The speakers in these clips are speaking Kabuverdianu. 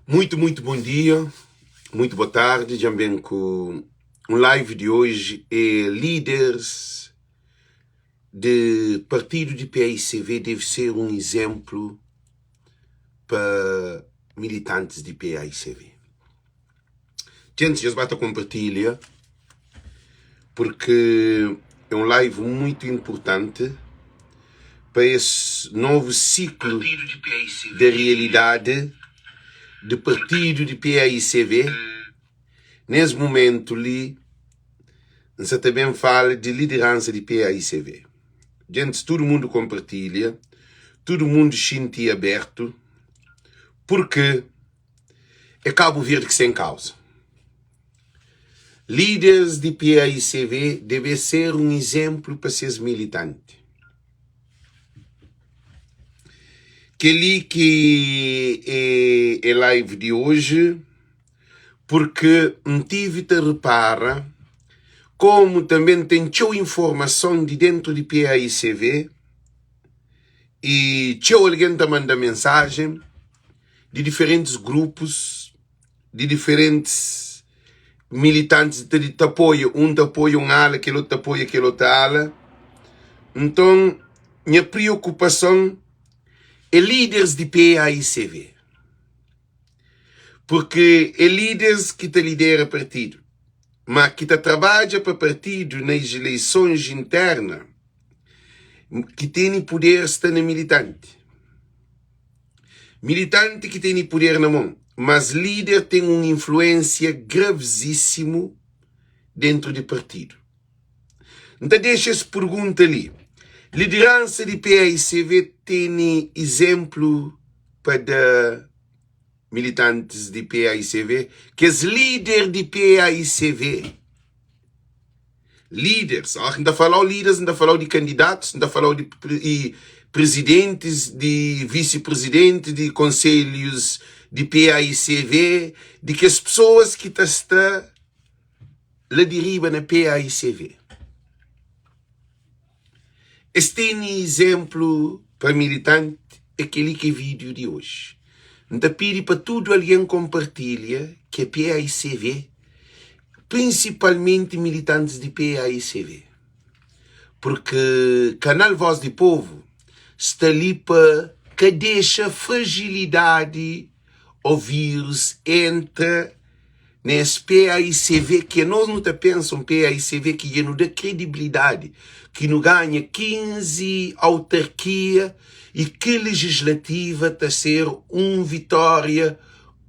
Muito, muito bom dia, muito boa tarde. Dja N ben ku um live di hoje é líderes de partido de PAICV deve ser um exemplo pa militantes de PAICV. Djentis, nhos ba ta konpartilha porque é um live muito importante pa es novu siklu de realidade de partidu di PAICV. Nes mumentu li, N sa ta ben fala di lideransa di PAICV. Djentis, tudu mundu konpartilha, tudu mundu xinti abertu, porque É Kabu Verdi ki sta en kauza. Líderes di PAICV debe ser un izénplu pa ses militanti. Kel-li ki é live di oji purki N tivi ta repara komu tanbe N ten txeu informason di déntu di PAICV i txeu algen ta manda mensajen. di diferentis grupus, di diferentis militantis ta ta apoia, un ta apoia un ala, kel otu ta apoia kel otu ala. Nton, nha priokupason é líderes di PAICV, purki é líderes ki ta lidera partidu, ma ki ta trabadja pa partidu na ileisons interna, ki tene puder sta na militanti. Militanti ki tene puder na mon, mas lider ten un influensia gravzisimu dentru di partidu. N ta dexa es purgunta li, lideransa di PAICV tene izenplu pa da militantis di PAICV? Kes lider di PAICV? Líderes, óras ki N ta fala-u líderes, N ta fala-u di kandidatus, N ta fala-u di prizidentis, di visi-prizidentis, di konselhus di PAICV, di kes pesoas ki ta sta la di riba na PAICV. Es tene izénplu pa militanti? É kel-li ki é vídiu di oji. N ta pidi pa tudu algen konpartilha ki é PAICV, prinsipalmenti militantis di PAICV, purki kanal Voz di Povu sta li pa ka dexa frajilidadi ô vírus entra na es PAICV ki anos nu ta pensa un PAICV ki dja nu da kredibilidadi, ki nu ganha 15 autarkia y ki legislativa ta ser un vitória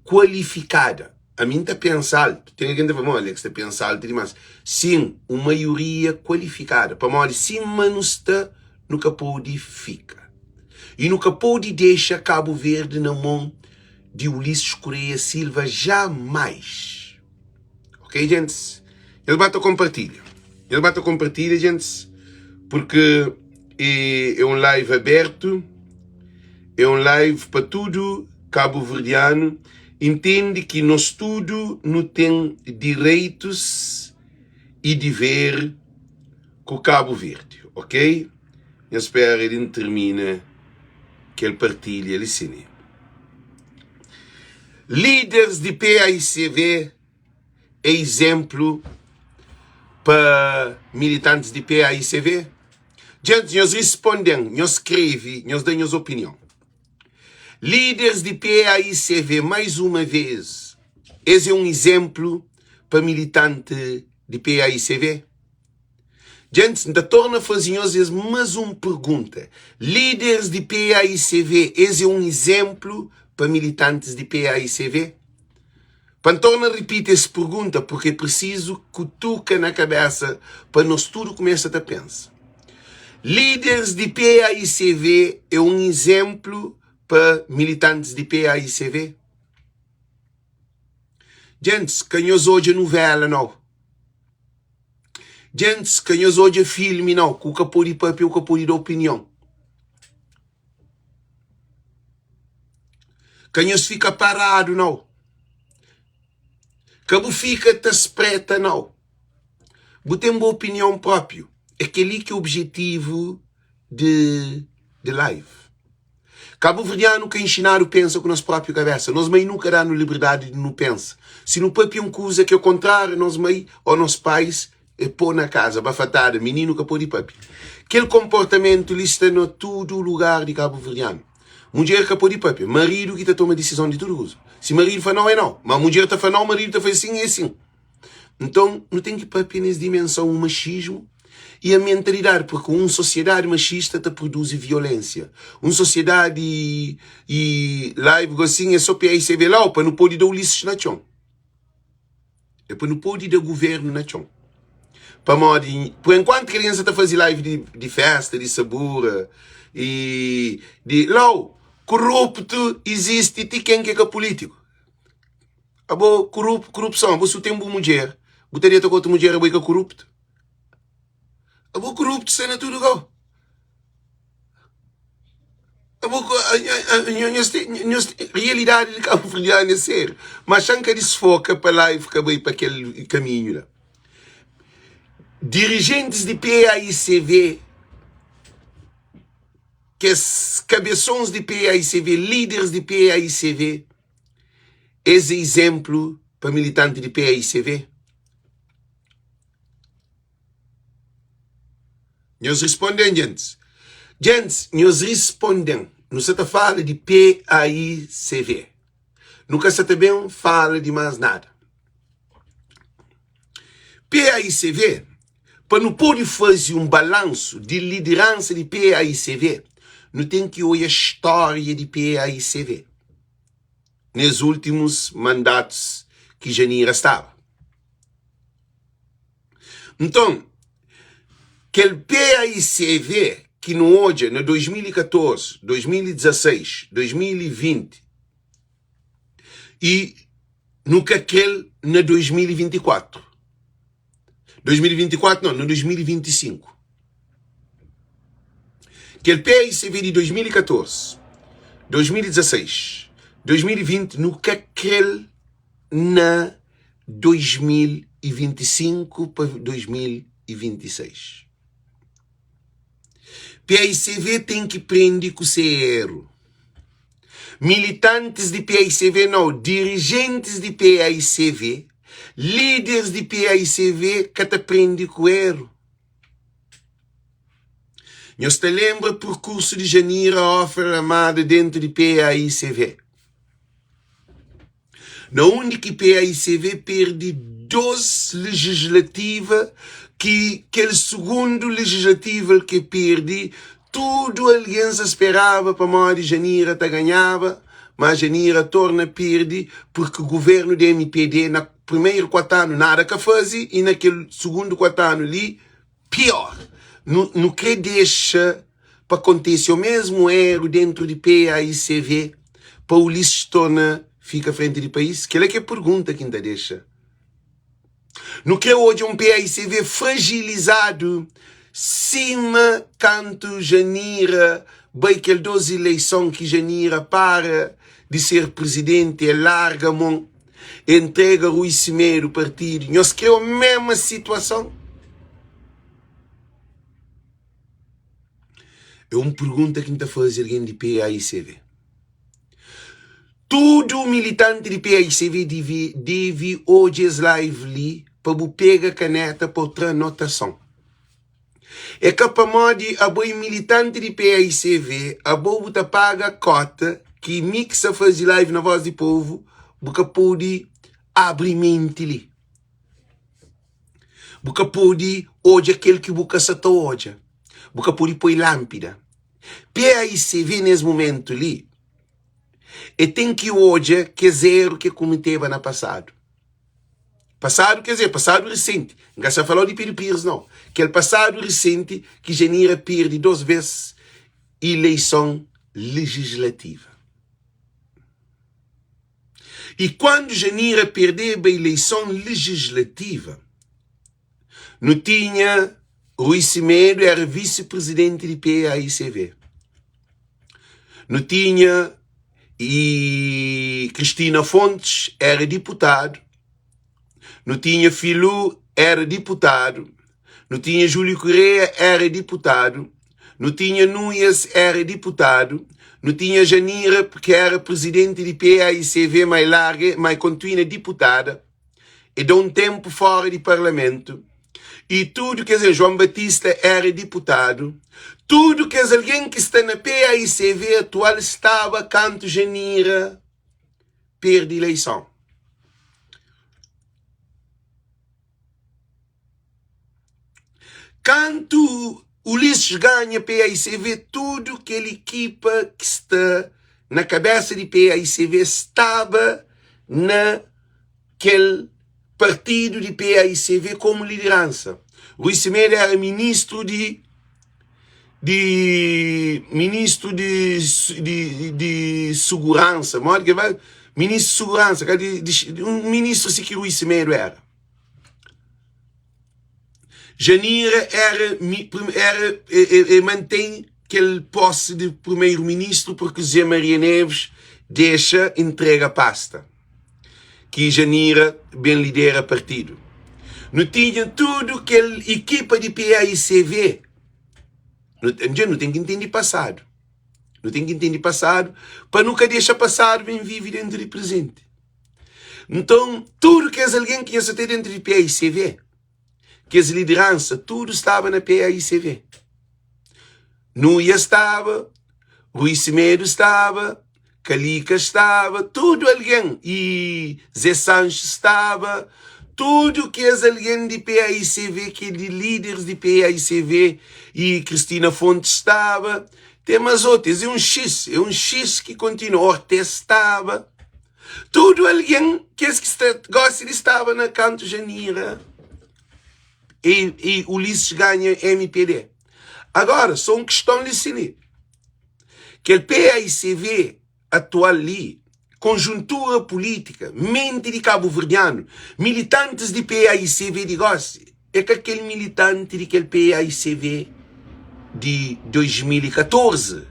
kualifikada. Ami N ta pensa altu. Ten algen ta fla, Mo Alex ta pensa altu dimas. Sin, un maioria kualifikada. Pamodi sima nu sta, nu ka pode fika. Y nu ka pode dexa Kabu Verdi na mon di Ulisses Correia Silva jamais. Ok, gentis? Nhos ba ta konpartilha. Nhos ba ta konpartilha, gentis, porque é, é um live aberto, é um live pa tudo cabo-verdiano entende que nós tudo nu tem direitos e dever ku Cabo Verde, ok? Nha spera di N termina kel partilha li si ne. Líderes di PAICV é izénplu pa militantis di PAICV? Djentis, nhos risponde-m, nhos skrebe, nhos da nhos opinion. Líderes di PAICV, mais uma vez, es é un izénplu pa militanti di PAICV? Djentis, N ta torna faze nhos es más un pergunta, Líderes di PAICV, es é un izénplu pa militantis di PAICV? Pa N torna ripiti es pergunta, purki é prisizu kutuka na kabésa pa nos tudu kumesa ta pensa. Líderes di PAICV é un izénplu pa militantis di PAICV? Djentis, ka nhos odja nuvéla nau. Djentis, ka nhos odja filmi nau, ku ka pode papia, ku ka pode da opinion. Ka nhos fika paradu nau. Ka bu fika ta spreta nau. Bu ten bu opinion própiu. É kel-li ki é objetivu di di live. Kabuverdianu ka inxinadu pensa ku nos própi kabésa. Nos mai nunka da-nu liberdadi di nu pensa. Si nu papia un kuza ki é kontráriu nos mai ô nos pais, é pô na kaza, bafatada, mininu ka pode papia. Kel konportamentu li sta na tudu lugar di kabuverdianu. Mudjer ka pode papia, maridu ki ta toma disizon di tudu kuza. Si maridu fla nau, é nau. Ma mudjer ta fla nau, maridu ta fla sin, é sin. Nton, nu ten ki papia nes dimensão o machismo e a mentalidade, porque un sosiedadi machista ta produzi violensia. Un sosiedadi e live gosin é so PICV lau pa nu pode da Ulisses na txon. É pa nu pode da governo na txon. Pamodi, por enquanto ki algen sa ta faze live di, di festa, di sabura e di lau, korupto izisti ti ken ki é ka politiku. Abo kurup, kurupson, abo si bu ten bu mudjer, bu ta deta ku otu mudjer, abo i ka kuruptu? Abo kuruptu sta na tudu kau. Abo nhos ten, nhos ten, realidadi di kabuverdianu é sériu. Ma xa N ka disfoka pa live ka bai pa kel kaminhu la. Dirijentis di PAICV, kes kabesons di PAICV, líderes di PAICV, Es é izénplu pa militanti di paicv? Nhos risponde-m, djentis. Djentis, nhos risponde-m. Nu sa ta fala di paicv. Nu ka sa ta ben fala di más nada. Paicv, pa nu pode faze un balansu di lideransa di paicv, nu ten ki oia stória di paicv. nes últimus mandatus ki Janira staba. Nton, kel PAICV ki nu odja na 2014, 2016, 2020 i nu ka krel na 2024. 2024 não, na 2025. Kel PICV di 2014, 2016, 2020 nu ka krel na 2025 pa 2026. PICV ten ki prende ku se eru. Militantis di PICV nau, dirijentis di PICV, líderes di PICV ka ta prende ku eru. Nhos ta lenbra perkursu di Janira Hoffer Ramada dentu di PAICV? Na undi ki PAICV perde 2 legislativa ki kel sugundu legislativa ke perde tudu algen sa speraba pamodi Janira ta ganhaba ma Janira torna perde porque governu di MPD na primeru 4 anu nada ka faze e na kel sugundu 4 anu li Pior, nu nu krê dexa pa kontese omésmu éru déntu di PAICV pa Ulisses torna fika frenti di país? Kel-la ki é pergunta ki N ta dexa. Nu krê odja un PAICV frajilizadu sima kantu Janira bai kel dos ileison ki Janira para di ser prizidenti, el larga mon. Entrega Rui Semedo partido. Nhos kre o mesma situason? É un pergunta ki N ta faze algen di PAICV. Tudu militanti di PAICV divi, devi odja es live li pa bu pega kaneta pa bu tra anotason. É ka pamodi abo é militanti di paicv abo bu ta paga kota ki mi ki sa fazi live na voz di povo bu ka podi abri menti li bu ka podi odja kel ki bu ka sa ta odja bu ka podi poi lampida paicv nes mumentu li e ten ki odja kes eru ke kumeteba na pasadu. Pasadu, quer dizer, pasadu recente. N ka sa falau di Pedro Pires, não. Kel pasadu recente ki Janira perde dos vez ileison legislativa. E quando Janira perdeba ileison legislativa, nu tinha Rui Semedo era vice-presidente di PAICV. Nu tinha e Cristina Fontes era diputadu. Nu tinha Filu era diputadu. Nu tinha Júlio Correia era diputadu. Nu tinha Nuias éra diputadu, nu tinha Janira ki éra prizidenti di PAICV ma e larga ma e kontuina diputada, e da un ténpu fóra di parlamentu i tudu kes algen, João Batista éra diputadu, tudu kes algen ki sta na PAICV atual staba kantu Janira perde ileison. Kantu Ulisses ganha PAICV tudu kel ekipa ki sta na kabesa di PAICV staba na kel partidu di PAICV komu lideransa. Rui Semedo era ministru di di ministru di di di suguransa, modi ki fla? Ministru di suguransa, ka di di un ministru si ki Rui Semedo era. Janira era era e mantém kel posse de primeiro-ministro porque Zé Maria Neves dexa entrega pasta ki Janira ben lidera partidu. Nu tinha tudu kel ekipa di PAICV. Nu, nu ten ki intende pasadu. Nu ten ki intende pasadu pa nu ka dexa pasadu ben vive dentru di presenti. Nton, tudu kes algen ki nhos ta ten dentru di PAICV, kes lideransa, tudu staba na PAICV. Nuia staba, Rui Semedo staba, Kalika staba, tudu algen, i Zé Sanches staba, tudu kes algen di PAICV, ki é di líderes di PAICV, i Cristina Fontes staba, tem mas otu, es é un X, é un X ki kontinua, Ortez staba. Tudu algen, kes ki sta gosi di staba na kantu Janira e, e Ulisses ganha MPD. Agora, só un kiston li si li. Kel PAICV atual li, konjuntura pulítika, menti di kabuverdianu, militantis di PAICV di gosi, é ka kel militanti di kel PAICV di 2014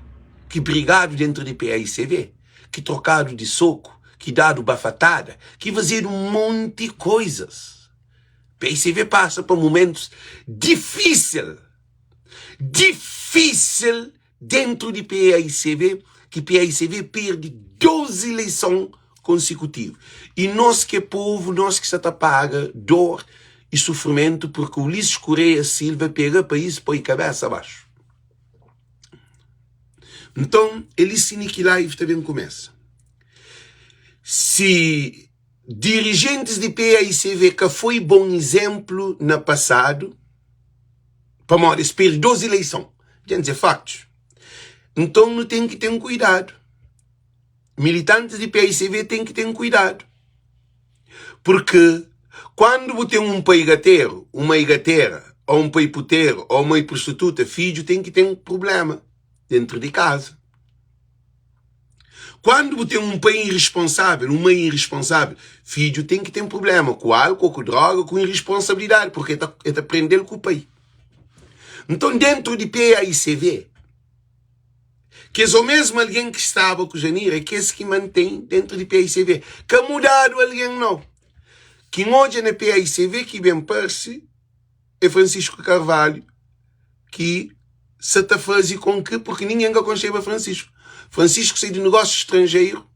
ki brigadu dentru di PAICV. ki trokadu di soku, ki dadu bafatada, ki fazedu un monti koizas. PICV pasa pa mumentus difísil, difísil dentru di PAICV, ki PAICV perde 12 ileison konsekutivu. I nos ki é povu, nos ki sa ta paga dor i sufrimentu purki Ulisses Correia Silva pega país poi kabesa baxu. Nton, é li sini ki live ta ben kumesa. Si dirijentis di PAICV ka foi bon izénplu na pasadu, pamodi es perde dos ileison, dja N dze faktus, nton nu ten ki ten kuidadu. Militantis di PAICV ten ki ten kuidadu. Purki kuandu bu ten un pai gateru, un mai gatera, ô un pai puteru, ô mai prostituta, fidju ten ki ten prubléma dentru di kaza. Kuandu bu ten un pai irresponsável, un mai irresponsável, fidju ten ki ten prubléma ku álkuol, ku droga, ku irresponsabilidadi, purki el ta, el ta prende-l ku pai. Nton, dentru di PAICV, Kes omesmu algen ki staba ku Janira é kes ki mantén dentu di PAICV. Ka mudadu algen nau. Ki N odja na PAICV ki ben parse é Francisco Carvalho ki sa ta faze kon ki, purki ningen ka konxeba Francisco. Francisco sai di negósiu stranjeru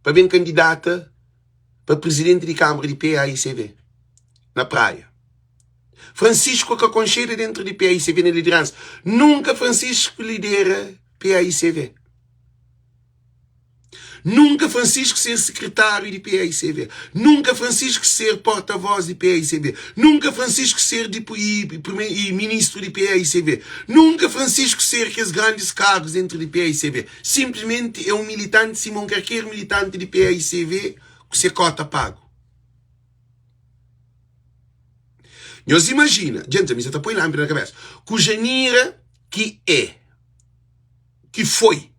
pa ben kandidata pa prizidenti di Kanbra di PAICV na Praia. Francisco ka konxedu dentru di PAICV na lideransa. Nunka Francisco lidera PAICV. Nunka Francisco ser sekretáriu di PAICV. Nunka Francisco ser porta-voz di PAICV. Nunka Francisco ser di, i, i, ministru di PAICV. Nunka Francisco ser kes grandis kargus dentru di PAICV. Simplesmenti é un militanti sima un karker militanti di PAICV ku se kota pagu. Nhos imajina, djenti, ami sa ta poi lanpida na kabesa, ku Janira ki é, ki foi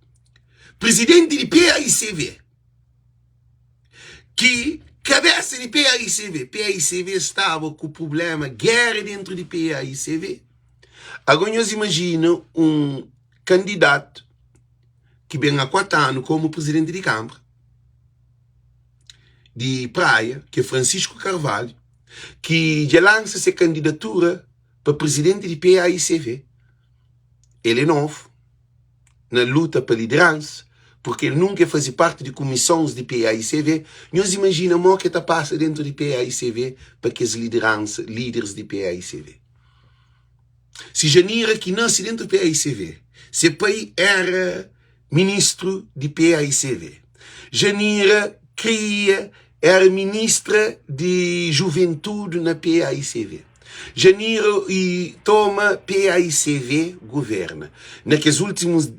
prizidenti di PAICV, ki kabesa di PAICV, PAICV staba ku prublema, gera dentru di PAICV. Agora nhos imajina un kandidatu ki ben a 4 anu komu prizidenti di kanbra, di Praia, ki é Francisco Carvalho, ki dja lansa se kandidatura pa prizidenti di PAICV. El é novu na luta pa lideransa, purki el nunka e faze parti di kumisons di PAICV. Nhos imajina mo ke ta pasa dentu di PAICV pa kes lideransa, lideris di PAICV. Si Janira ki nase dentu PAICV, se pai era ministru di PAICV. Janira kria era ministra di juventude na PAICV. Janira i toma PAICV governa na kes ultimus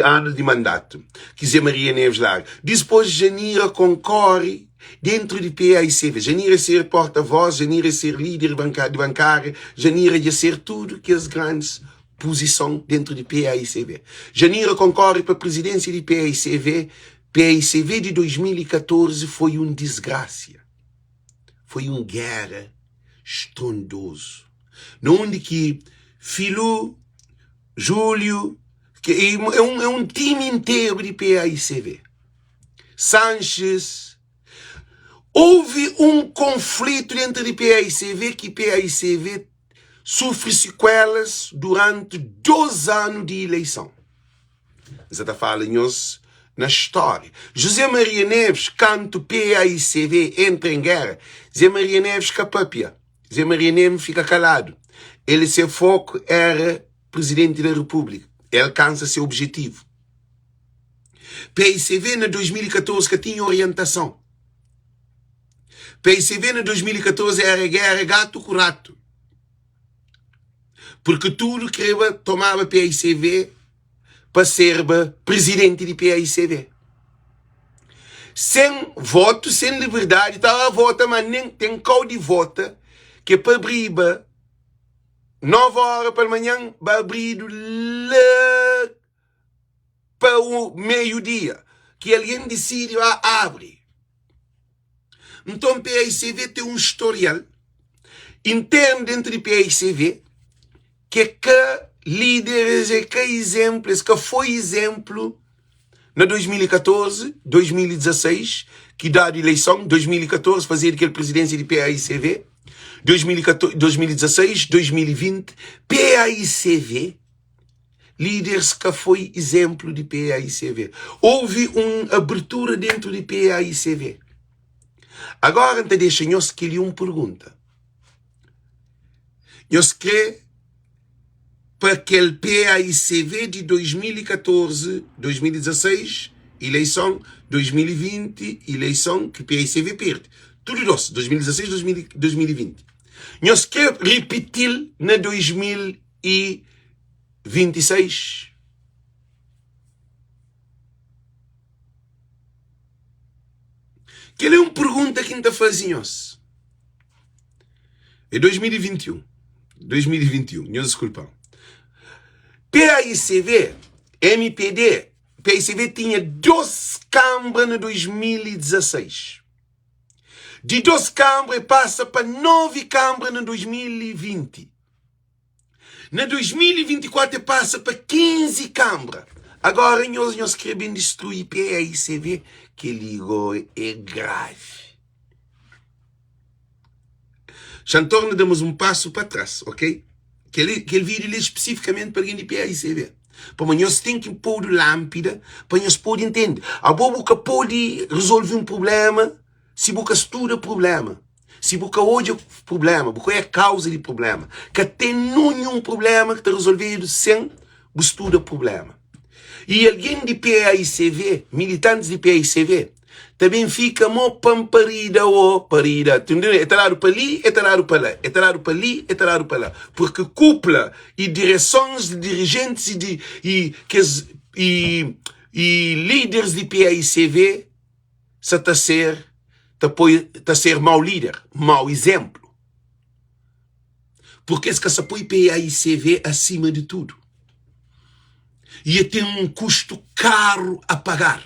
anu di mandatu ki Zé Maria Neves larga. Dispos Janira konkore dentru di PAICV. Janira ser porta voz, Janira ser lider di bankada, Janira dja ser tudu kes grandis puzison dentru di PAICV. Janira konkore pa prizidensia di PAICV. PAICV di 2014 foi un disgrasia, foi un gera strondozu, na undi ki Filu, Júliu, é un, é un time interu di PAICV, Sanches, houve un konflitu dentru di PAICV ki PAICV sufri sikuelas duranti 2 anu di ileison. N sa ta fala nhos na stória. José Maria Neves, kantu PAICV entra en géra, Zé Maria Neves ka papia. Zé Maria Neves fika kaladu. El se foku éra Prizidenti da Repúblika. El alkansa se objetivu. PAICV na 2014 ka tinha orientason. PAICV na 2014 éra géra gatu ku ratu. Purki tudu kreba tomaba paicv pa serba prizidenti di paicv. Sen votu, sen liberdadi, ta ba vota ma nen ten kau di vota ke pa abriba 9 ora palmanhan ba abridu la pa meiu dia ki algen disidi ba abri. Nton paicv ten un storial internu dentu di paicv ke ka lideres é ka izenplu, es ka foi izenplu na 2014, 2016 ki dadu ileison, 2014 fazedu kel prizidensia di paicv, 2016, 2020 paicv Líderes ka foi izénplu di PAICV. Houve un abertura dentru di PAICV. Agora N ta dexa nhos kel-li un pergunta. Nhos kre pa kel PAICV di 2014, 2016, ileison, 2020, ileison ki PAICV perde, tudu dos, 2016, 2020. Nhos kre ripiti-l na 2020? 26. Kel é un pergunta ki N ta faze nhos. É 2021. 2021, nhos diskulpa-m. PAICV, MPD, PAICV tinha dos kanbra na 2016. Di dos kanbra e pasa pa 9 kanbra na 2020. Na 2024 e pasa pa 15 kanbra. Agora nhos nhos kre ben distrui PAICV? Keli go e gravi. Xa N torna da mas un pasu pa tras, ok? Kel, kel vídeo li é spesifikamenti pa algen di PAICV. Pamodi nhos ten ki podu lánpida pa nhos pode intende. Abo bu ka pode rezolve un prubléma si bu ka studa prubléma. Si bu ka odja prubléma, bu ka odja kauza di prubléma. Ka ten ninhun prubléma ki ta rezolvedu sen bu studa prubléma. I algen di PAICV, militantis di PAICV, ta ben fika mo pan parida o parida. E ta dadu pa li, e ta dadu pa la, e ta dadu pa li, e ta dadu pa la. Purki kupla i diresons di dirijentis i di i kes i i lideris di PAICV sa ta ser ta poi ta ser mau lider, mau izénplu. Purki es ka sa poi PAICV asima di tudu. I e ten un kustu karu a pagar.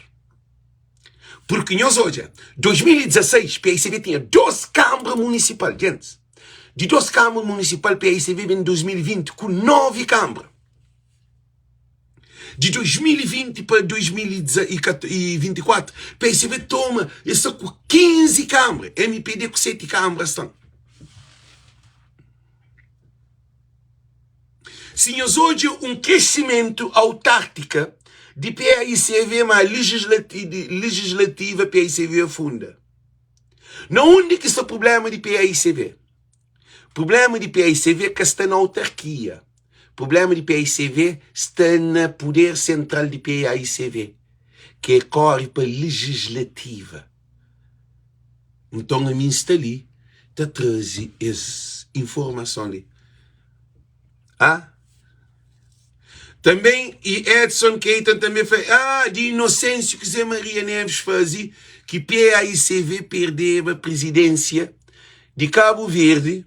Purki nhos odja, 2016 PAICV tinha 2 kanbra munisipal, gentis. Di 2 kanbra munisipal PAICV ben 2020 ku 9 kanbra. Di 2020 pa 2024, PSB toma, es sta ku 15 kanbra, mpd ku 7 kanbra sta. Si nhos odja un kresimentu autártika di paicv ma legislativa paicv afunda. Na undi ki sta prublema di paicv? Prublema di paicv ka sta na autarkia. Prublema di paicv sta na puder sentral di paicv, ki é kóre pa legislativa. Nton ami N sta li ta traze es informason li. Ah? Tanben i Edson Keita tanbe fla, ah, di inosensiu ki Zé Maria Neves faze ki PAICV perdeba prizidensia di Kabu Verdi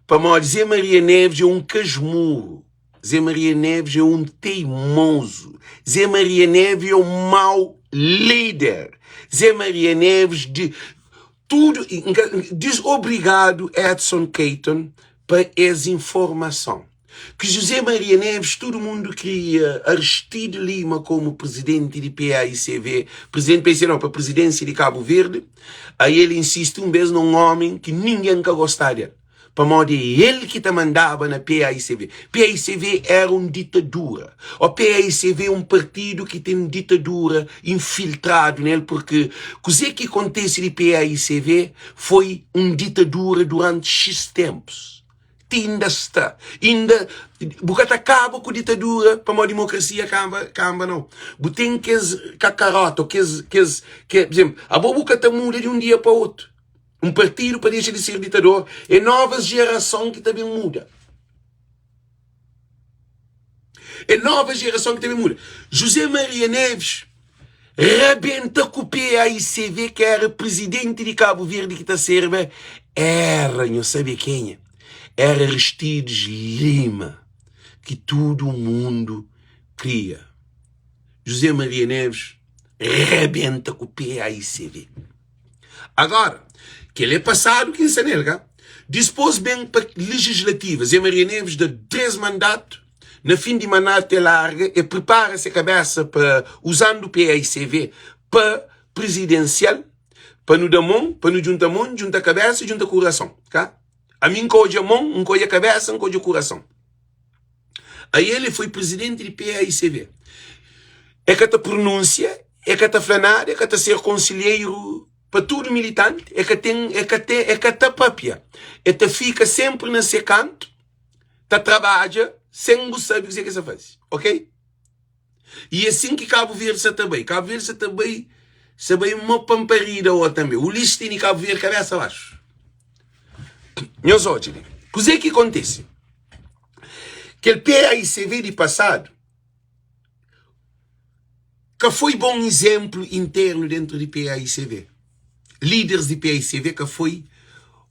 pamodi Zé Maria Neves é un kasmuru, Zé Maria Neves é un teimozu, Zé Maria Neves é un mau lider, Zé Maria Neves di tudu, diz obrigadu Edson Keiton pa es informason. Ki José Maria Neves tudu mundu kria Aristide Lima komu prizidenti di PAICV, prizidenti PAICV nau, pa prizidénsia di Kabu Verdi, aí el insisti un bes na un ómi ki ningen ka gostá del, pamodi é el ki ta mandaba na PAICV. PAICV éra un ditadura, ó PAICV é un partidu ki ten ditadura infiltradu nel, purki kuzê ki kontese di PAICV foi un ditadura duranti xis ténpus. Ti inda sta. Inda bu ka ta kaba ku ditadura pamodi dimokrasia kamba kamba nau. Bu ten kes kakarota ou kes kes ke, por exemplo, abo bu ka ta muda di un dia pa otu. Un partidu pa dexa di ser ditador é novas gerason ki ta ben muda. É nova gerason ki ta ben muda. José Maria Neves rabenta ku PAICV ki era prizidenti di Kabu Verdi ki ta serba era, nho sabe kenha? Era Aristides Lima ki tudu mundu kria. José Maria Neves rabenta ku PAICV. Agora, kel é pasadu ki N sta nel, ka? Dispôs ben pa legislativa, Zé Maria Neves da 3 mandatu, na fin di mandatu el larga, el pripara se kabesa pa, uzandu PAICV, pa prizidensial, pa nu da mon, pa nu djunta mon, djunta kabesa, djunta kurason, ka? Ami N ka odja mon, N ka odja kabesa, N ka odja kurason. Aí ele foi presidente di PAICV. É ka ta pronúnsia, é ka ta fla nada, é ka ta ser konselheiru pa tudu militanti, é ka ten, é ka ten, é ka ta papia. É ta fika senpri na se kantu, ta trabadja sen bu sabe kuzê ki el sta faze. Ok? E é sin ki Kabu Verdi sa ta bai. Kabu Verdi sa ta bai, sa bai mo panparida o tanbe. Ulisses tene Kabu Verdi kabesa baxu. Nhos odja li. Kuzê ki kontise? Kel PAICV di pasadu ka foi bon izénplu internu dentru di PAICV. Líderes di PAICV ka foi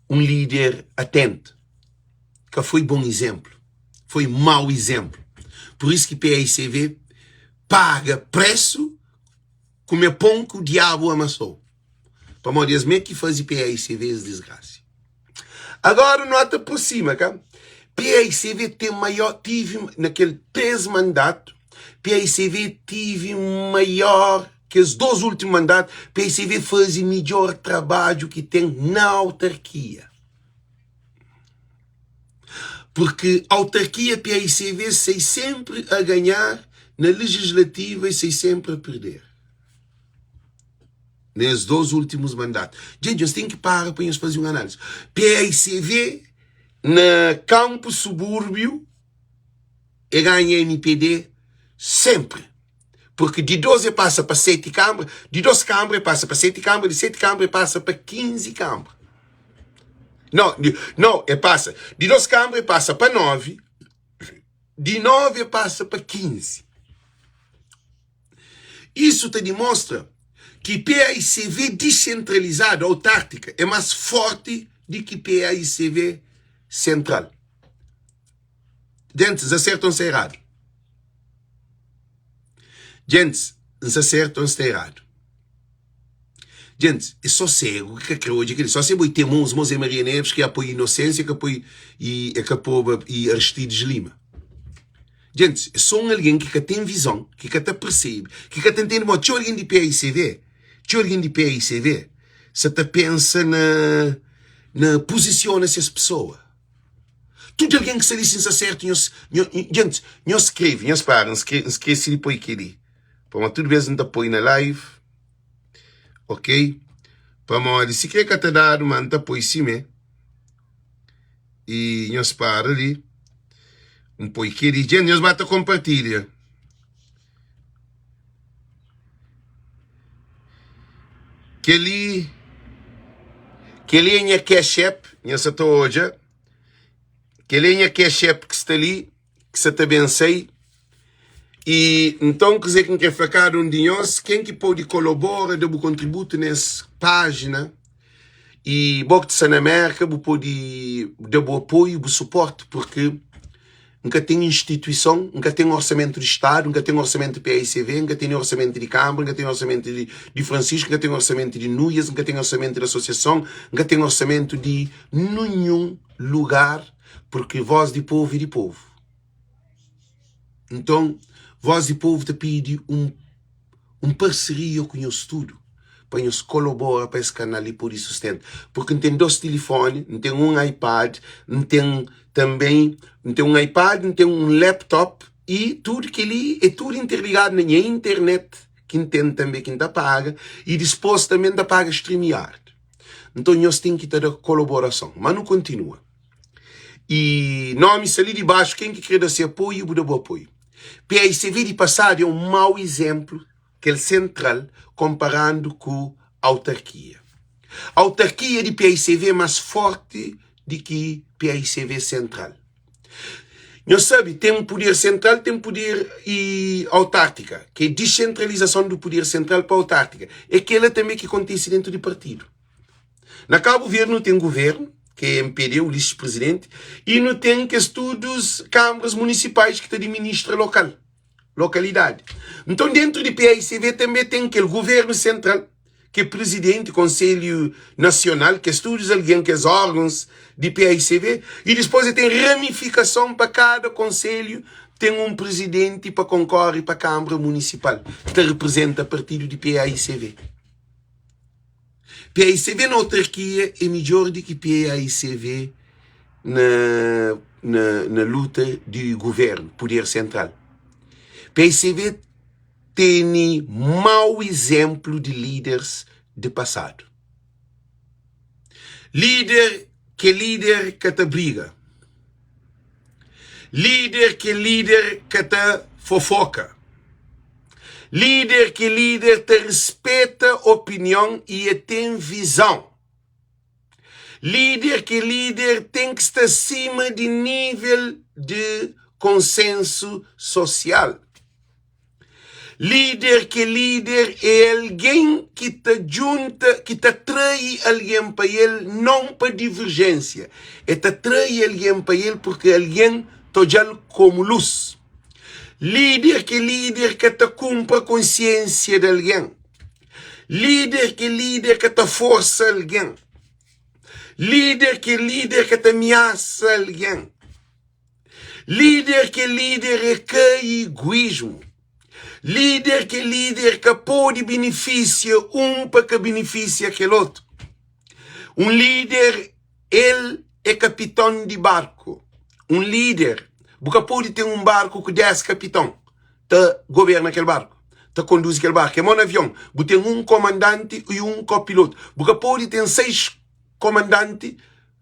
un líder atentu, ka foi bon izénplu, foi mau izénplu. Pur isu ki PAICV paga présu kume pon ku diabu amasou. Pamodi es mê ki faze PAICV es disgrasi. Agora nu ata aproxima, ka? PAICV ten maior, tive na kel 3 mandatu, PAICV tive maior, kes 2 ultimu mandatu, PAICV faze midjor trabadju ki ten na autarkia. Porque autarkia PAICV sai sempre a ganhar na legislativa e sai sempre a perder. Nes dos últimus mandatu. Djenti, nhos ten ki para pa nhos faze un análise. PAICV na kanpu subúrbiu e ganha mpd senpri. Porque di 2 e pasa pa 7 kanbra, di 2 kanbra e pasa pa 7 kanbra, di 7 kanbra e pasa pa 15 kanbra. Não, di, não, e pasa di 2 kanbra e pasa pa 9, di 9 e pasa pa 15. Isu ta dimostra ki PAICV disentralizadu, autártika, é más fórti di ki PAICV sentral. Gentis, N sta sertu ô N sta eradu? Gentis, N sta sertu ô N sta eradu? Gentis, é só segu ki ka kre odja kel-li. Só si bo é temozu, mo Zé Maria Neves ki apoia Inosensia, ka poi i e ka poba i Aristides Lima. Gentis, é só un algen ki ka ten vizon, ki ka ta persebe, ki ka ta ntende ma txeu algen di PAICV, txeu algen di PAICV sa ta pensa na na puzisiona ses pesoa. Tudu algen ki sta li si N sta sertu nhos, nho, djentis, nhos skrebe, nhos para, N skre, N skese di poi kel-li, pamodi tudu bes N ta poi na live, ok, pamodi sikrê ka ta dadu, ma N ta poi simé, i nhos para li, N poi kel-li, djentis, nhos ba ta konpartilha. Kel-li, kel-li é nha cash app, nha sa ta odja. Kel-li é nha cash app ki sta li, ki sa ta ben sai. I nton kuzê ki N krê fla kada un di nhos, ken ki pode kolabora, da bu kontributu nes pájina. I bo ki ta sta na Mérka, bu pode da bu apoiu, bu suporti, purki N ka ten instituison, N ka ten orsamentu di Stadu, N ka ten orsamentu PAICV, N ka tene orsamentu di Kanbra, N ka ten orsamentu di di Francisco, N ka ten orsamentu di Nuias, N ka ten orsamentu di Asosiason, N ka ten orsamentu di ninhun lugar, purki vós di povu é di povu. Nton, Voz di Povu ta pidi un un parseria ku nhos tudu pa nhos kolabora pa es kanal li pode sustenta. Purki N ten dos tilifoni, N ten un iPad, N ten tanben N ten un iPad, N ten un laptop i tudu kel-li é tudu interligadu na nha internet ki N ten tanbe ki N ta paga i dispos tanbe N ta paga StreamYard. Nton, nhos ten ki ta da kolaborason. Má nu kontinua. I nomi sta li di baxu, ken ki kre da se apoiu, bu da bu apoiu. PAICV di pasadu é un mau izénplu kel sentral konparandu ku autarkia. Autarkia di PAICV é más fórti di ki PAICV sentral. Nhos sabe, ten puder sentral, ten puder i autártika, ki é disentralizason du puder sentral pa autártika. É kela tanbe ki kontise dentu di partidu. Na Kabu Verdi nu ten guvernu, ki é MPD, Ulisses Presidenti, i nu ten kes tudus kanbras munisipais ki ta administra lokal, lokalidadi. Nton dentru di PAICV tanbe ten kel guvernu sentral, ki é Presidenti, Konselhu Nasional, kes tudus algen, kes orgons di PAICV, i dispos e ten ramifikason pa kada konselhu ten un presidenti pa konkore pa kanbra munisipal, ki ta reprezenta partidu di PAICV. PAICV na autarkia é midjór di ki PAICV na, na, na luta di guvernu, puder sentral. PAICV tene mau izénplu di líders di pasadu. Líder ke líder ka ta briga. Líder ke líder ka ta fofoka. Líder ke líder ta rispeta opinion i e ten vizon. Líder ke líder ten ki sta sima di nível di konsensu sosial. Líder ki é líder é algen ki ta djunta, ki ta trai algen pa el, non pa diverjénsia. El ta trai algen pa el purki algen ta odja-l komu lus. Líder ki é líder ka ta kunpra konsiénsia di algen. Líder ki é líder ka ta forsa algen. Líder ki é líder ka ta amiasa algen. Líder ki é líder é ka iguísmu. Líder ki é líder ka pode benefísia un pa ka benefísia kel otu. Un líder el é kapiton di barku. Un líder, bu ka pode ten un barku ku 10 kapiton ta goberna kel barku, ta konduzi kel barku. É mó na avion, bu ten un komandanti i un kopilotu. Bu ka pode ten 6 komandanti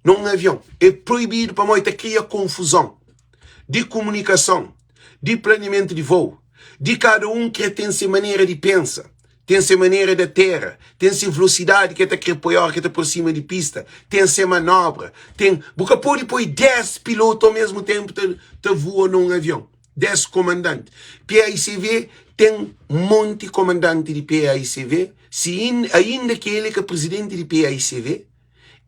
na un avion é proibidu pamodi ta kria konfuzon di kumunikason, di planiamentu di vou, di kada un kre ten se manera di pensa, ten se manera di atera, ten se vlosidadi ki el ta kre poi óra ki el ta aprosima di pista, ten se manobra, ten. Bu ka pode poi 10 pilotu omesmu tenpu ta ta vua na un avion, 10 komandanti. PAICV ten monti komandanti di PAICV, si ainda ki el é ka prizidenti di PAICV,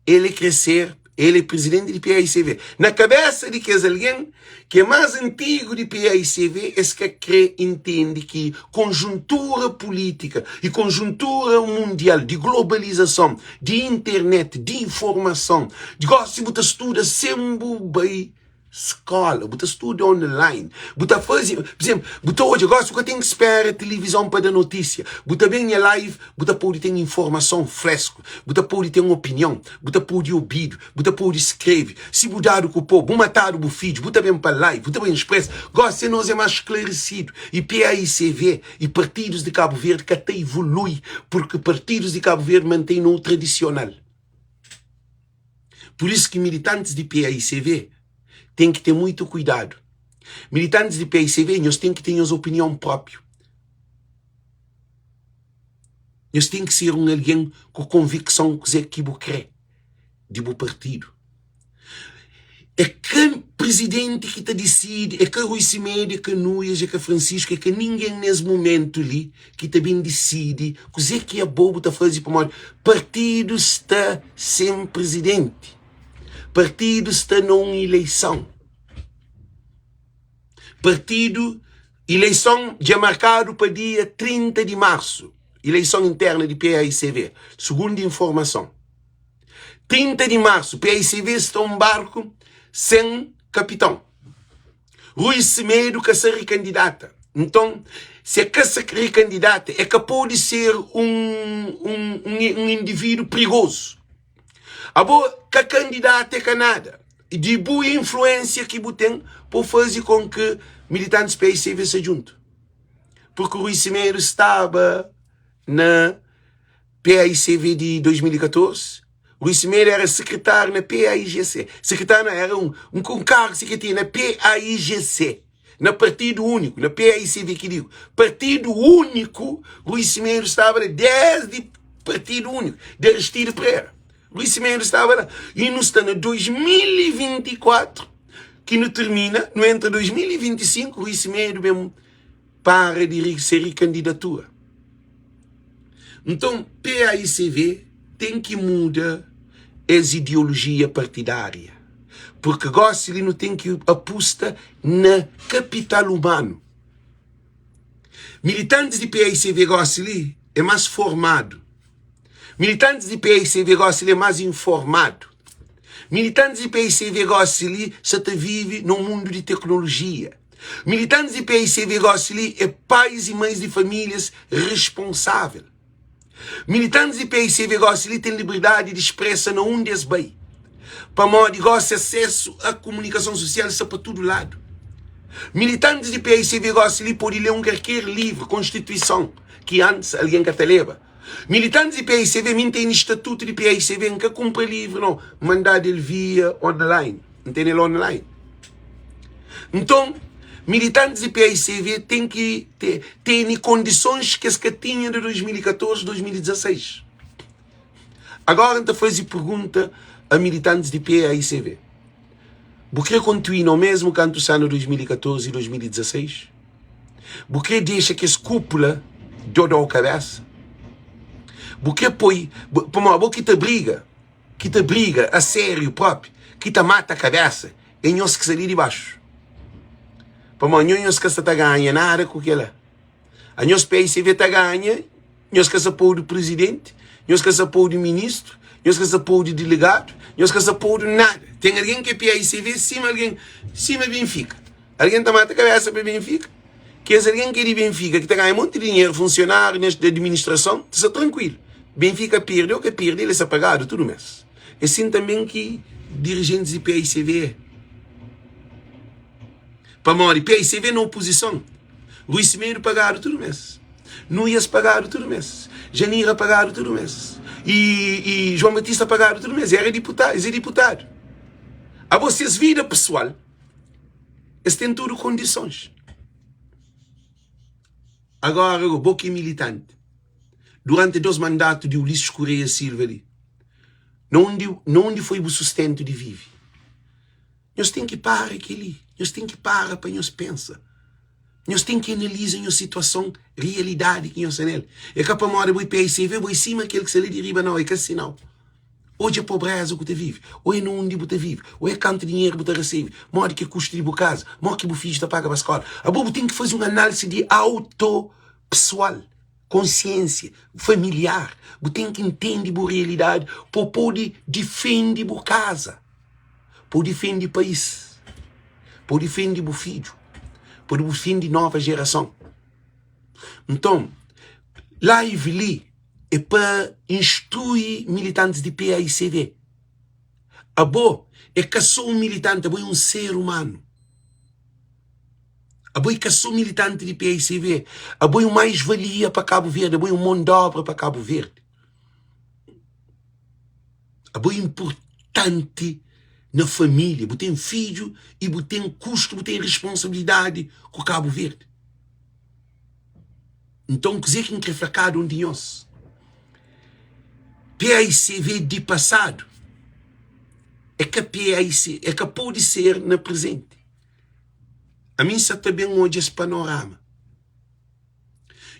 El é kre ser, el é prizidenti di PAICV. Na kabésa di kes algen ki é más antigu di PAICV, es ka kre intende ki konjuntura pulítika i konjuntura mundial di globalizason, di internet, di informason, di gósi bu ta studa sen bu bai. skola, bu ta studa online, bu ta faze, por exemplo, bu ta odja, gosi bu ka ten ki spera tilivizon pa da notisia, bu ta ben nha live, bu ta pode ten informason fresku, bu ta pode ten opinion, bu ta pode obidu, bu ta pode skrebe, si bu dadu ku po, bu matadu bu fidju, bu ta ben pa live, bu ta ben expresa, gosi nos é más sklaresidu i PAICV i partidus di Kabu Verdi ka ta ivolui purki partidus di Kabu Verdi mantei no tradisional. Pur isu ki militantis di PAICV ten ki ten muitu kuidadu. Militantis di PAICV, nhos ten ki ten nhos opinion própiu. Nhos ten ki ser un algen ku konvikson kuzê ki bu krê di bu partidu. É ka prizidenti ki ta disidi, é ka Rui Semedo, é ka Nuias, é ka Francisco, é ka ningen nes mumentu li ki ta ben disidi kuzê ki abo bu ta faze pamodi partidu sta sen prizidenti, partidu sta na un ileison, partidu, ileison dja markadu pa dia 30 di marsu, ileison interna di PAICV, sugundu informason. 30 di marsu, PICV sta un barku sen kapiton. Rui Semedo ka sa rikandidata. Nton, si e ka sa rikandidata, e ka pode ser un, un, un, un individu prigozu. Abo ka kandidata e ka nada. Di bu influensia ki bu ten po faze kon ki militantis PICV sa djuntu. Purki Rui Semedo staba na PAICV di 2014, Rui Semedo era sekretáriu na PAIGC. Sekretáriu não, era um, um, um cargo que tinha na PAIGC, na Partido Único, na PAICV que digo. Partido Único, Rui Semedo estava lá desde Partido Único, de Aristide Pereira. Rui Semedo estava lá. E nos está na 2024, que não termina, não entra 2025, Rui Semedo mesmo para di se rikandidatura. Nton, paicv ten ki muda es ideolojia partidária, purki gósi li nu ten ki apusta na kapital umanu. Militantis di paicv gósi li é más formadu. Militantis di PICV gosi li é más informadu. Militantis di PICV gosi li sa ta vive na un mundu di teknolojia. Militantis di PICV gosi li é pais i mãis di famílias responsável. Militantis di PICV gosi li ten liberdadi di spresa na undi es bai, pamodi gosi asesu a komunikason susial sta pa tudu ladu. Militantis di PICV gosi li pode lé un karker livru, konstituison, ki antis algen ka ta leba. Militantes di PICV, mi N tene statutu di PICV, N ka kunpra livru nau, N mandadu el via online, N tene el online. Nton, militantes di PICV ten ki tene kondisons ki es ka tinha na 2014, 2016. Agora N ta faze pergunta a militantes di PAICV, bu kre kontinua omesmu kantu sta na 2014 i 2016? Bu krê dexa kes kúpula dodó-u kabésa? Bu krê poi, pamodi bo ki ta briga, ki ta briga a sériu própi, ki ta mata kabésa, é nhos ki sta li dibaxu. Pamodi nho nhos ka sta ta ganha nada ku kel-la. Anhos PICV ta ganha, nhos ka sta podu prizidenti, nhos ka sta podu ministru, nhos ka sta podu dilegadu, nhos ka sta podu nada. Ten algen ki é PICV sima algen, sima Benfika. Algen ta mata kabésa pa Benfika? Kes algen ki é di Benfika, ki ta ganha monti dinheru, funsionáriu nes di administrason, ta sta trankuilu. Benfika perde ô ka perde, el sta pagadu tudu mês. É sin tanben ki dirijentis di PICV é. Pamodi PICV na opozison, Rui Semedo pagadu tudu mês, Nuias pagadu tudu mês, Janira pagadu tudu mês, i, i João Batista pagadu tudu mês. Era diputadu, es é diputadu. Abo ses vida pesoal, Es ten tudu kondisons. Agora, bo ki é militante, durante dos mandatu di Ulisses Correia Silva li, na undi, na undi foi bu sustentu di vive? Nhos ten ki para kel-li, nhos ten ki para pa nhos pensa. Nhos ten ki analiza nhos situason, realidadi ki nhos sta nel. É ka pamodi bo é PICV, bo é sima kel ki sta li di riba, nau, é ka si nau. Odja pobreza ku ta vive, oia na undi bu ta vive, oia kantu dinheru bu ta resebe, modi ki é kustu di bu kaza, modi ki bu fidju ta paga pa skola. Abo bu ten ki faze un analisi di auto pesoal, konsiensia, familiar. Bu ten ki ntende bu realidadi pa bu pode difende bu kaza, pa bu difende pais. Pa bu difende bu fidju, pa bu difende nova jerason. Nton, live li é pa instrui militantis di paicv. Abo é ka sô un militanti, abo é un ser umanu. Abo é ka sô militanti di paicv, abo é un mais-valia pa Kabu Verdi, abo é un mon d'obra pa Kabu Verdi. Abo é inportanti na família, bu ten fidju i bu ten kustu, bu ten responsabilidadi ku Kabu Verdi. Nton, kuzê ki N krê fla kada un di nhos? PAICV di pasadu é ka PAIC, é ka pode ser na prezenti. Ami N sa ta ben odja es panorama.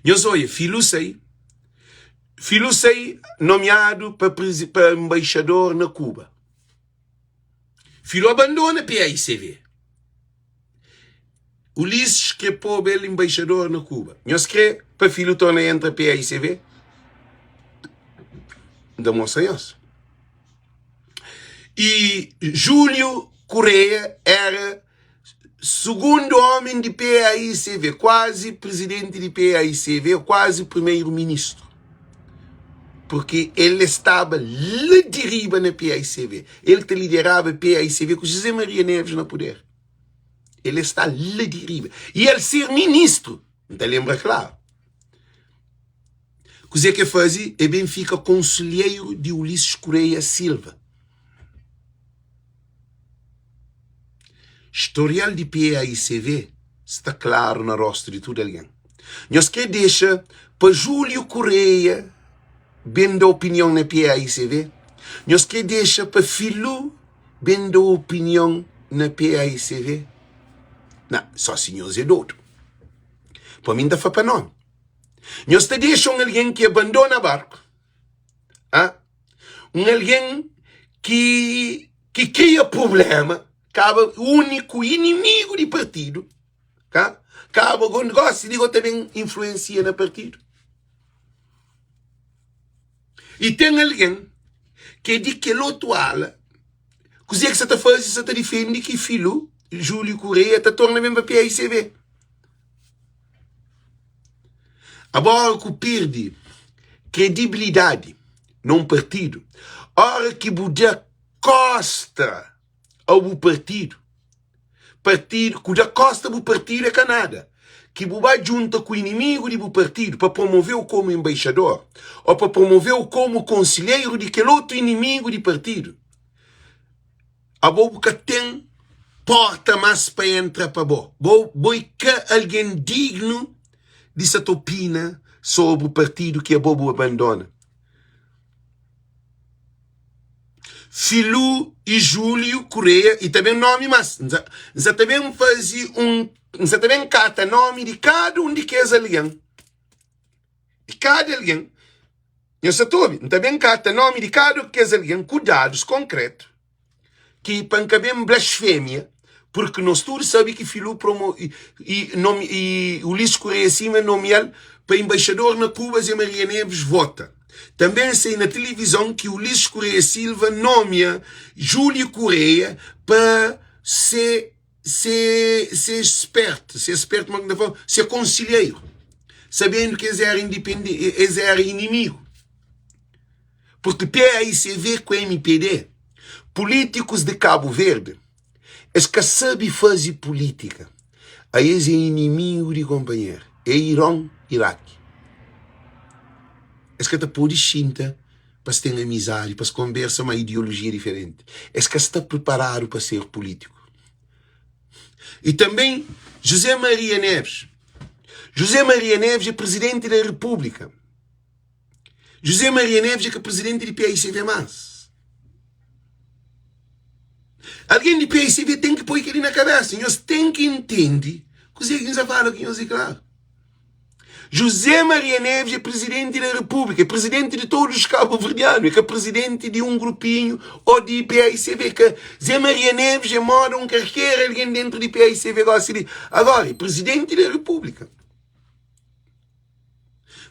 Nhos odja, Filu sai, Filu sai nomiadu pa pa enbaixador na Kuba. Filu abandona PAICV. Ulisses kre poba el embaixador na Cuba. Nhos kre pa Filu torna entra PAICV? N ta mostra nhos. E Júlio Correia era sugundu omi di PAICV, kuazi prizidenti di PAICV, kuazi primeru ministru. Purki el estaba la di riba na PAICV. El ta lideraba PAICV ku José Maria Neves na puder. El está la di riba. I el ser ministru, N ta lenbra klaru. Kuzê ki el faze? El ben fika konselheiru di Ulisses Correia Silva. Storial di PAICV sta klaru na rostu di tudu algen. Nhos krê dexa pa Júlio Correia ben da opinion na PAICV? Nhos krê dexa pa Filú Ben da opinion na PAICV? Na, só si nhos é dodu. Pa mi N ta fla pa nomi. Nhos ta dexa un algen ki abandona barku, ah, un algen ki ki kria prublema, kaba úniku inimigu di partidu, ka? Kaba gosi di go ta ben influensia na partidu. I ten algen ki é di kel otu ala, kuzê ki sa ta faze? Sa ta difende ki Filu, Júliu Kureia, ta torna ben pa PAICB. Abo óra ku perde kredibilidadi na un partidu, óra ki bu da kósta a bu partidu, partidu ku da kosta bu partidu é ka nada ki bu ba djunta ku inimigu di bu partidu pa promoveu komu embaixador o pa promoveu komu konsilheiru di kel otu inimigu di partidu abo bu ka ten porta mas pa entra pa bo bo bo é ka algen dignu di sa ta opina sobri partidu ki abo bu abandona. Filu i Júliu Kureia i ta ben nomi mas N sa ta ben faze un N sa ta ben kata nomi di kada un di kes algen di kada algen Nhos sa ta obi? N ta ben kata nomi di kada un kes algen ku dadus konkretu ki pa N ka ben blasfemia, purki nos tudu sabe ki Filu promo i, i, nomi, i Ulisses Correia Sima nomia-l pa embaixador na Kuba, Zé Maria Neves vota. Tanben sai na tilivizon ki Ulisses Correia Silva nomia Júlio Correia pa se se se espertu, se espertu, ma ta fla, se konsilheiru, sabendu ki es era indipendi, es era inimigu. Porque PAICV ku mpd, políticos de Cabo Verde, es ka sabe faze política. A es é inimigo de companheiro. É Iron, Iraque. Es ka ta pode xinta pa es ten amizade, pa es conversa ma ideologia diferente. Es ka sta preparado pa ser político. E também José Maria Neves. José Maria Neves é presidente da República. José Maria Neves é ka presidente di PAICV mas. Alguém di PAICV tem ki poi kel-li na kabesa. Nhos tem ki intende kuzê ki N sa fala ku nhos é klaru. José Maria Neves é presidente da República, é presidente de todos os cabo-verdianos, é ka presidente de um grupinho ou de PAICV. Ka Zé Maria Neves é moda um qualquer alguém dentro de PAICV gosta de. Agora, é presidente da República.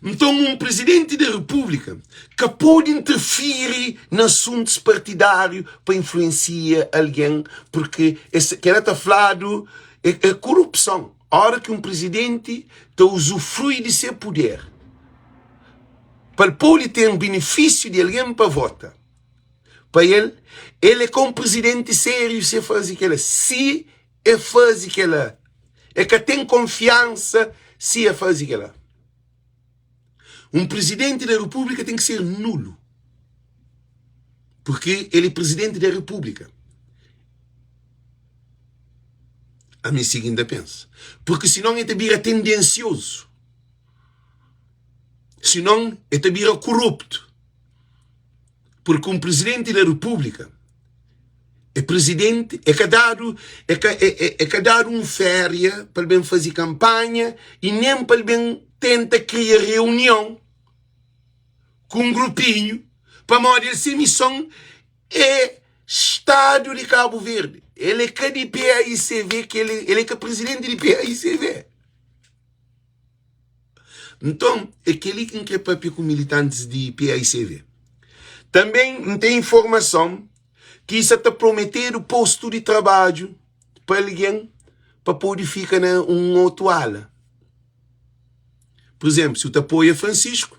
Nton, un Prizidenti di Repúblika ka pode interfiri na asuntus partidáriu pa influensia algen, purki es, kel-la ta fladu é, é korupson. Óra ki un prizidenti ta uzufrui di se puder pa el pode ten benefísiu di algen pa vota pa el, el é ka un prizidenti sériu si el faze kel-la. Si el faze kel-la, el ka ten konfiansa si el faze kel-la. Un prizidenti da repúblika ten ki ser nulu, purki el é prizidenti da repúblika. Ami si ki N ta pensa. Purki sinon el ta bira tendensiozu, sinon el ta bira koruptu. Purki un prizidenti da repúblika é prizidenti, é ka dadu, é ka, é, é ka dadu un féria pa el ben faze kanpanha i nen pa el ben tenta kria reunion ku un grupinhu, pamodi el se mison é Stadu di Kabu Verdi. El é ka di PAICV, ki el, el é ka prizidenti di PAICV. Nton, é kel-li ki N krê pâpia ku militantis di PAICV. Tanbê, N ten informason ki sa ta prometedu postu di trabadju pa algen pa pode fika na un otu ala. Pur izénplu, si bu ta apoia Francisco,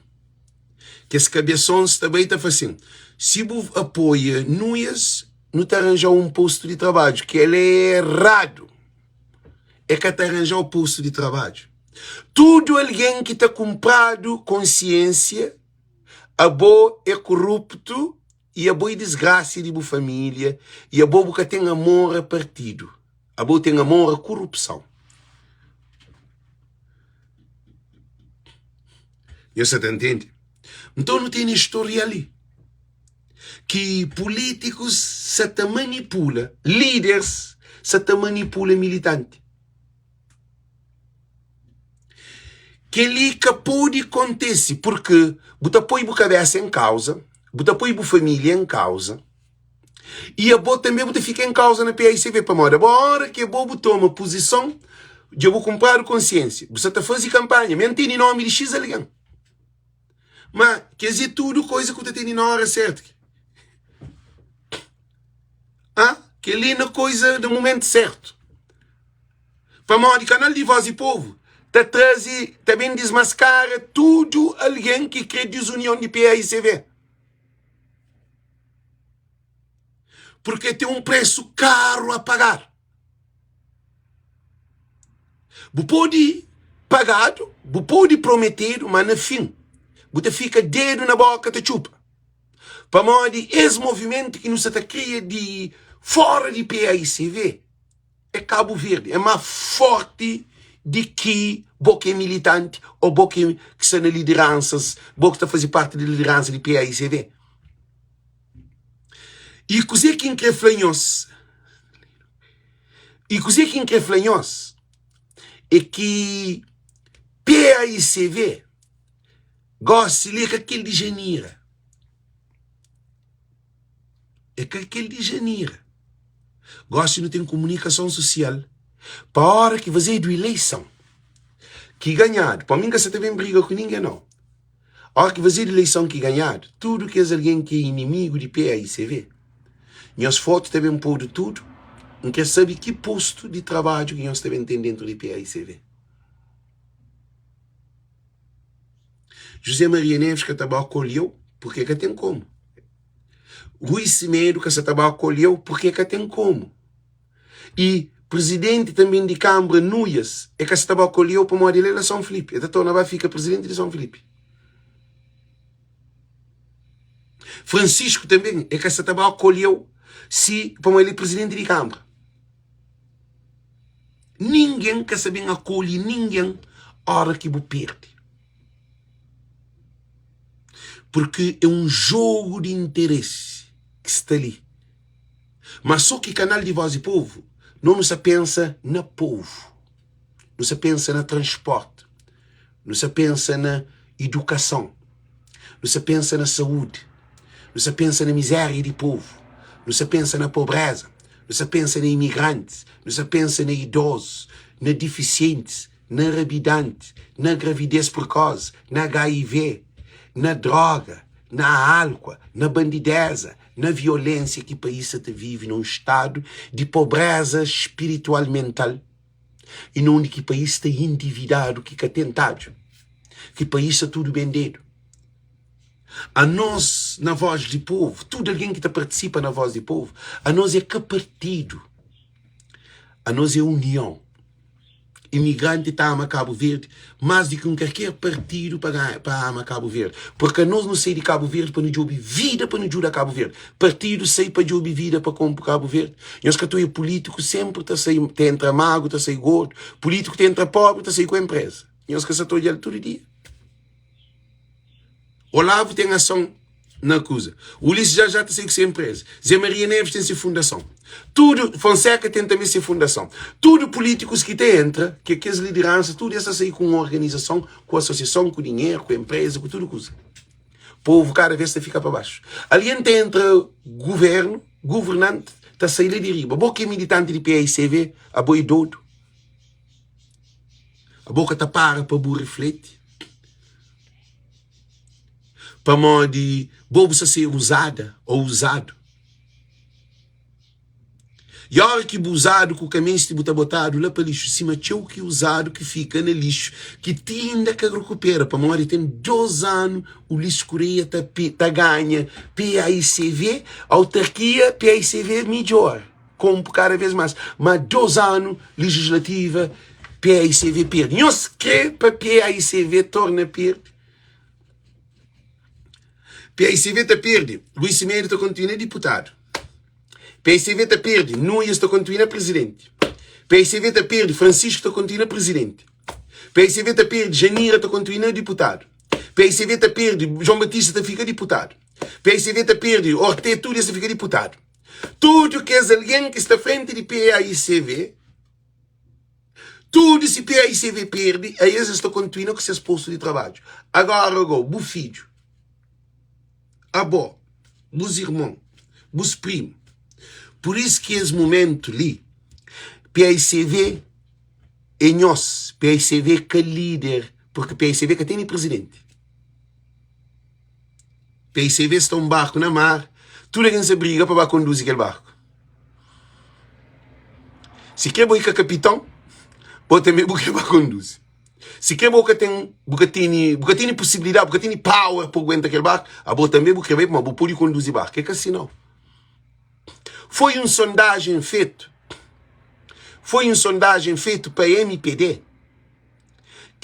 kes kabesons ta bai ta fla sin, si bu apoia Nuias, nu ta ranja-u un postu di trabadju. Kel-la é eradu! E ka ta ranja-u postu di trabadju. Tudu algen ki ta kunpradu konsiensia, abo é koruptu i abo é disgrasia di bu familia i abo bu ka ten amor a partidu, abo ten amor a korupson. Nhos sa ta ntende? Nton nu tene storial li ki pulitikus sa ta manipula liders, sa ta manipula militanti. Kel-li ka pode kontise purki bu ta poi bu kabésa en kauza, bu ta poi bu família en kauza i abo tanbê bu ta fika en kauza na PAICV pamodi abo óra ki abo bu toma puzison dja bu kunpradu konsiénsia, bu sa ta faze kanpanha, mi N tene nómi di xis algen. Má kes é tudu koza ki bu ta tene na óra sértu. Ah, kel-li na koza na momentu sértu. Pamodi kanal di Voz di Povu ta traze, ta ben dismaskara tudu algen ki kre dizunion di PAICV. Purke ten un presu karu a pagar. Bu pode pagadu, bu pode prometedu, ma na fin bu ta fika dedu na boka ta txupa. Pamodi es movimentu ki nu sa ta kria di fora di PAICV, é Kabu Verdi, é má forti di ki bo ki é militanti ô bo ki sta na lideransas, bo ki ta faze parti di lideransa di PAICV. I kuzê ki N krê fla nhos, i kuzê ki N krê fla nhos é ki PAICV gósi li é ka kel di Janira. É ka kel di Janira. Gósi nu ten kumunikason susial pa óra ki fazedu ileison ki ganhadu, pa mi N ka sa ta ben briga ku ningen nau. Óra ki fazedu ileison ki ganhadu, tudu kes algen ki é inimigu di PAICV, nhos fotu ta ben podu tudu. N kre sabe ki postu di trabadju ki nhos ta ben ten dentu di PAICV. José Maria Neves ka ta ba akolheu purke ka ten komu. Rui Semedo ka sa ta ba akolheu purke ka ten komu. I prizidenti tanben di kanbra Nuias e ka sa ta ba akolheu pamodi el é la Son Filipi, e ta torna ba fika prizidenti di Son Filipi. Francisco tanben e ka sa ta ba akolheu si pamodi el é prizidenti di kanbra. Ningen ka sa ben akolhe ningen ora ki bu perde. Purki é un jogu di interesi ki sta li. Ma so ki kanal di Voz di Povu, no nu sa pensa na povu, nu sa pensa na transporti, nu sa pensa na idukason, nu sa pensa na saúdi, nu sa pensa na mizéria di povu, nu sa pensa na pobreza, nu sa pensa na imigrantis, nu sa pensa na idozus, na difisientis. na rabidanti, na gravidez prekosi, na HIV, na droga, na álkua, na bandideza, na violénsia ki país sa ta vive na un stadu di pobreza spiritual mental i na undi ki país sta individadu ki ka ten tadju, ki país sta tudu bendedu. Anos na Voz di Povu, tudu algen ki ta partisipa na Voz di Povu, anos é ka partidu, anos é union. Imigranti ta ama Kabu Verdi más di ki un kalker partidu pa ganha, pa ama Kabu Verdi. Purki anos nu sai di Kabu Verdi pa nu djobe vida pa nu djuda Kabu Verdi. Partidu sai pa djobe vida pa konpo Kabu Verdi. Nhos ka ta oia pulítiku senpri ta sai, ta entra magru, ta sai gordu. Pulítiku ta entra pobri, ta sai ku enpreza. Nhos ka sa ta odja-l tudu dia. Olavo ten ason na kuza. Ulisses já já ta sai ku se empresa. Zé Maria Neves ten se fundason. Tudu, Fonseca ten tanbe se fundason. Tudu pulítikus ki ta entra, ke kes lideransa, tudu es ta sai ku un organizason, ku asosiason, ku dinheru, ku empresa, ku tudu kuza. Povu kada vez ta fika pa baxu. Algen ta entra guvernu, guvernanti, ta sai la di riba. Bo ki é militanti di PAICV, abo é dodu. Abo ka ta para pa bu rifleti? Pamodi bo bu sta ser uzada ô uzadu. I óra ki bu uzadu ku ka meste, bu ta botadu la pa lixu, sima txeu ki uzadu ki fika na lixu ki ti inda ka rekupera. Pamodi ten dos anu Ulisses Correia ta, ta ganha PAICV, autarkia PAICV midjor. Konpu kada vez más. Ma dos anu legislativa paicv perde. Nhos kre pa paicv torna perde? Paicv ta perde, Luís Semedo ta kontinua diputadu. Paicv ta perde, Nunes ta kontinua presidenti. Paicv ta perde, Francisco ta kontinua presidenti. Paicv ta perde, Janira ta kontinua diputadu. Paicv ta perde, João Batista ta fika diputadu. Paicv ta perde, Orte, tudu es ta fika diputadu. Tudu kes algen ki sta frenti di PAICV, tudu si PAICV perde, a es es ta kontinua ku ses postu di trabadju. Agora go, bu fidju, abo, bus irmon, bus primu. Pur isu ki es mumentu li, PAICV é nhos, PAICV ka lider, purki PAICV ka tene prizidenti. PICV sta un barku na mar, tudu algen sa briga pa ba konduzi kel barku. Si kre bo i ka kapiton, bo tanbe bu kre ba konduzi. Si kre bo ka ten, bu ka tene, bu ka tene posibilidadi, bu ka tene power pa aguenta kel barku, abo tanbe bu kre bai, ma bu pudi konduzi barku. É ka si nau. Foi un sondajen fetu, foi un sondajen fetu pa mpd.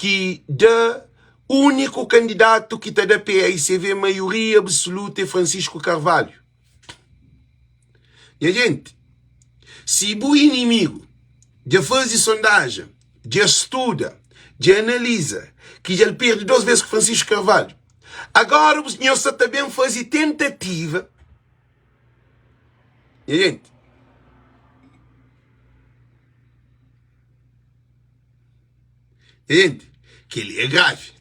ki da úniku kandidatu ki ta da paicv maioria absoluta é Francisco Carvalho. Nha jenti, si bu inimigu dja faze sondajen, dja studa, dja analiza ki dja el perde dos bes ku Francisco Carvalho, agora nhos sa ta ben faze tentativa. Nha jenti. Entende? Kel-li é gravi.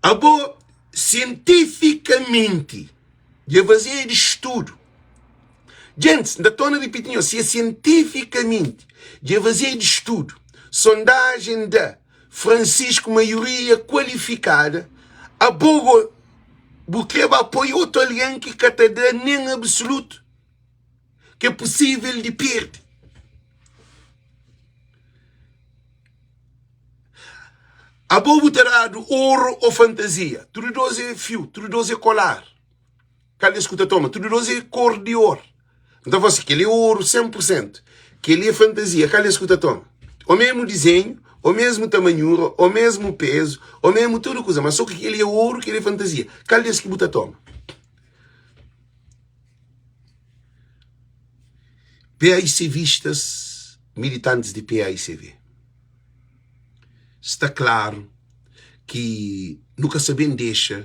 Abo, sientifikamenti, dja fazedu studu. Gentis, N ta torna ripiti nhos, si é sientifikamenti dja fazedu studu, sondajen da Francisco maioria kualifikada, abo go bu kre ba poi otu algen ki ka ta da nen absolutu? ki é pusível di perde. Abo bu ta dadu oru ô fantazia? Tudu dos é fiu, tudu dos é kolar. Kal des ku ta toma? Tudu dos é kor di or. N ta fla si, kel-li é oru 100%, kel-li é fantazia. Kal des ku ta toma? Ô mesmu dizenhu, ô mesmu tamanhura, ô mesmu pezu, ô mesmu tudu kuza, ma sô ki kel-li é oru, kel-li é fantazia. Kal des ki bu ta toma? PAICVistas, militantis di PAICV, sta klaru ki nu ka sa ben dexa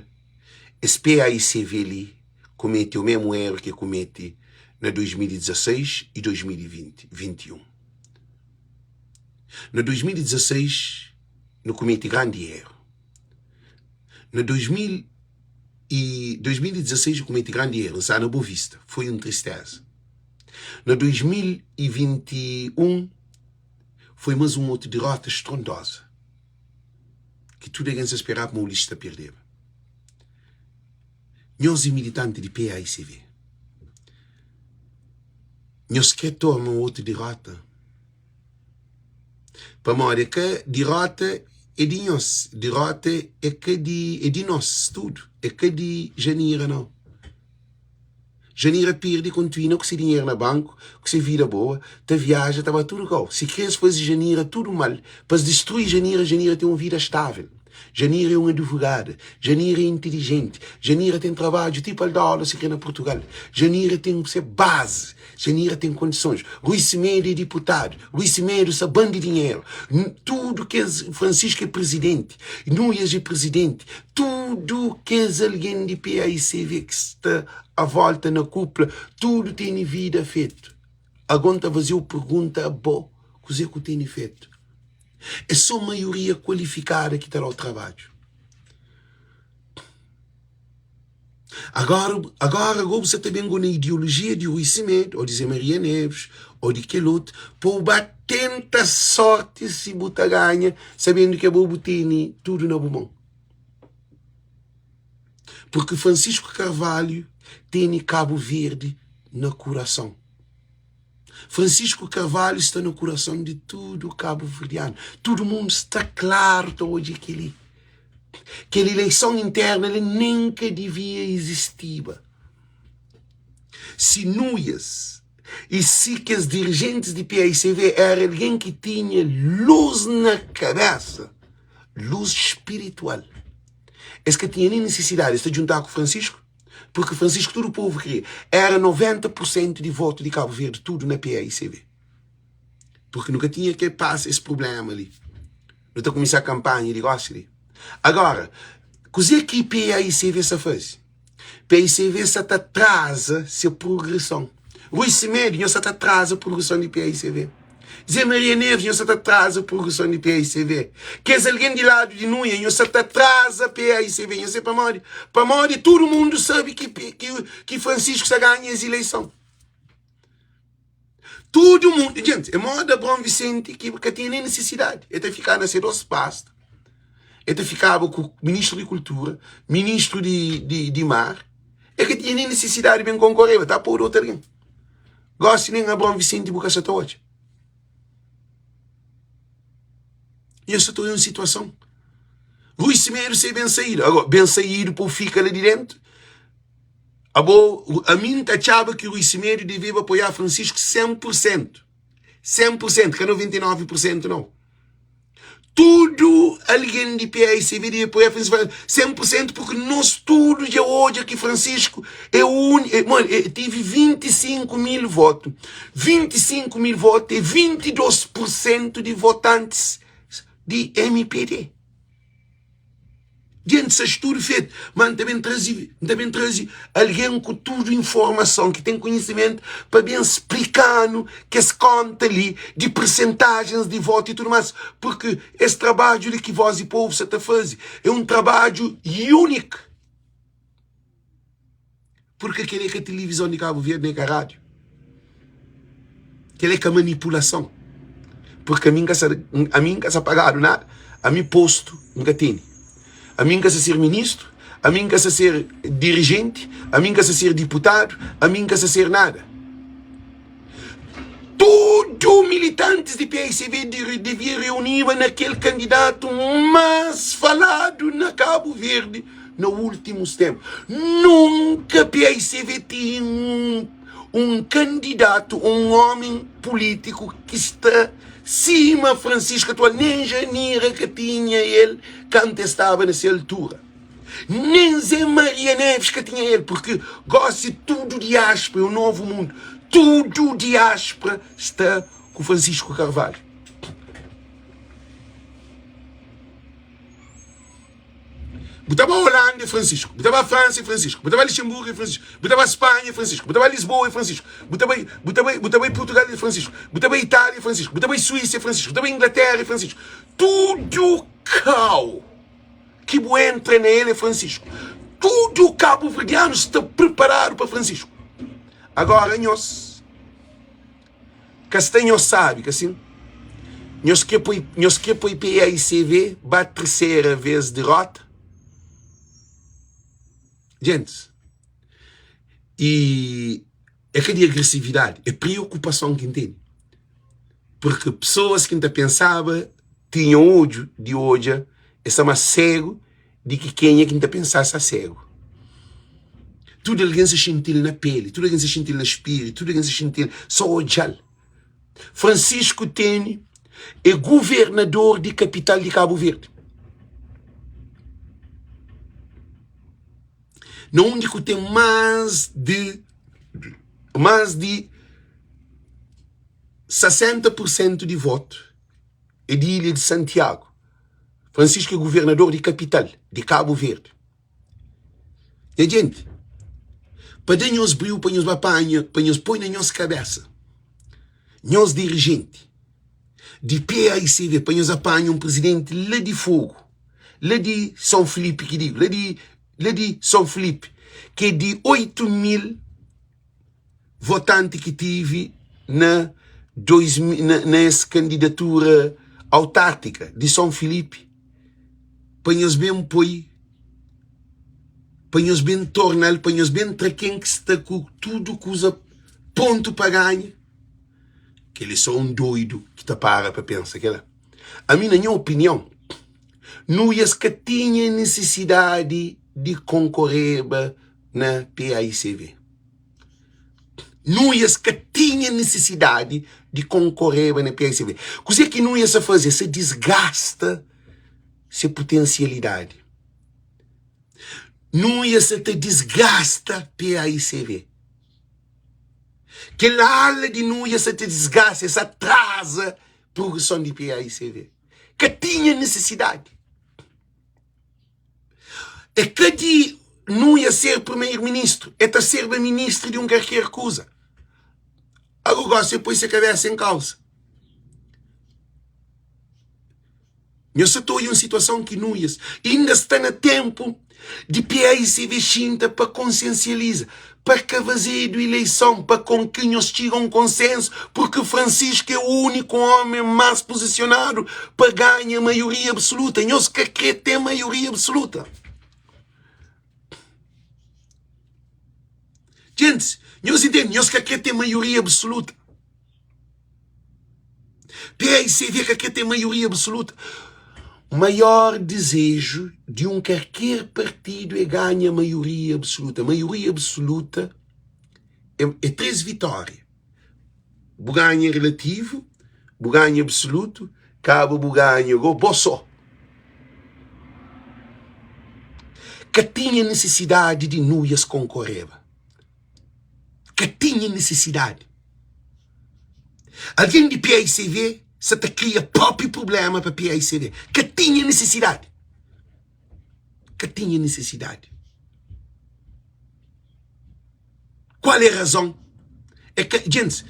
es PAICV li komete o mesmu eru ki e komete na 2016 y 2021. Na 2016 nu komete grandi eru. Na 2000 e 2016 eu cometi grande erro, N na Boa Vista, foi um tristeza. Na 2021 Foi mas un otu derota strondoza ki tudu algen sa speraba ma Ulisses ta perdeba. Nhos e militanti di paicv. Nhos kre torna un otu derota? Pamodi é ka dirota é di nhos, dirota é ka di é di nos tudu, é ka di Janira nau. Janira pirdi kontinua ku se dinheru na banku, ku se vida boa, ta viaja, ta ba tudu kau. Si kre es faze Janira tudu mal, pa es distrui Janira, Janira ten un vida stável. Janira é un advogada, Janira é intilijenti, Janira ten trabadju ti pa al dóla si kre na Purtugal, Janira ten se bazi. Janira ten kondisons. Rui Semedo é diputadu. Rui Semedo sa ban di dinheru. Tudu kes, Francisco é prizidenti, Nuias é prizidenti, tudu kes algen di paicv ki sta a volta na kupla, tudu tene vida fetu. Ago N ta faze-u pergunta abo, kuze ku tene fetu? É so maioria kualifikada ki ta da-u trabadju. Agora, agora go bu sa ta ben go na ideologia di Rui Semedo, ou di Zé Maria Neves, ou di kel otu, pa bu ba tenta sorti si bu ta ganha, sabendu ki abo bu tene tudu na bu mon. Porque Francisco Carvalho tene Cabo Verde na kurason. Francisco Carvalho sta na kurason di tudu kabuverdianu. Tudu mundu sta klaru ta odja keli. Kel ileison interna li nen ka divia izistiba. Si Nuias i si kes dirijentis di PAICV era algen ki tinha lus na kabesa, lus spiritual, es ka tinha nen nisisidadi, es ta djuntaba ku Francisco, purki Francisco tudu povu kria, era 90 pur sentu di votu di Kabu Verdi tudu na PAICV. Purki nu ka tinha ke pasa es prublema li. Nu ta kumesa kampanha di gosi li. Agora, kuze ki PAICV sa faze? PAICV sa ta traza se progreson. Rui Semedo, nho sa ta traza progreson di PAICV. Zé Maria Neves, nho sa ta traza progreson di PAICV. Kes algen di ladu di Nunha, nho sa ta traza PAICV. Nho se pamodi? Pamodi tudu mundu sabe ki, ki, ki Francisco sa ganha es ileison. Tudu mundu, gente, é moda Abraão Vicente ki ka tinha nem necessidade. Ele ta fikaba na se dos pasta. Ele ta fikaba ku ministro di kultura, ministro di, di, di mar. Ele ka tinha nem necessidade de ben concorrer, ta pôr outro alguém. Gosi nem Abraão Vicente bu ka sa ta odja. E eu estou em uma situação. Rui Semedo ser bem saído. Agora, bem saído por fica lá de dentro. Abo, ami N ta atxaba ki Rui Semedo deveba apoiá Francisco 100 pur sentu. 100 pur sentu, ka 99 pur sentu nau. Tudu algen di PAICV debe apoiá Francisco 100 pur sentu purki nos tudu dja odja ki Francisco é uni, é, mano, é, tive 25 mil votu. 25 mil votu é 22 pur sentu di votantis di mpd. Dianti ses studu fetu, ma N ta ben traze, N ta ben traze algen ku tudu informason, ki ten konhisimentu, pa ben splika-nu kes konta li di persentajens di votu i tudu más, purki es trabadju li ki Voz di Povu sa ta faze é un trabadju úniku. Purki kel-li é ka tilivizon di Kabu Verdi, nen ka rádiu. Kel-li é ka manipulason. Purki ami N ka sa, ami N ka sa pagadu nada, ami postu N ka tene. Ami N ka sa ser ministru, ami N ka sa ser dirijenti, ami N ka sa ser diputadu, ami N ka sa ser nada. Tudu militantis di PICV devia reuniba na kel kandidatu más faladu na Kabu Verdi na últimus ténpu. Nunka PICV tinha un, un kandidatu, un ómi pulítiku ki sta sima Francisco atual. Nen Janira ka tinha el kantu el staba na se altura. Nen Zé Maria Neves ka tinha el, porque gosi tudu diáspora, é um novo mundo, tudu diáspora sta ku Francisco Carvalho. Bu ta ba Holanda é Francisco, bu ta ba França é Francisco, bu ta ba Luxemburgo é Francisco, bu ta ba Espanha é Francisco, bu ta ba Lisboa é Francisco, bu ta bai, bu ta bai, bu ta bai Portugal é Francisco, bu ta bai Itália é Francisco, bu ta bai Suíça é Francisco, bu ta bai Inglaterra é Francisco. Tudu kau ki bu entra na el é Francisco. Tudu kabuverdianu sta preparadu pa Francisco. Agora nhos ka sta nhos sabi ka sin? Nhos kre poi, nhos kre poi PAICV ba tersera vez derota? Gentis, e é ka di agresividadi, é preokupason ki N tene. Purki pesoas ki N ta pensaba tinha odju di odja, es sta más segu di ki kenha ki N ta pensa sta segu. Tudu algen sa xinti-l na peli, tudu algen sa xinti-l na spiritu, tudu algen sa xinti-l so odja-l. Francisco tene é governador di kapital di Kabu Verdi. Na undi ku ten más di más di 60 pur sentu di votu é di ilha di Santiagu. Francisco é governador di kapital di Kabu Verdi. Nha jenti, pa da nhos briu pa nhos ba panha, pa nhos poi na nhos kabesa, nhos dirijenti di PAICV, pa nhos apanha un prizidenti la di Fogu, la di São Filipe ki digo, la di, la di São Filipe, ki é di 8 mil votanti ki tive na, dois, na, na es kandidatura autártika di São Filipe, pa nhos ben poi, pa nhos ben torna-l, pa nhos ben tra ken ki sta ku tudu kuza prontu pa ganha. Kel-li é sô un doidu ki ta para pa pensa kel-la. Ami, na nha opinion, Nuias ka tinha nisisidadi di konkoreba na PAICV. Nuias ka tinha nisisidadi di konkoreba na PAICV. Kuzê ki Nuias sa faze? El sa disgasta se putensialidadi. Nuias sa ta disgasta PAICV. Kel ala di Nuias sa ta disgasta, el sa atraza progreson di PAICV. Ka tinha nisisidadi. É ka di Nuia ser primeiro-ministro, é ta serba ministro di un karker kuza. Agora gosi é poi se kabesa em kausa. Nhos sa ta odja un situason ki Nuias inda sta na tempu di PAICV xinta pa konsiensializa, pa ka fazedu ileison, pa kon ki nhos txiga un konsensu, purki Francisco é úniku omi más puzisionadu pa ganha maioria absoluta. Nhos ka kre ten maioria absoluta. Gentis, nhos intende? Nhos ka kre ten maioria absoluta. PAICV ka kre ten maioria absoluta. Maior dezeju di un karker partidu é ganha maioria absoluta. Maioria absoluta é, é 3 vitória. Bu ganha relativu, bu ganha absolutu, kaba bu ganha go bo só. Ka tinha nisisidadi di Nuias konkoreba. Ka tinha nisisidadi. Algen di PAICV sa ta kria própi prubléma pa PAICV. Ka tinha nisisidadi. Ka tinha nisisidadi. Kual é razon? É ka, gentis,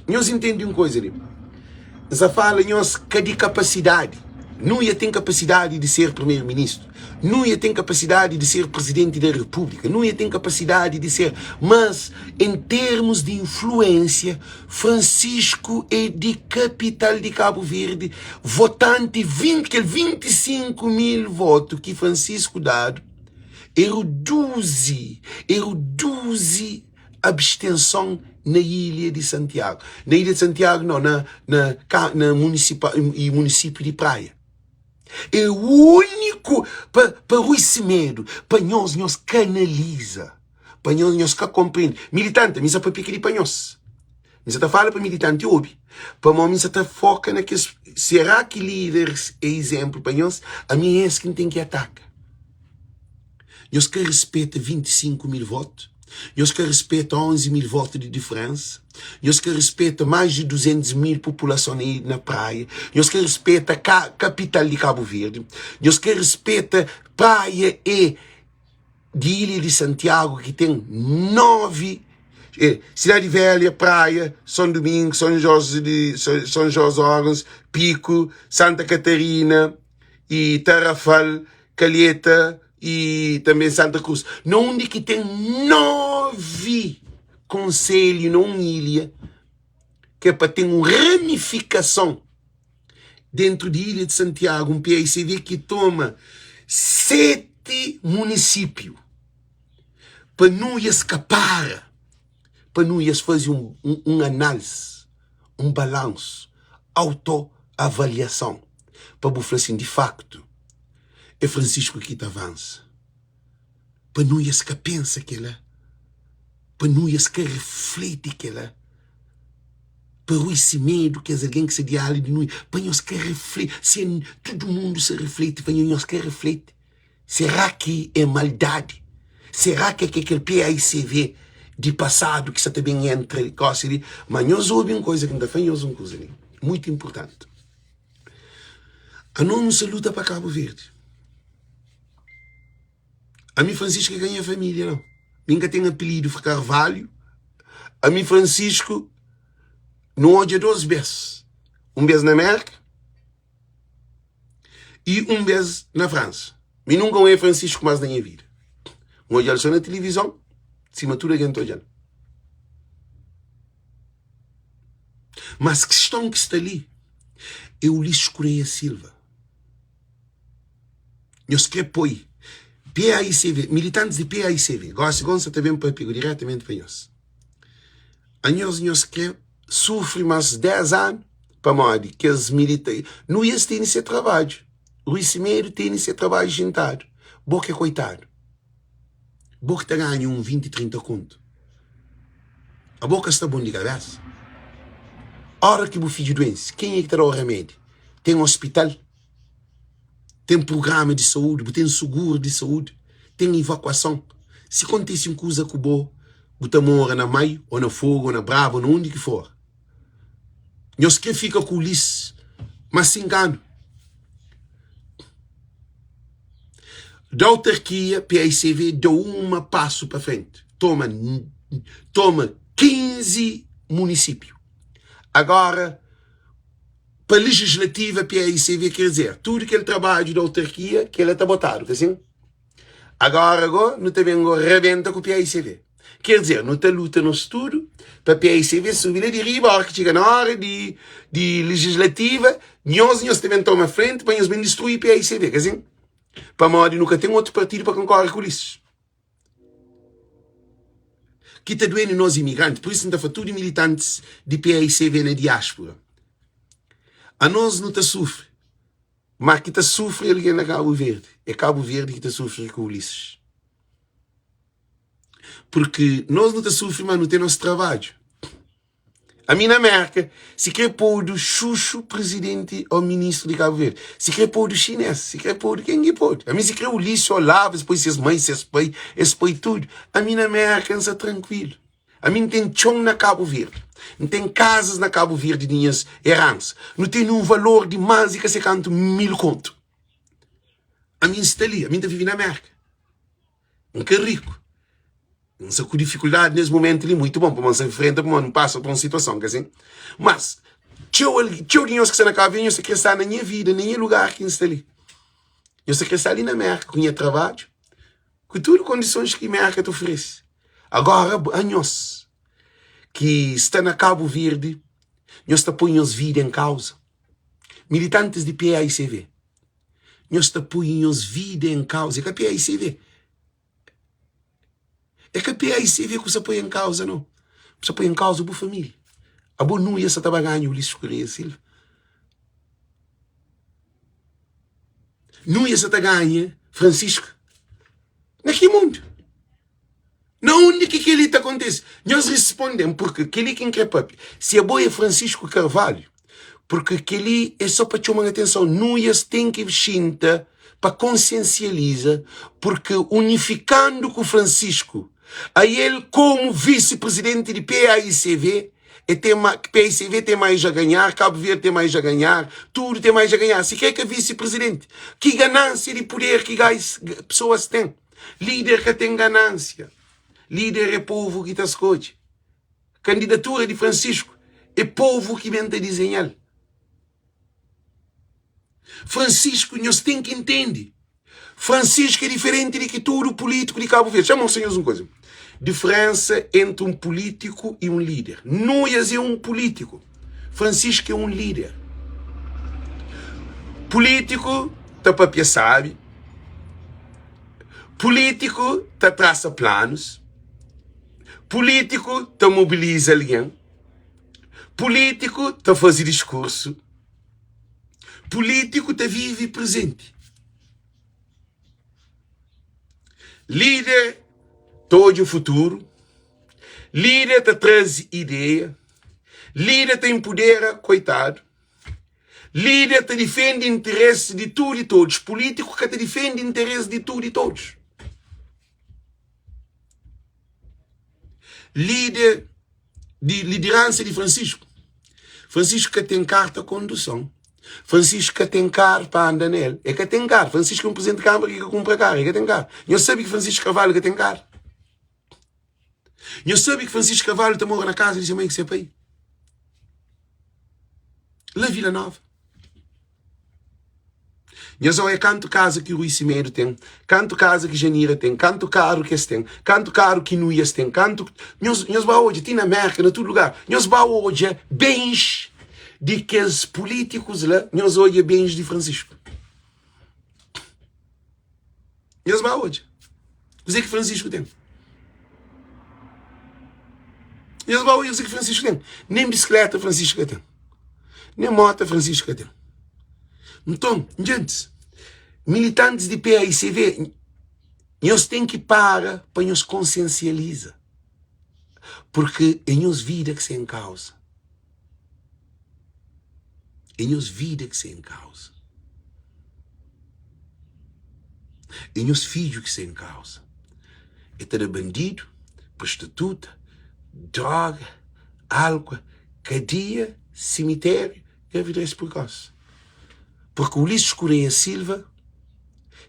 nhos intende un koza li. N sa fala nhos ka di kapasidadi. Nuia ten kapasidadi di ser primeru-ministru. Nuia ten kapasidadi di ser prizidenti da repúblika. Nuia ten kapasidadi di ser. Mas, en termus di influênsia, Francisco é di kapital di Kabu Verdi. Votanti, 20, kel 25 mil votu ki Francisco dadu, e reduzi, e reduzi abstenson na ilha di Santiago. Na ilha di Santiago não, na, na, na municipa, e município di Praia. É o único pa, pa Rui Semedo, pa nhos, nhos canaliza. Pa nhos, nhos ka compreende. Militante, mi sa papia keli pa nhos. Mi sa ta fala pa militante obi. Pamodi mi sa ta foka na kes, será ki líderes é exemplo pa nhos? Ami é es ki N ten ki ataka. Nhos ka respeta 25 mil votu, nhos ka respeta 11 mil votu di diferensa, nhos ka respeta mais di 200 mil populason na, na praia, nhos ka respeta ka, kapital di Kabu Verdi, nhos ka respeta praia e di Ilha di Santiago ki ten 9 eh, Cidade Velha, Praia, São Domingos, São José de São José Órgãos, Pico, Santa Catarina e Tarrafal, Calheta e também Santa Cruz. Na onde que tem 9 conselho na uma ilha que é para ter uma ramificação. Dentru di Ilha di Santiagu, un paicv ki toma 7 munisipiu pa Nuias ka para, pa Nuias faze un, un, un análise, un balansu, auto-avaliason, pa bu fla sin, di faktu, é Francisco ki ta avansa. Pa Nuias ka pensa kela, pa Nuias ka refleti kela, pa Rui Semedo, kes algen ki sta di ala di Nuias, pa nhos ka refleti, si tudu mundu sa refleti, pa nhos ka refleti. Será ki é maldadi? Será ki é kel PAICV di pasadu ki sa ta ben entra gosi li? Ma nhos obi un koza ki N ta fla nhos un kuza li, muitu inpurtanti. Anos nu sa luta pa Kabu Verdi. Ami Francisco é ka nha família nau. Mi N ka ten apelidu Carvalho. Ami Francisco nu odja dos bes. Un bes na Merka i un bes na Fransa. Mi nunka N oja Francisco mas na nha vida. N odja-l so na tilivizon, sima tudu algen ta odja-l. Mas kiston ki sta li é Ulisses Correia Silva. Nhos kre poi PAICV, militantis di PAICV, gosi go N sa ta ben papia diretamenti pa nhos. Anhos nhos kre sufri mas 10 anu pamodi kes milita Nuias tene se trabadju, Rui Semedo tene se trabadju xintadu, bo ke koitadu. Bo ki ta ganha un 20, 30 kontu. Abo ka sta bon di kabesa? Ora ki bu fidju duense, kenha ki ta da-u ramedi? Ten ospital? Ten prugrama di saúdi? Bu ten suguru di saúdi? Ten ivakuason? Si kontise un kuza ku bo, bu ta mora na Mai, ô na Fogu, ô na Brava, ô na undi ki for. Nhos krê fika ku Ulisses más 5 anu? Da autarkia, paicv da uma pasu pa frenti, toma toma 15 munisípiu. Agora, pa legislativa, paicv quer dizer, tudu kel trabadju da autarkia, kela ta botadu, ka sin? Agora go, nu ta ben go rebenta ku paicv. Quer dizer, nu ta luta nos tudu pa paicv subi la di riba, ora ki txiga na ora di di legislativa, nhos nhos ta ben toma frenti pa nhos ben distrui paicv, ka sin? Pamodi nu ka ten otu partidu pa konkore ku Ulisses. Ki ta duenu nos imigranti, pur isu N ta fla tudu militantis di paicv na diaspura, anos nu ta sufri, ma ki ta sufri algen na Kabu Verdi, é Kabu Verdi ki ta sufri ku Ulisses. Purki nos nu ta sufri, ma nu ten nos trabadju. Ami na Merka, si kre podu xuxu prizidenti o ministru di Kabu Verdi, si kre podu xines, si kre podu ken ki pode. Ami si kre Ulisses Olavo, es poi ses mai, ses pai, es poi tudu. Ami na Merka N sa trankuilu. Ami N ten txon na Kabu Verdi, N ten kazas na Kabu Verdi di nhas eransa. Nu tene un valor di mas di ka se kantu mil kontu. Ami N sta li, ami N ta vive na Merka. N ka riku. N sta ku difikuldadi nes mumentu li, muitu bon, pamodi N sta nfrenta, pamodi N pasa pa un situason, ka sin? Mas, txeu algen, txeu di nhos ki sta na Kabu Verdi, nhos ta kre sta na nha vida, na nha lugar ki N sta li. Nhos ta kre sta li na Merka, ku nha trabadju, ku tudu kondisons ki Merka ta oferese. Agora, anhos ki sta na Kabu Verdi, nhos ta poi nhos vida en kauza. Militantis di PAICV, nhos ta poi nhos vida en kauza. É ka PAICV. É ka PAICV ku sa poi en kauza, nau. Bu sa poi en kauza bu família. Abo nuia sa ta ba ganha Ulisses Correia Silva. Nuia sa ta ganha Francisco. Na ki mundu? Na undi ki kel-li ta kontise? Nhos responde-m, purki kel-li ki N krê pâpia. Si abo é Francisco Carvalho, purki kel-li é sô pa txoma-m atenson. Nuias ten ki xinta pa konsiensializa, purki unifikandu ku Francisco, ael komu visi-prizidenti di PAICV, e ten ma, PAICV ten mais a ganhar, Cabo Verde ten mais a ganhar, tudu ten mais a ganhar. Si krê ka visi-prizidenti, ki ganansia di puder ki gais, pesoas ten? Líder ka ten ganánsia. Líder é povu ki ta skodje. Kandidatura di Francisco é povu ki ben ta dizenha-l. Francisco, nhos ten ki intende. Francisco é diferenti di ki tudu pulítiku di Kabu Verdi. Xa-m mostra nhos un kuza. Diferensa entri un pulítiku i un líder. Nuias é un pulítiku. Francisco é un líder. Pulítiku ta papia sábi, pulítiku ta trasa planus, pulítiku ta mobiliza algen, pulítiku ta faze diskursu, pulítiku ta vive prezenti. Líder ta odja futuru, líder ta traze ideia, líder ta inpudera koitadu, líder ta difende interesi di tudu i todos. Pulítiku ka ta difende interesi di tudu i todos. Líder di lideransa di Francisco. Francisco ka ten karta konduson. Francisco ka ten kar pa anda nel. E ka ten kar. Francisco é un presidente de Câmara ki ka kumpra kar. E ka ten kar. Nhos sabe ki Francisco Carvalho ka ten kar? Nhos sabe ki Francisco Carvalho ta mora na casa di se mãe ku se pai? La Vila Nova. Nhas oia kantu kaza ki Rui Simedo ten, kantu kaza ki Janira ten, kantu karu ki es ten, kantu karu ki Nuias ten, kantu nhos nhos ba odja ti na Merka, na tudu lugar, nhos ba odja bens di kes pulítikus la, nhos odja bens di Francisco. Nhos ba odja kuzê ki Francisco ten. Nhos ba odja kuzê ki Francisco ten. Nem bisikleta Francisco ka ten. Nem mota Francisco ka ten. Nton, gentis, militantis di PAICV, nhos ten ki para pa nhos konsiensializa. Porque é nhos vida ki sta en kauza. É nhos vida ki sta en kauza. É nhos fidju ki sta en kauza. É ta da bandidu, prostituta, droga, álkua, kadia, simitériu, gravidez prekosi. Porque Ulisses Correia Silva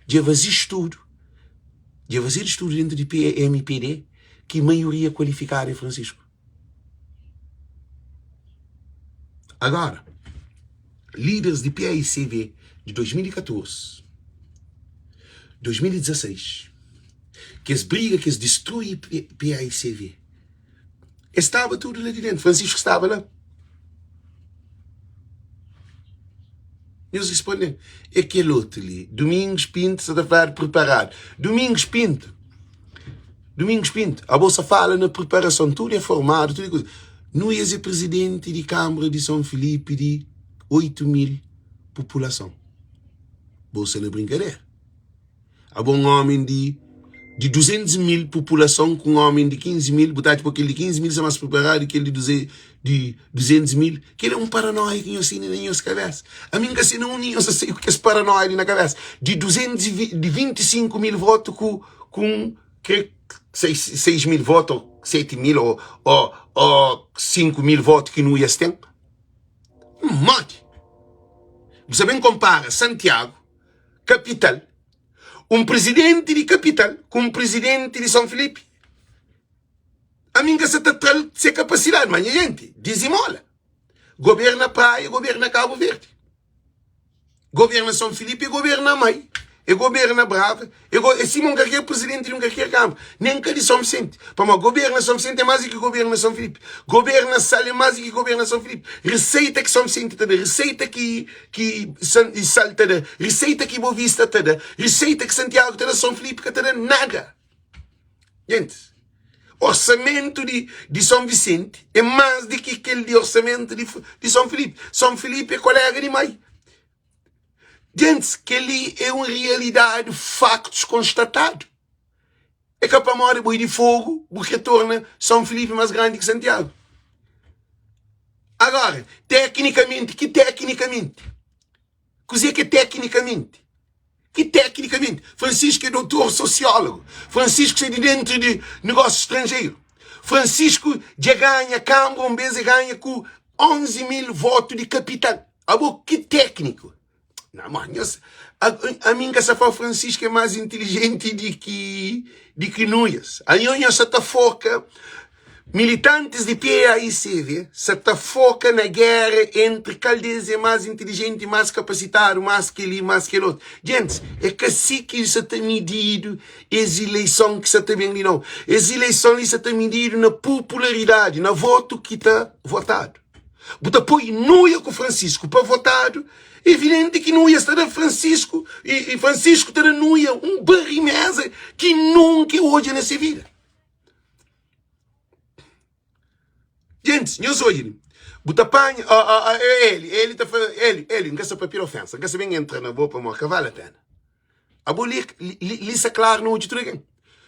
dja faze studu, dja fazedu studu dentu di PMPD ki maioria kualifikadu é Francisco. Agora, líderes di PAICV di 2014, 2016, kes briga ki es distrui PAICV, es staba tudu la di dentu, Francisco staba la. Nhos responde-m, é kel otu li, Domingos Pinto sa ta fladu preparadu. Domingos Pinto, Domingos Pinto, abo sa fala na preparason, tudu é formadu, tudu é kuza. Nuias é presidenti di Kanbra di Son Filipi di 8 mil populason. Bo sa na brinkadera. Abo un omi di di 200 mil populason ku un omi di 15 mil, bu ta atxa pa kel di 15 mil sta mas preparadu ki kel di duze di 200 mil? Kel é un paranoia ki nhos tene na nhos kabesa. Ami N ka se na undi nhos ta sai ku kes paranoia li na kabesa. Di 200 di 25 mil votu ku ku un kre 6 6 mil votu ou 7 mil ou ou ou 5 mil votu ki Nuias ten. Modi? Bu sa ben konpara Santiagu kapital, un prizidenti di kapital ku un prizidenti di Son Filipi? Ami N ka sa ta tra-l se kapasidadi, ma nha jenti, dizimola. Goberna Praia, goberna Kabu Verdi. Goberna Son Filipi é goberna Mai, é goberna Brava, é, go, é sima un kalker prizidenti di un kalker kanbra, nen ka di Son Visenti. Pamodi goberna Son Visenti é más di ki goberna Son Filipi. Goberna Sal é más di ki goberna Son Filipi. Riseita ki Son Visenti ta da, riseita ki ki Sal ta da, riseita ki Bovista ta da, riseita ki Santiagu ta da, Son Filipi ka ta da nada. Gentis, orsamentu di di Son Visenti é más di ki kel di orsamentu di di Son Filipi. Son Filipi é kolega di mai. Gentis, kel-li é un rialidadi, faktus konstatadu. É ka pamodi bo é di Fogu bu kre torna Son Filipi más grandi ki Santiagu. Agora, teknikamenti, ki teknikamenti? Kuzê ki é teknikamenti? Ki teknikamenti? Francisco é doutor sosiólogo. Francisco sai di dentro di negócio estrangeiro. Francisco dja ganha Câmara un bes, e ganha ku 11 mil voto di kapital. Abo ki tékniku? Não, mano, nhos, a, a mim ka sa fala Francisco é mais inteligente de que de que Nuias. A nhos sa ta foca Militantis di PAICV sa ta foka na géra entri kal di es é más intilijenti, más kapasitadu, más kel-li, más kel otu. Gentis, é ka si ki sa ta mididu es ileison ki sa ta ben li, nau. Es ileison li sa ta mididu na popularidadi, na votu ki ta votadu. Bu ta poi Nuia ku Francisco pa votadu, evidenti ki Nuia sta da Francisco e, e Francisco ta da Nuia un barrimeza ki nunka e odja na se vida. Gentis, nhos odja li. Bu ta panha, oh, oh, oh, ele, ele ta fa, ele, ele, N ka sta papia ofensa, N ka sta ben entra na bo pamodi ka vale a pena. Abo li, li, li sta klaru na odju tudu algen.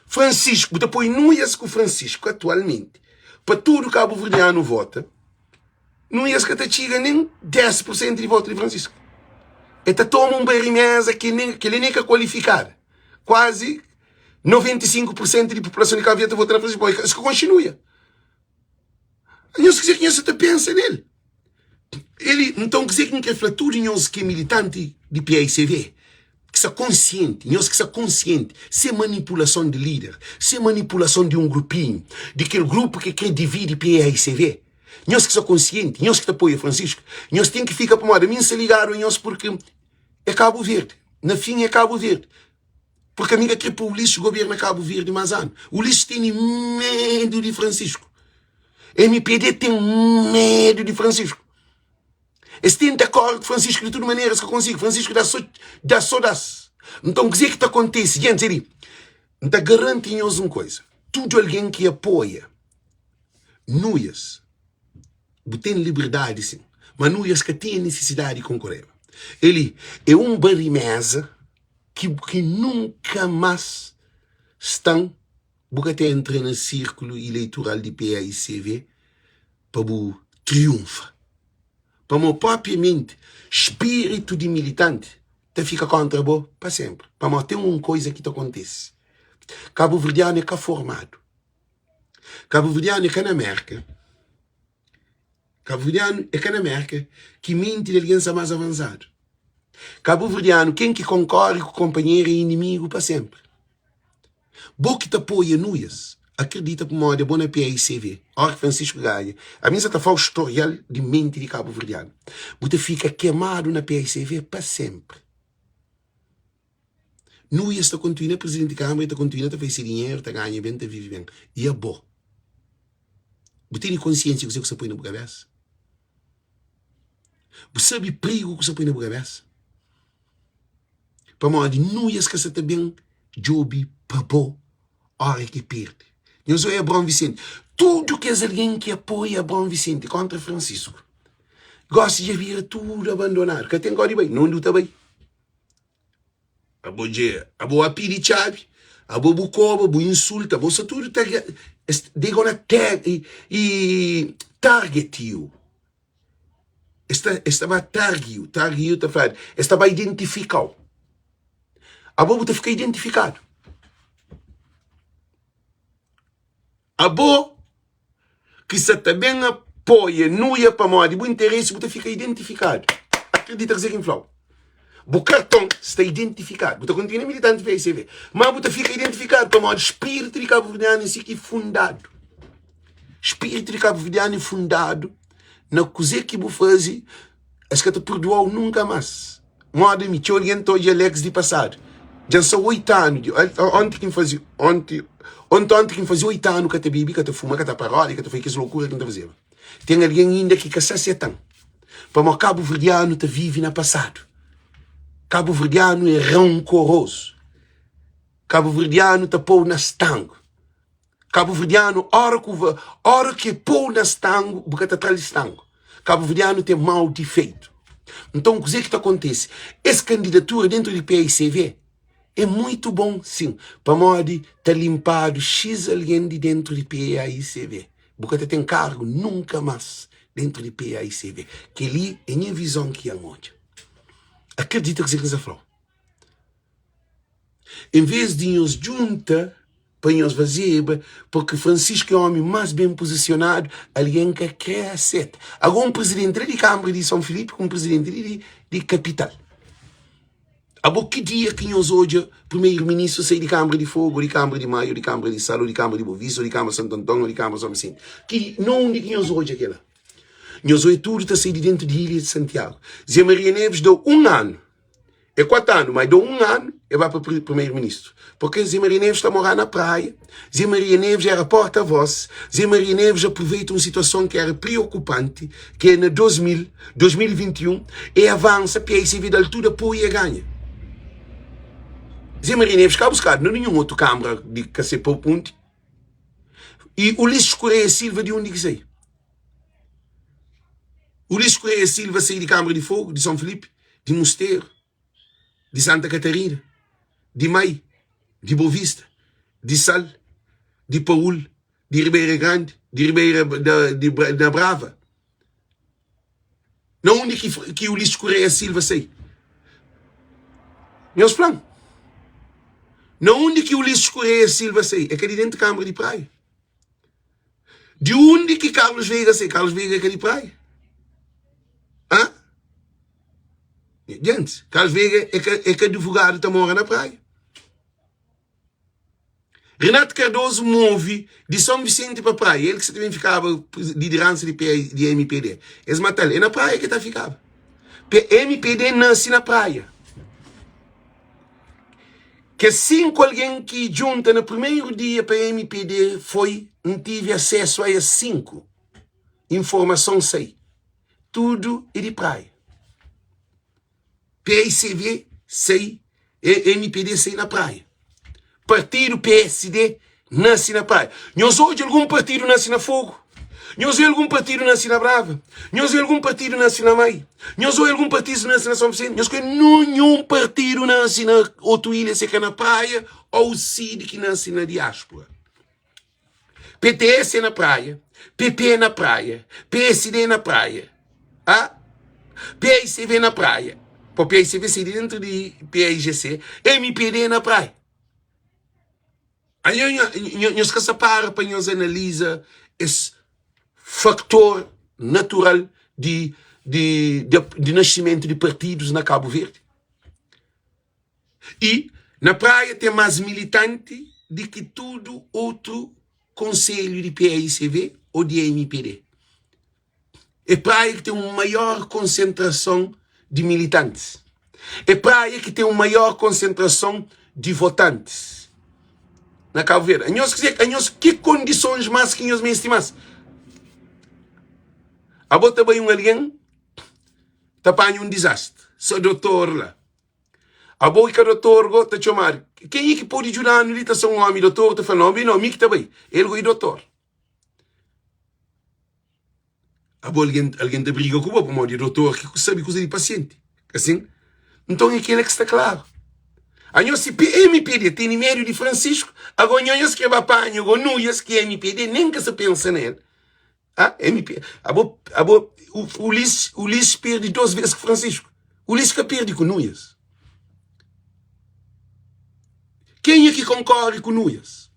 Francisco, bu ta poi Nuias ku Francisco atualmenti pa tudu kabuverdianu vota, Nuias ka ta txiga nen 10 pur sentu di votu di Francisco. E ta toma un barimeza ki nen, kel-li nen ka kualifikada. Kuazi 95 pur sentu di populason di Kabu Verdi ta vota na Francisco, es ka konxe Nuia. Nhos kuzê ki nhos sa ta pensa nel? Ele, nton kuzê ki N kre fla tudu nhos ki é militanti di PAICV, ki sta konsienti, nhos ki sta konsienti, sen manipulason di líder, sen manipulason di un grupinhu, di kel grupu ki kre dividi PAICV, nhos ki sta konsienti, nhos ki ta apoia Francisco, nhos ten ki fika pamodi ami N sta ligadu a nhos purki é Kabu Verdi, na fin é Kabu Verdi. Porque ami ka kre pa Ulisses goberna Cabo Verde mas anu. Ulisses tene medu di Francisco. MPD ten medu di Francisco. Es tenta kore ku Francisco di tudu manera, es ka konsigi. Francisco da so, da so das. Nton, kuzê ki ta kontise? Gentis, ali, N ta garanti nhos un koisa. Tudu algen ki apoia Nuias, bu ten liberdadi sin, ma Nuias ka tinha nisisidadi di konkoreba. Eli é un barimeza ki ki nunka más sta-m bu ka ta entra na sirkulu ileitural di paicv pa bu triunfa pamo propriamenti spiritu di militanti ta fika kontra bo pa senpri pamo ten un koiza ki ta kontese kabuverdianu é ka formadu kabuverdianu é ka na merka Kabuverdianu é ka na Merka ki menti di algen sta más avansadu. Kabuverdianu, ken ki konkore ku konpanheru é inimigu pa senpri. Bo ki ta apoia Nuias, akredita pamodi abo na PAICV, óra ki Francisco ganha, ami N sa ta fla-u storial di menti di kabuverdianu, bu ta fika kemadu na PAICV pa senpri. Nuias ta kontinua prizidenti di Kâmara, el ta kontinua ta faze se dinheru, ta ganha ben, ta vive ben. I abo? Bu tene konsiensia kuzê ku sta poi na bu kabésa? Bu sabe prigu ku sta poi na bu kabésa? Pamodi nuias ka sta ta ben djobe pa bo óra ki perde. Nhos oia Abraon Visenti. Tudu kes algen ki apoia Abraon Visenti kóntra Fransisku, gósi dja bira tudu abandonadu. Ka ten kódi bai. Na undi bu ta bai? Abo dje, abo a pidi txabi, abo bu koba, bu insulta, abo sa tudu ta they gonna tag e, e target you. Es ta, es ta ba target you, target you ta fladu, es ta ba identifikau. Abo bu ta fika identifikadu. Abo ki sa ta ben apoia Nuia pamodi bu interesi, bu ta fika identifikadu. Akredita kuzê ki N fla-u. Bu karton sta identifikadu. Bu ta kontinua militanti PICV, má bu ta fika identifikadu pamodi spiritu di kabuverdianu en si ki fundadu. Spiritu di kabuverdianu é fundadu na kuzê ki bu faze, es ka ta purdua-u nunka más. Moda mi, txeu algen ta odja Alex di pasadu. Dja N sta 8 anu di onti ki N faze onti onti onti ki N faze 8 anu ka ta bebe, ka ta fuma, ka ta parodia, ka ta faze kes lokura ki N ta fazeba. Ten algen inda ki ka sa seta-m pamodi kabuverdianu ta vive na pasadu. Kabuverdianu é rankorozu. Kabuverdianu ta pô-u na stangu. Kabuverdianu ora ku ora ki pou na stangu bu ka ta tra-l di stangu. Kabuverdianu ten mau difeitu. Nton kuzê ki ta kontise? Es kandidatura dentu di paicv é muitu bon sin, pamodi ta linpadu xis algen di dentu di paicv. Bu ka ta ten kargu nunka mas dentu di paicv. Kel-li é nha vizon ki N odja. Akredita kuzê ki N sta fla-u. En vez di nhos djunta pa nhos fazeba, porque Francisco é omi mas ben pozisionadu, algen ka kre aseta. Ago un prizidenti li di Kanbra di Son Filipi ku un prizidenti li di, di kapital. Abo ki dia ki nhos odja primeiro ministru sai di Kanbra di Fogu, di Kanbra di Maio, di Kanbra di Sal, ou di Kanbra di Bovista, ou di Kanbra di Santo Anton, ou di Kanbra di Son Vicente? Ki, na undi ki nhos odja kela? Nhos odja tudu ta sai di dentu di Ilha di Santiago. Zé Maria Neves dau un anu. É 4 anu, mas deu un anu. E ba pa primeiro ministro. Porque Zé Maria Neves ta morá na Praia, Zé Maria Neves era porta voz, Zé Maria Neves aproveita um situação que era preocupante, que é na 2000, 2021, e avança PICV dal tudo apoio e ganha. Zé Maria Neves ka buscado na nenhum outro câmara de ka ser pa ponte. E Ulisses Correia Silva de onde que sai? Ulisses Correia Silva sai de Câmara de Fogo, de São Felipe, de Mosteiro. di Santa Catarina, di Mai, di Bovista, di Sal, di Paul, di Ribeira Grande, di Ribeira da, di, da Brava. Na undi ki, ki Ulisses Correia Silva sai? Nhos fla-m. Na undi ki Ulisses Correia Silva sai? É ka di dentu Câmara di Praia. Di undi ki Carlos Veiga sai? Carlos Veiga é ka di Praia. Hã? Gentis, Carlos Veiga é ka, é ka advogado ta mora na Praia. Renato Cardoso move di São Vicente pa Praia. El ki sa ta ben fikaba lideransa di, P, di MPD. Es mata-l. É na Praia ki el ta fikaba. P, MPD nase na Praia. Kes 5 algen ki djunta na primeru dia pa MPD foi, N tive asesu a es 5. Informason sai. Tudu é di Praia. PICV sai, MPD sai na Praia. Partidu PSD nase na Praia. Nhos odja algun partidu nase na Fogo? Nhos odja algun partidu nase na Brava? Nhos odja algun partidu nase na Mai? Nhos odja algun partidu nase na São Vicente? Nhos ka ninhun partidu nase na otu ilha se ka na Praia ou Cid ki nase na diáspora. PTS é na Praia, PP é na Praia, PSD é na Praia, ah? PICV é na Praia. Pô, PICV sai de dentro de PIGC, MPD é na Praia. Aí nhos ka sa para pa nhos analiza es factor natural di, di, di, di nascimento di partidos na Cabo Verde. I na Praia ten más militanti di ki tudu utru konselhu di paicv ô di mpd. É Praia ki ten un maior konsentrason di militantis. É Praia ki ten un maior konsentrason di votantis na Kabu Verdi. Anhos ki anhos ki kondisons más ki nhos meste más? Abo ta bai un algen ta panha un dizastri, sa dotor la. Abo ki ka dotor go ta txomadu. Kenha ki pode djuda-nu li ta ser un omi dotor ta fla no, mi no, mi ki ta bai. El go i dotor. Abo algen, algen ta briga ku bo pamodi dotor ki sabe kuza di pasienti. Asin? Nton é kela ki sta klaru. Anhos si PMPD tene medu di Francisco, ago nho nhos kre ba panha go nuias ki MPD nen ka sa pensa nel. Ah, MP, abo, abo, Ulisses, Ulisses perde dos vezes ku Francisco. Ulisses ka perde ku Nuias. Kenha ki konkorre ku Nuias?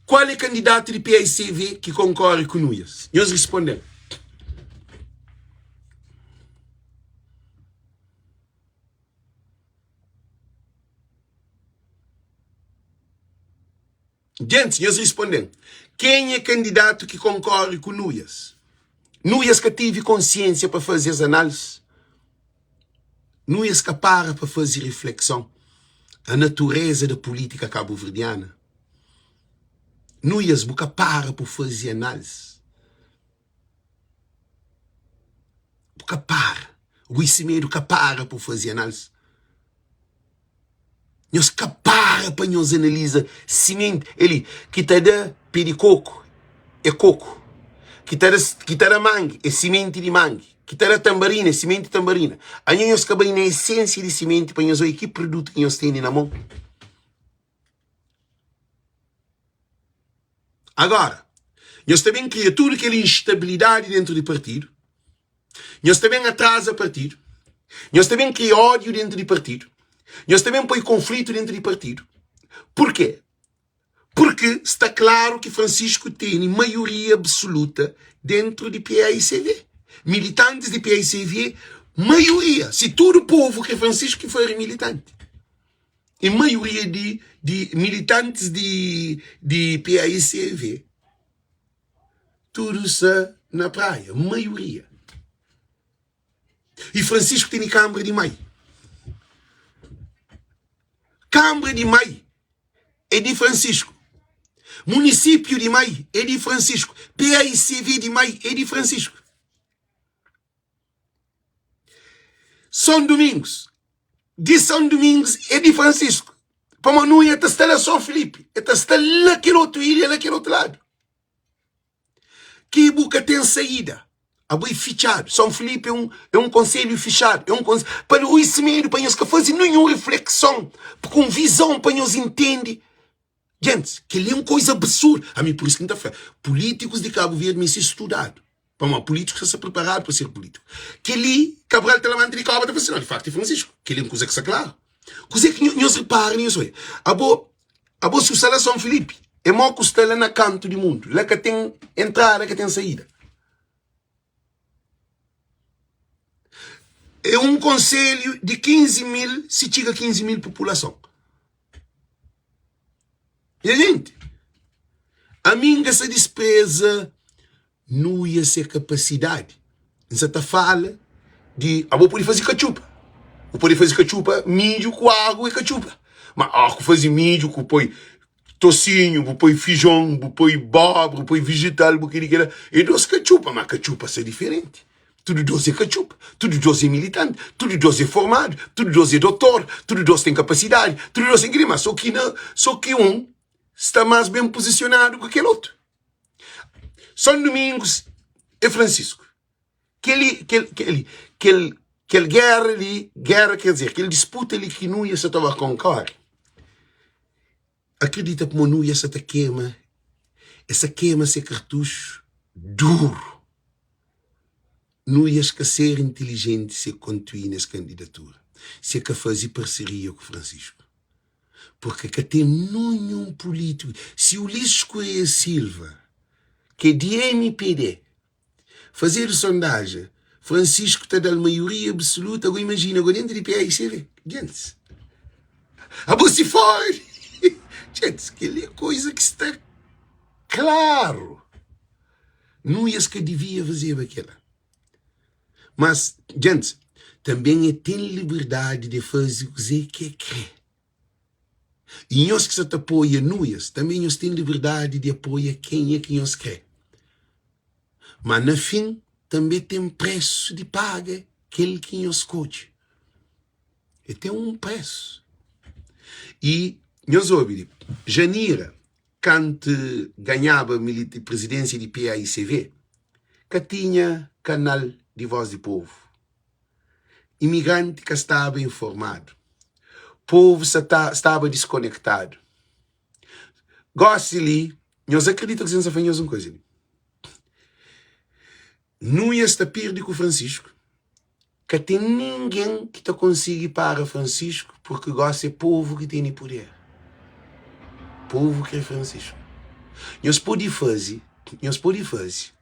Qual é candidato de PICV ki konkorre ku Nuias? Nhos responde-m. Gentis, nhos risponde-m, kenha é kandidatu ki konkore ku Nuias? Nuias ka tevi konsiensia pa faze es analis? Nuias ka para pa faze riflekson a natureza da pulitika kabuverdiana? Nuias, bu ka para pa faze analis? Bu ka para. Rui Semedo ka para pa faze analis. Nhos ka para pa nhos analiza simenti eli ki ta da pé di koku é koku, ki ta da ki ta da mangi é simenti di mangi, ki ta da tambarina é simenti di tambarina. Anho nhos ka bai na esensia di simenti pa nhos oia ki produtu ki nhos tene na mon. Agora, nhos ta ben kria tudu kel instabilidadi dentru di partidu. Nhos ta ben atraza partidu, nhos ta ben kria ódiu déntu di partidu, nhos ta ben poi konflitu déntu di partidu. Purkê? Purki sta klaru ki Francisco tene maioria absoluta déntu di paicv. Militantis di paicv, maioria, si tudu povu kre Francisco ki fari militanti. E maioria di, di militantis di, di paicv. Tudu sa na praia, maioria. E Francisco tene kambra di mai. Kanbra di Mai é di Francisco. Munisípiu di Mai é di Francisco. PAICV di Mai é di Francisco. São Domingos, di São Domingos é di Francisco. Pamodi Nunha ta sta la São Filipe, el ta sta la kel otu ilha, la kel otu ladu. Ki bu ka ten saída. Abo é fitxadu. São Filipe é un, é un konselhu fitxadu. É un konselhu. Pa Rui Semedo, pa nhos ka faze ninhun reflekson, ku un vizon pa nhos intende. Gentis, kel-li é un koiza absurdu. Ami, pur isu ki N ta fla, pulítikus di Kabu Verdi meste studadu. Pamodi pulítikus ka sta priparadu pa ser pulítiku. Kel-li, Cabral ta labanta di kóba ta fla si, Nau, di faktu é Francisco. Kel-li é un kuza ki sta klaru. Kuzê ki nhos ripara na nhos odja? Abo, abo si bu sta la São Filipe, é mó ku sta la na kantu di mundu. La ka ten entrada, ka ten saída. É un konselhu di 15 mil, si txiga 15 mil populason. Nha jenti, ami N ka sta dispreza Nuia se kapasidadi. N sa ta fala di abo pode faze katxupa. Bu pode faze katxupa midju ku agu e katxupa. Ma ó ku faze midju ku poi tosinhu, bu poi fijon, bu poi bóbra, bu poi vijital, bu keli kela, e dos katxupa, ma katxupa sta diferenti. Tudu dos é katxupa, tudu dos é militanti, tudu dos é formadu, tudu dos é dotor, tudu dos ten kapasidadi, tudu dos ten keli, ma so ki na, so ki un sta más ben puzisionadu ku kel otu. São Domingos e Francisco. Kel, kel, kel, kel, kel guerra li, guerra quer dizer, kel disputa li ki Nuia sa ta ba konkorre, akredita kuma Nuia sa ta kema, e sa kema se kartuxu duru. Nuias ka ser intilijenti si e kontuí nes kandidatura, si e ka faze parseria ku Francisco. Purke ka ten nunhun pulítiku. Si Ulisses Correia Silva, ki é di mpd, fazedu sondajen, Francisco ta da-l maioria absoluta. Ago imajina ago dentu di PAICV. Gentis, abo si fora di. Gentis, kel-li é koiza ki sta klaru. Nuias ka divia fazeba kela. Mas, djentis, tanben e ten liberdadi di faze kuze ki e kre. I nhos ki sa ta apoia Nuias, tanben nhos ten liberdadi di apoia kenha ki nhos kre. Ma na fin, tanbe ten presu di paga kel ki nhos skodje. E ten un presu. I nhos obi li, Janira Kantu ganhaba prezidensia di PAICV, ka tinha kanal di Voz di Povu. Imigranti ka staba informadu. Povu sa ta staba diskonektadu. Gosi li, nhos akredita kuzê N sa fla nhos un kuza li. Nuias ta pirdi ku Francisco. Ka ten ningen ki ta konsigi para Francisco purki gosi é povu ki tene puder. Povu kre Francisco. Nhos pode faze, nhos pode faze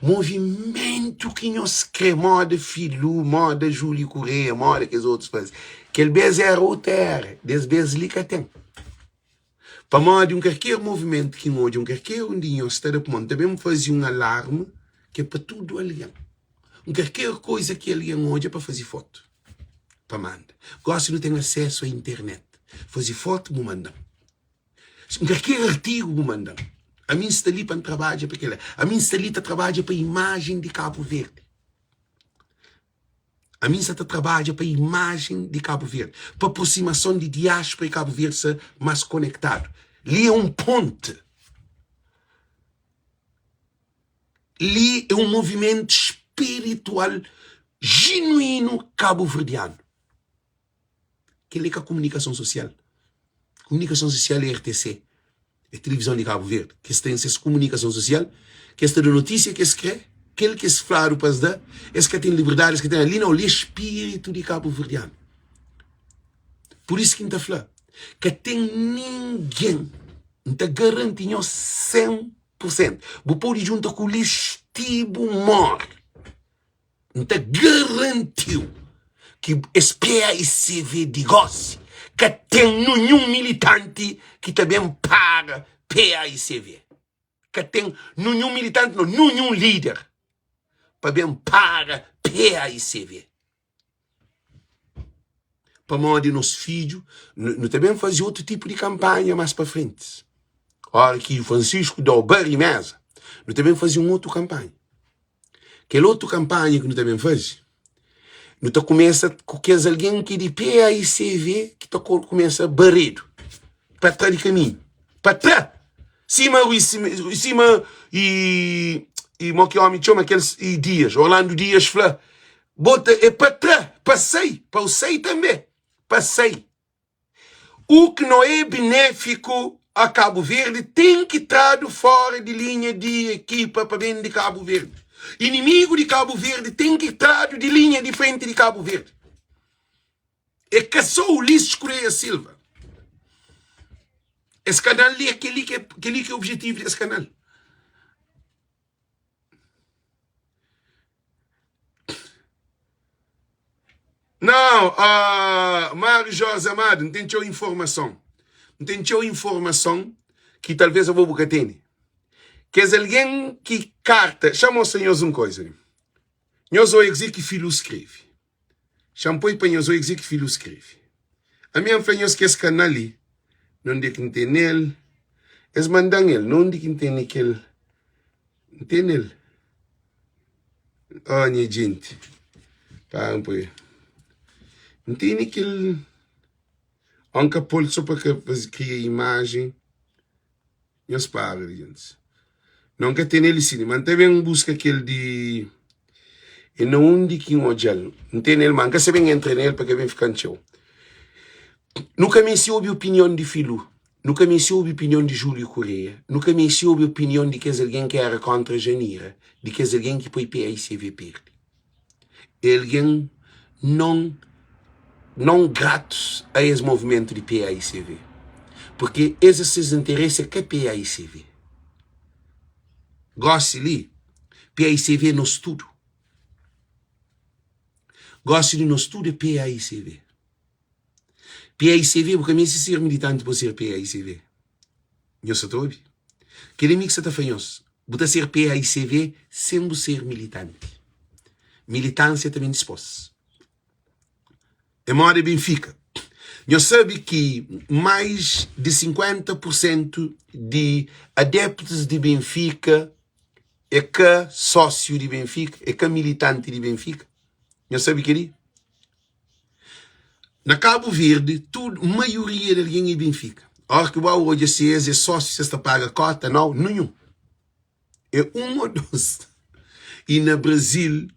movimentu ki nhos kre, moda Filu, moda Júlio Correia, moda kes otus faze. Kel bes era otu era, des bes li ka ten. Pamodi un karker movimentu ki N odja, un karker un di nhos ta da pamodi N ta ben faze un alarmi ki é pa tudu algen. Un karker koiza ki algen odja pa faze fotu pa manda. Gosi nu ten asesu a internet. Faze fotu bu manda-m. Un karker artigu bu manda-m. Ami N sta li pa N trabadja pa kila. Ami N sta li ta trabadja pa imajen di Kabu Verdi. Ami N sta ta trabadja pa imajen di Kabu Verdi, pa aprosimason di diáspora i Kabu Verdi sta más konektadu. Li é un ponti. Li é un movimentu spiritual jinuínu kabuverdianu. Kel-li é ka kumunikason sosial. Kumunikason sosial é RTC, é tilivizon di Kabu Verdi, ki es ten ses kumunikason sosial, ki es ta da notísia ki es kre, kel ki es fladu pa es da, es ka ten liberdadi, es ka ten. Li nau, li é spiritu di kabuverdianu. Pur isu ki N ta fla, ka ten ningen, N ta garanti nhos 100 pur sentu, bu pode djunta ku lixu ti bu móre. N ta garanti-u ki es PAICV di gósi ka ten ninhun militanti ki ta ben para PAICV. Ka ten ninhun militanti, nau, ninhun líder pa ben para PAICV. Pamodi nos fidju, nu ta ben faze otu tipu di kanpanha más pa frenti. Óra ki Francisco da-u bari méza, nu ta ben faze un otu kanpanha. Kel otu kanpanha ki nu ta ben faze, nu ta kumesa ku kes algen ki di PAICV ki ta kumesa baredu pa tra di kaminhu, pa tra! Sima Rui sima i i mo ki omi txoma kel i Dias, Orlando Dias fla, bota é pa tra, pa sai, pa u sai tanbe, pa sai. U ki no é benéfiku a Kabu Verdi ten ki tradu fora di linha di ekipa pa ben di Kabu Verdi. Inimigu di Kabu Verdi ten ki tradu di linha di frenti di Kabu Verdi. É ka só Ulisses Correia Silva. Es kanal li é kel-li ki é, kel-li ki é objetivu des kanal. Não, uh, Mário Jorge Amado, não tem txeu informação. Não tem txeu informação que talvez eu vou buka tene. Kes alguém que carta, chama o senhor um coisa. Nhos oi dizer que filho escreve. Xa-m poi pa nhos oi dizer que filho escreve. A minha fla nhos que esse canal li, onde que não tem nele, eles mandam ele, onde que não tem aquele, não tem nele. Oh, nha gente. Para um poi. Não tem aquele. On ka pôl só pa ka kria imagem. Nhos para di djentes. Não ka tene li sini, ma N ta ben buska kel di E na undi ki N odja-l. N tene el, ma N ka sa ben entra nel pa ka ben fika-m txeu. Nu ka meste obi opinion di Filu, nu ka meste obi opinion di Júlio Correia, nu ka meste obi opinion di kes algen ki éra kóntra Janira, di kes algen ki poi PAICV perde. É algen non non gratus a es movimentu di PAICV. Purkê es ses interesi é ka PAICV. Gósi li, PAICV é nos tudu. Gósi li nos tudu é PAICV. PAICV, bu ka meste ser militanti pa bu ser PAICV. Nhos sa ta obi? Kel-li mi ki sa ta fla nhos, bu ta ser PAICV sen bu ser militanti. Militánsia ta ben dispôs. É moda Benfika. Nhos sabe ki mais di 50 pur sentu di adeptus di Benfika é ka sósiu di Benfika, é ka militanti di Benfika? Nhos sabe kel-li? Na Kabu Verdi, tudu, maioria di algen é Benfika. Óras ki bu ba odja si es é sósiu, si es ta paga kóta, nau, ninhun. É un ô dôs. I na Brazil,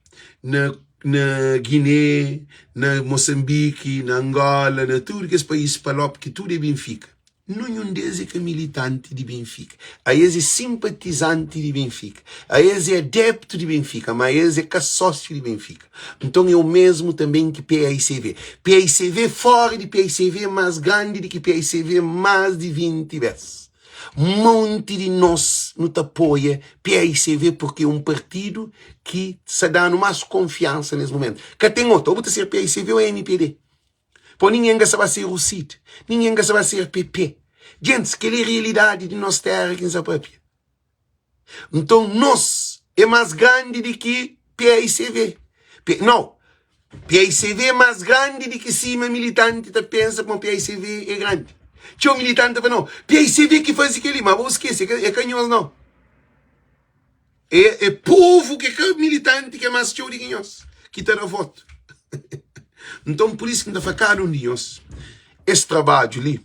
na na Guiné, na Mosanbiki, na Angola, na tudu kes país palop ki tudu é Benfika. Ninhun des é ka militanti di Benfika. Aes é sinpatizanti di Benfika. Aes é adeptu di Benfika, ma aes é ka sósiu di Benfika. Nton é o mesmu tanben ki PAICV. PAICV fora di PAICV é más grandi di ki PAICV más di 20 bes. Monti di nos nu ta apoia PAICV purki é un partidu ki sa da-nu más konfiansa nes mumentu. Ka ten otu, ô bu ta ser PAICV ô MPD. Pô ningen ka sa ba ser UCID, ningen ka sa ba ser PP. Gentis, kel-li é realidadi di nos téra ki N sa papia. Nton, nos é más grandi di ki PAICV. P, nau, PAICV é más grandi di ki sima militanti ta pensa pamodi PAICV é grandi. Txeu militanti ta fla, nau, PAICV ki faze kel-li, má bo skese, é ka nhos nau. É, é povu ki é ka militanti ki é más txeu di ki nhos, ki ta da votu. Nton, pur isu ki N ta fla kada un di nhos, es trabadju li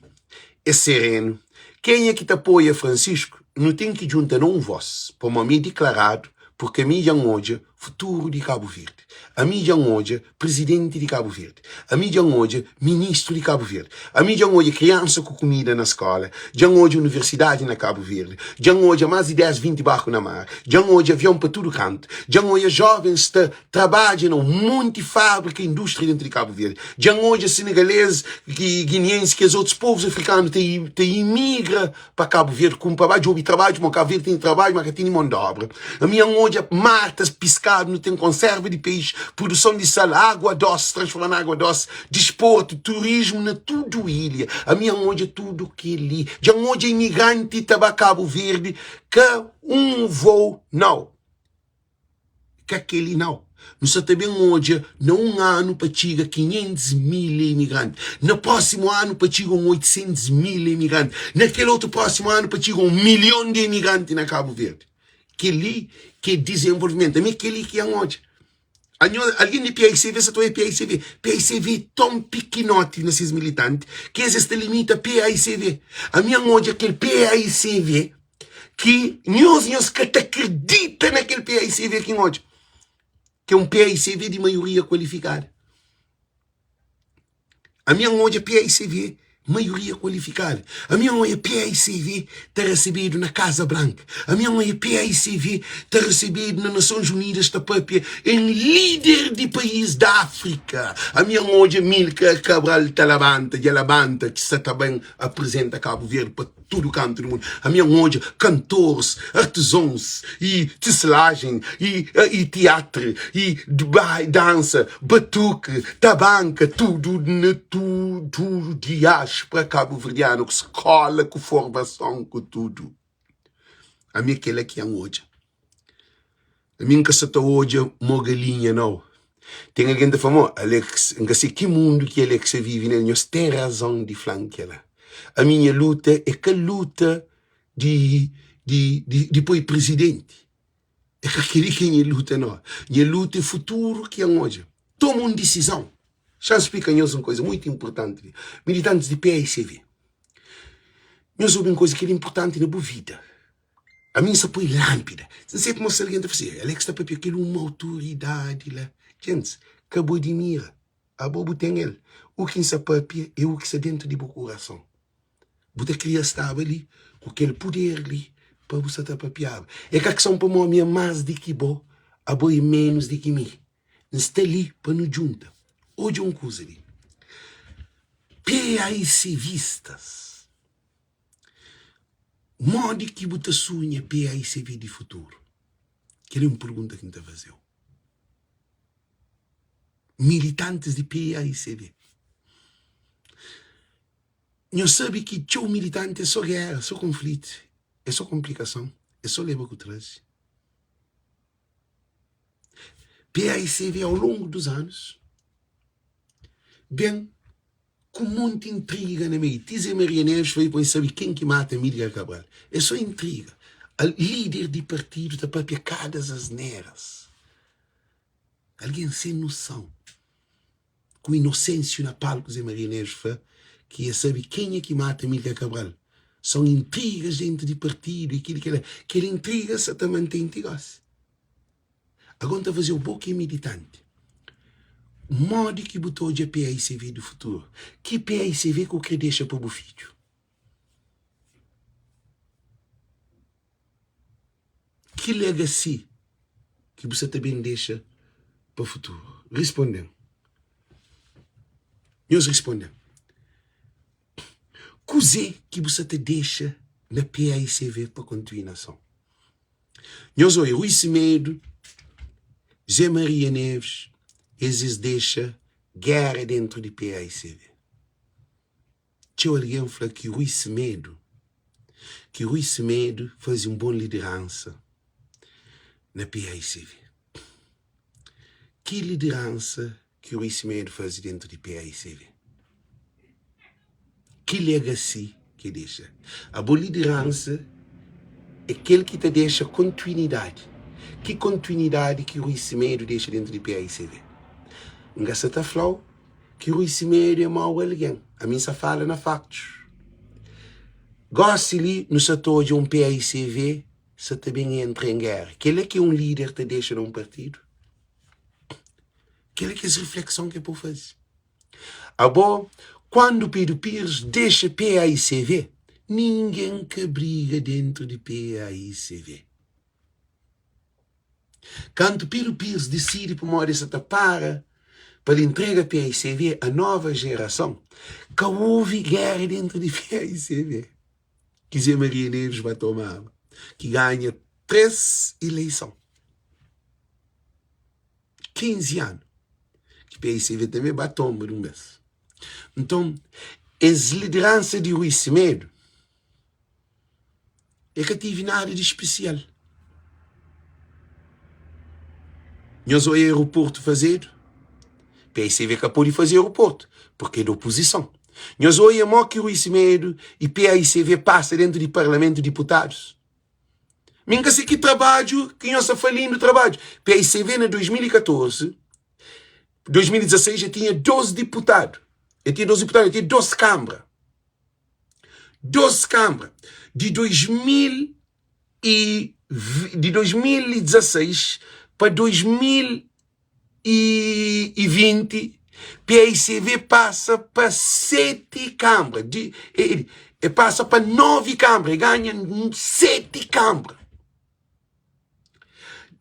é serenu. Kenha ki ta apoia Francisco, nu ten ki djunta na un vós, pamodi mi é diklaradu, purki ami dja N odja futuru di Kabu Verdi, ami dja N odja prizidenti di Kabu Verdi, ami dja N odja ministru di Kabu Verdi, ami dja N odja kriansa ku kumida na skóla, dja N odja universidadi na Kabu Verdi, dja N odja más di 10, 20 barku na mar, dja N odja avion pa tudu kantu, dja N odja jóvens ta trabadja na un monti fábrika, indústria dentu di Kabu Verdi, dja N odja senegalês, giniensi, kes otus povus afrikanu ta ta imigra pa Kabu Verdi kunpra ba djobe trabadju ma Kabu Verdi tene trabadju ma ka tene mon di obra. Ami N odja mar ta piskadu, nu ten konserva di pexi, produson di sal, agua dosi transforma na agua dosi, disportu, turismu na tudu ilha. Ami N odja tudu keli. Dja N odja imigranti ta ba Kabu Verdi ka un vou nau. Ka keli nau. Nu sa ta ben odja na un anu pa txiga 500 mil imigranti, na prósimu anu pa txiga un 800 mil imigranti, na kel otu prósimu anu pa txiga un milhon di imigranti na Kabu Verdi. Kel-li ki é dizenvolvimentu. Ami é kel-li ki N odja. Anho, algen di PICV sa ta oia PICV. PICV é ton pikinoti na ses militanti ki es es ta limita PICV. Ami N odja kel PICV ki nhos nhos ka ta kridita na kel PICV ki N odja, ki é un PICV di maioria kualifikadu. Ami N odja PICV maioria kualifikadu. Ami N odja PICV ta resebedu na Kaza Branka. Ami N odja PICV ta resebedu na Nasons Unidas ta papia en lider di país di Afrika. Ami N odja Milka Cabral ta labanta, dja labanta ki sta ta ben aprizenta Kabu Verdi pa tudu kantu di mundu. Ami N odja kantores, artizons i tiselajen i i tiatru i dansa, batuki, tabanka, tudu na tudu diaspora kabuverdianu ku skola, ku formason, ku tudu. Ami é kela ki N odja. Ami N ka sa ta odja mo galinha nau. Ten algen ta fla mo Alex, N ka se ki mundu ki Alex sa vive nel. Nhos ten razon di fla-m kela. Ami nha luta é ka luta di di di di poi prizidenti. É ka keli ki é nha luta nau. Nha luta é futuru ki N odja. Toma un disizon. Xa N splika nhos un kuza muitu inpurtanti li. Militantis di PAICV, nhos obi un kuza ki é inpurtanti na bu vida. Ami N sta poi lánpida. N seta ma si algen ta fla si, Alex ta papia kel uma autoridadi la. Gentis, ka bu adimira. Abo bu ten el. U ki N sta papia é u ki sta dentu di bu kurason. Bu ta kria staba li ku kel puder li pa bu sta ta papiaba. É ka kison pamodi mi é más di ki bo, abo é ménus di ki mi. N sta li pa nu djunta. Odja un kuza li. PAICvistas. Modi ki bu ta sunha PAICV di futuru? Kel-li é un pergunta ki N ta faze-u. Militantis di PAICV, nhos sabe ki txeu militanti é sô géra, sô konflitu, é sô konplikason, é sô leba ku traze. PAICV, au longu dus anus, ben Ku monti intriga na meiu. Ti Zé Maria Neves foi pa el sabe ken ki mata Amílcar Cabral. É só intriga. Líder di partidu ta papia kadas asneras. Algen sen noson. Ku inosensiu na palku Zé Maria Neves fla ki el sabe kenha ki mata Amílcar Cabral. Son intrigas dentru di partidu i kili kila. Kel intriga sa ta mantén ti gosi. Agora N ta faze-u bo ki é militanti. Modi ki bu ta odja PAICV di futuru? Ki PAICV ki bu kre dexa pa bu fidju? Ki legacy ki bu sa ta ben dexa pa futuru? Risponde-m. Nhos risponde-m. Kuzê ki bu sa ta dexa na PAICV pa kontinuason? Nhos oi, Rui Semedo, Zé Maria Neves, es es dexa géra dentru di paicv. Txeu algen fla ki Rui Semedo, ki Rui Semedo faze un bon lideransa na paicv. Ki lideransa ki Rui Semedo faze dentru di paicv? Ki legacy ki dexa? Abo lideransa é kel ki ta dexa kontinuidadi. Ki kontinuidadi ki Rui Semedo dexa dentru di paicv? N ka sa ta fla-u ki Rui Semedo é mau algen. Ami N sa fala na faktus. Gosi li nu sa ta odja un paicv sa ta ben entra en géra. Kel-la ki un líder ta dexa na un partidu? Kel-la ki es riflekson ki é pa bu faze. Abo, kuandu Pedro Pires dexa PAICV, ningen ka briga dentru di PAICV. Kantu Pedro Pires disidi pamodi el sa ta para pa el intrega PAICV a nova jerason, ka ovi géra dentru di PAICV. Ki Zé Maria Neves ba tomaba, ki ganha 3 ileison. 15 anu ki PICV tanbe ba tomba di un bes. Nton, es lideransa di Rui Semedo e ka tive nada di spesial. Nhos oia aeroportu fazedu? PICV ka pode faze aeroportu porque é di opozison. Nhos oia mo ki Rui Semedo e PICV pasa dentu di parlamentu diputadus? Mi nka se ki trabadju ki nhos sta falindu trabadju. PICV na 2014, 2016 e tinha 2 diputadu. E tinha 2 diputadu, e tinha 2 kambra. 2 kambra. Di 2000 e di 2016 pa 2020 PICV pasa pa 7 kambra di e, e pasa pa 9 kambra e ganha 7 kambra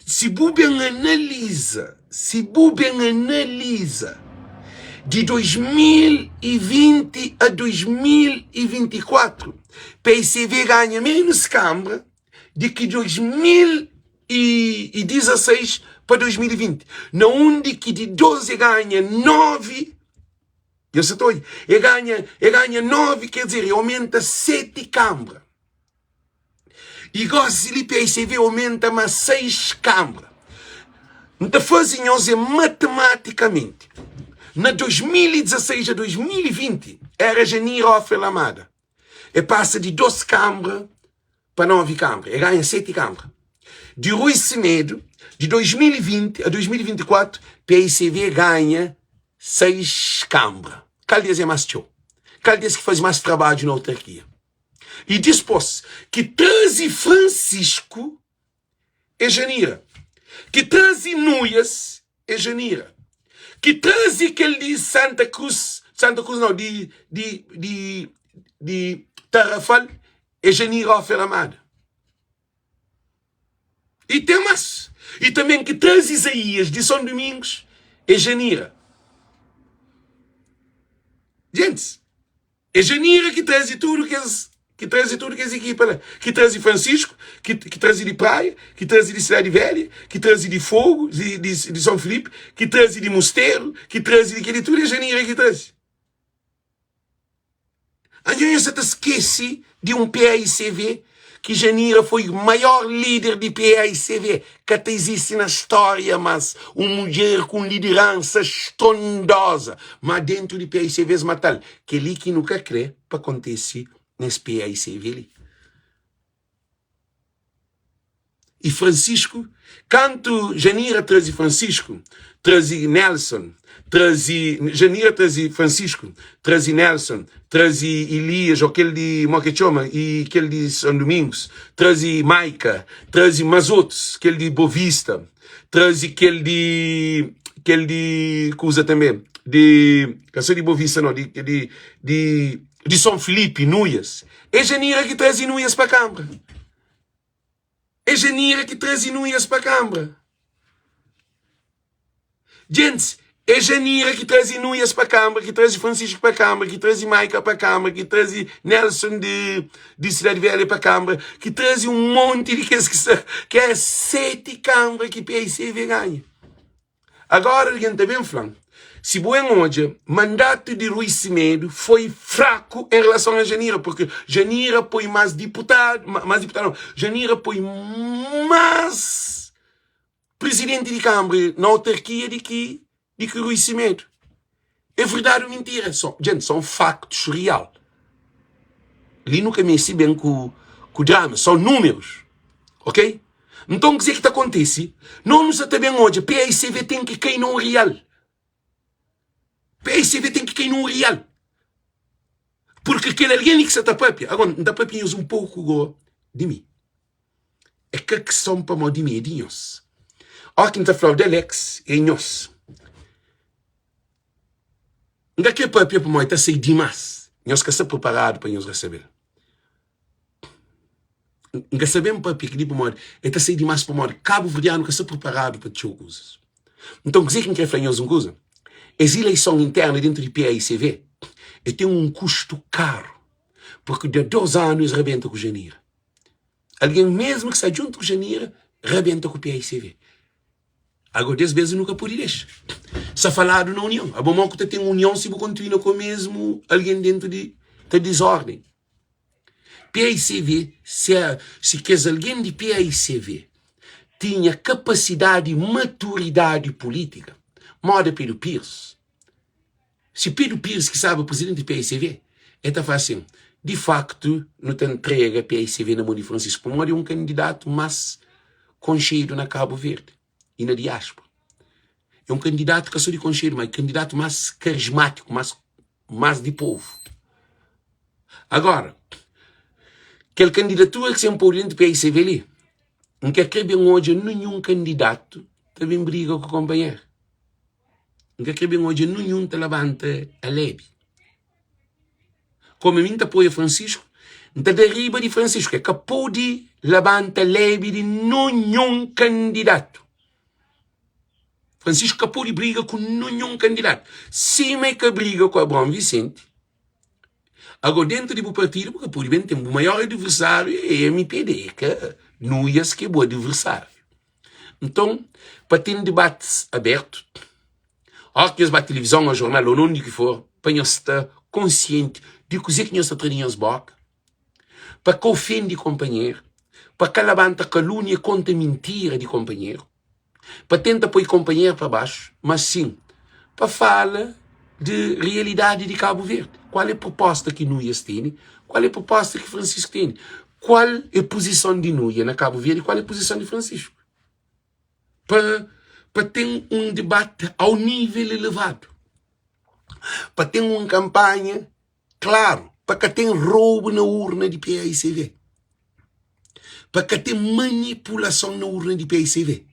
Si bu ben analiza, si bu ben analiza di 2020 a 2024, PICV ganha menus kanbra di ki 2016 pa 2020, na undi ki di 12 e ganha 9, dja sa ta odja, e ganha, e ganha 9, ker dizer, e aumenta 7 kanbra. I gosi li PICV omenta mas 6 kanbra. N ta faze nhos é matematikamente. Na 2016 a 2020 era Janira Ofer Lamada. E pasa di 2 kanbra pa 9 kanbra. E ganha 7 kanbra. Di Rui Semedo, di 2020 a 2024, PICV ganha 6 kanbra. Kal di es é mas txeu? Kal di es ki faze mas trabadju na autarkia? I dispôs, ki traze Francisco é Janira, ki traze Nuias é Janira, ki traze kel di Santa Cruz, Santa Cruz não, di, di, di, di Tarrafal é Janira Ofer Amada. I ten más. I tanben ki traze Izaías di Son Domingos é Janira. Gentis, É Janira ki traze tudu kes ki traze tudu kes ekipa la, ki traze Francisco, ki, ki traze di Praia, ki traze di Cidade Velha, ki traze di Fogo, di, di, di São Filipe, ki traze di Mosteiro, ki traze di kel tudu é Janira ki traze. Anjo nhos sa ta skese di un PAICV ki Janira foi maior líder di PAICV ka ta izisti na stória mas un mudjer ku un lideransa strondoza ma dentu di PAICV es matal kel-li ki nu ka kre pa kontese nes PAICV li. I Francisco, kantu Janira traze Francisco, traze Nelson, traze Janira traze Francisco, traze Nelson, traze Elias, ou kel di mo ke txoma, i kel di São Domingos, traze Maika, traze mas otus, kel di Bovista, traze kel di kel di kuza tanbe, di ka so di Bovista no, di di di di São Filipe, Nuias. É Janira ki traze Nuias pa kanbra. É Janira ki traze Nuias pa kanbra. Gentis, é Janira ki traze Nuias pa kanbra, ki traze Francisco pa kanbra, ki traze Maika pa kanbra, ki traze Nelson di, di Cidade Velha pa kanbra, ki traze un monti di kes ki sta, ki é seti kanbra ki PICV ganha. Agora algen ta ben fla-m, si bu en odja, mandatu di Rui Semedo foi fraku en relason a Janira, porque Janira poi mas diputadu, mas diputadu não, Janira poi mas presidenti di Kambra na autarkia di ki di ki Rui Semedo. É verdade ou mentira? So, gente, são factos real. Li nu ka meste ben ku, ku drama, são números. Ok? Nton, kuzê ki ta kontise? Nos nu sa ta ben odja PICV ten ki kai na un real. PICV ten ki kai na un real. Porque kel algen li ki sa ta papia, agora, N ta papia nhos un pouku go di mi. É ka kison pamodi di mi, é di nhos. Ó ki N ta fla-u di Alex, é nhos. N ka kre papia pamodi ta sai dimás. Nhos ka sta preparadu pa nhos resebe-l. N ka sta ben papia kel-li pamodi el ta sai dimás pamodi kabuverdianu ka sta preparadu pa txeu kuzas. Nton, kuzê ki N kre fla nhos un kuza? Es ileison interna dentu di PAICV el ten un kustu karu purki da dos anu es rabenta ku Janira. Algen mesmu ki sta djuntu ku Janira rabenta ku PAICV. Agora des bes nu ka pode dexa. Sa faladu na union. Abo mo ku ta ten union si bu kontinua ku mesmu algen dentu di ta disorden. PAICV, se, se kes algen di PAICV. tinha kapasidadi i maturidadi pulítika, móda Pedro Pires, si Pedro Pires ki staba prizidenti di paicv, el ta fla asin, di faktu nu ta ntrega paicv na mon di Francisco pamodi é un kandidatu más konxedu na Kabu Verdi i na diáspora. É un kandidatu ka sô di konxedu, má é kandidatu más karismátiku, más más di povu. Agora, kel kandidatura ki sen podu dentu PICV li, N ka kre ben odja ninhun kandidatu ta ben briga ku konpanheru. N ka kre ben odja ninhun ta labanta alebi. Komu mi N ta apoia Francisco, N ta da riba di Francisco. E ka pode labanta lebi di ninhun kandidatu. Francisco ka pode briga ku ninhun kandidatu, sima e ka briga ku Abraão Vicente. Agora, dentu di bu partidu, bu ka pode ben ten bu maior adversáriu é MPD, é ka Nuias ki é bu adversáriu. Nton, pa ten debatis abertu, óras ki nhos ba tilivizon ô jornal ô undi ki for, pa nhos sta konsienti di kuzê ki nhos ta tra di nhos bóka, pa ka ofende konpanheru, pa ka labanta kalúnia i konta mintira di konpanheru, pa tenta poi konpanheru pa baxu, mas sin pa fala di realidadi di Kabu Verdi. Kual é proposta ki Nuias tene? Kual é proposta ki Francisco tene? Kual é puzison di Nuia na Kabu Verdi? Kual é puzison di Francisco? Pa, pa ten un debate au nível elevadu, pa ten un kanpanha Klaru, pa ka ten roubu na urna di paicv, pa ka ten manipulason na urna di paicv,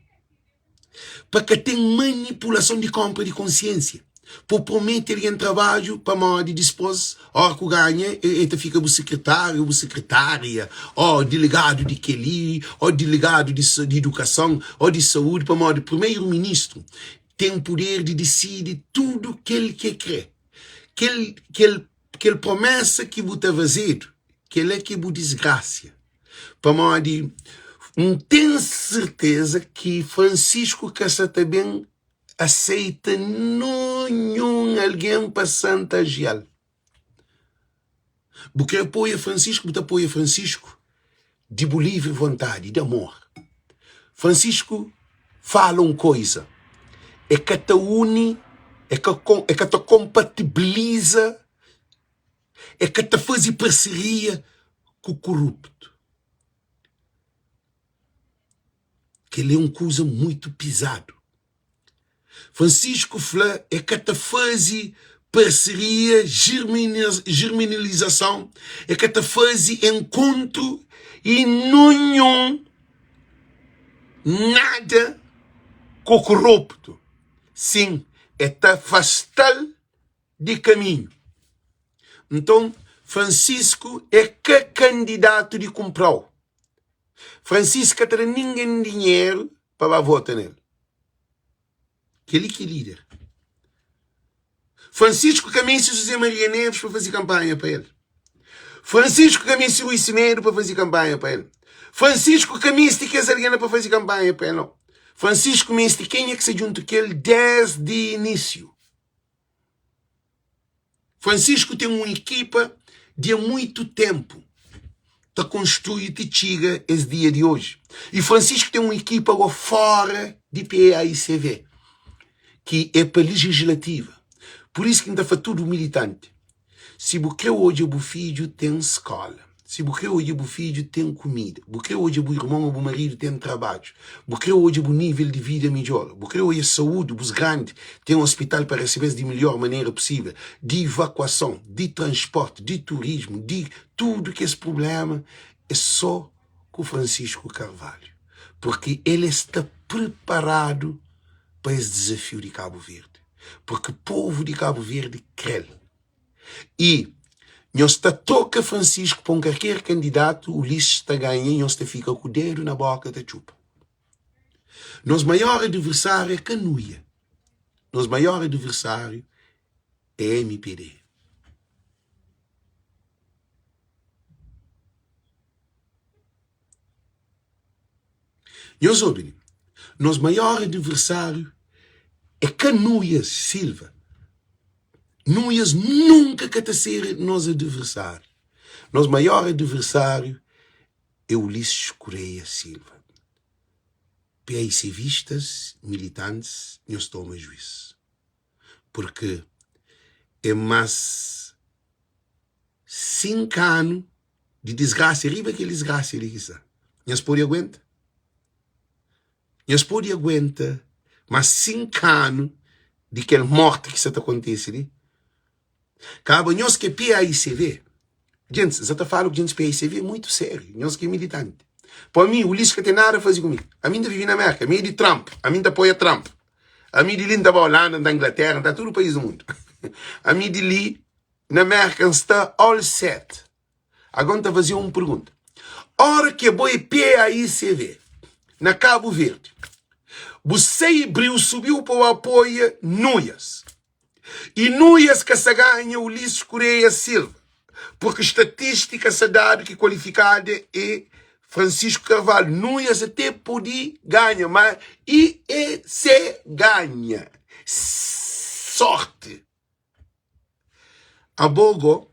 pa ka ten manipulason di konpra di konsiensia, pa promete algen trabadju pamodi dispos ora ku ganha e ta fika bu sekretáriu, bu sekretária, o delegadu di keli, o delegadu di idukason, o di saúdi, pamodi primeru-ministru ten puder di disidi tudu kel ki e kre. Kel, kel, kel promesa ki bu ta fazedu, kel-la ki é bu disgrasia. Pamodi N ten serteza ki Francisco ka sa ta ben aseita ninhun algen pa santajia-l. Bu kre apoia Francisco, bu ta apoia Francisco di bu livri vontadi, di amor. Francisco fala un koiza, e ka ta uni, e ka e ka ta konpatibiliza, e ka ta faze parseria ku koruptu. Kel-li é un kuza mutu pizadu. Francisco fla é ka ta faze parceria, germinalizason, é ka ta faze enkontru e nunhun nada ku koruptu. Sin, é ta afasta-l di kaminhu. Nton, Francisco é ka kandidatu di kunpra-u. Francisco ka ta da ningen dinheru pa ba vota nel. Kel-li ki é líder. Francisco ka meste José Maria Neves pa faze kanpanha pa el. Francisco ka meste Rui Semedo pa faze kanpanha pa el. Francisco ka meste kes algen la pa faze kanpanha pa el, nau. Francisco meste kenha ki sta djuntu ku el desdi inísiu. Francisco ten un ekipa di a muitu tenpu ta konstrui ti txiga es dia di oji. I Francisco ten un ekipa go fora di PAICV, ki e pa legislativa. Pur isu ki N ta fla tudu militanti, Si bu kre odja bu fidju ten skola, si bu kre odja bu fidju ten kumida, bu kre odja bu irmon o bu maridu ten trabadju, bu kre odja bu nivel di vida midjora, bu kre odja saúdi bus grandi ten ospital pa resebe-s di midjor manera pusivel, di ivakuason, di transporti, di turismu, di tudu kes prublema, é so ku Francisco Carvalho, purki el e sta priparadu pa es dizafiu di Kabu Verdi, purki povu di Kabu Verdi kre-l. I nhos ta troka Francisco pa un karker kandidatu, Ulisses ta ganha, nhos ta fika ku dedu na boka ta txupa. Nos maior adversário é ka Nuia, nos maior adversário é MPD. Nhos obi li, nos maior adversário é ka Nuias Silva. Nuias nunka ka ta ser nos adversário. Nos maior adversário é Ulisses Correia Silva. PAICvistas, militantis, nhos toma juís. Purki é más 5 anu di disgrasia riba kel disgrasia li ki sta. Nhos pode aguenta? Nhos pode aguenta más 5 anu di kel morti ki sta ta kontise li? Kaba nhos ki é PAICV, djentis, N sa ta fala ku djentis PAICV muitu sériu, nhos ki é militanti. Pa mi, Ulisses ka ten nada a faze ku mi. Ami N ta vive na Mérka, ami é di Trump, ami N ta apoia Trump. Ami di li N ta ba Holanda, N ta Inglaterra, N ta tudu país di mundu. Ami di li na Mérka N sta all set. Agora N ta faze un pergunta. Ora ki abo é PAICV na Kabu Verdi, bu sai briu subiu pa bu apoia Nuias. I Nuias ka sa ganha Ulisses Correia Silva, porque statistica sa dadu ki kualifikada é Francisco Carvalho. Nuias até podi ganha, ma i e se ganha. Sorte. Abo go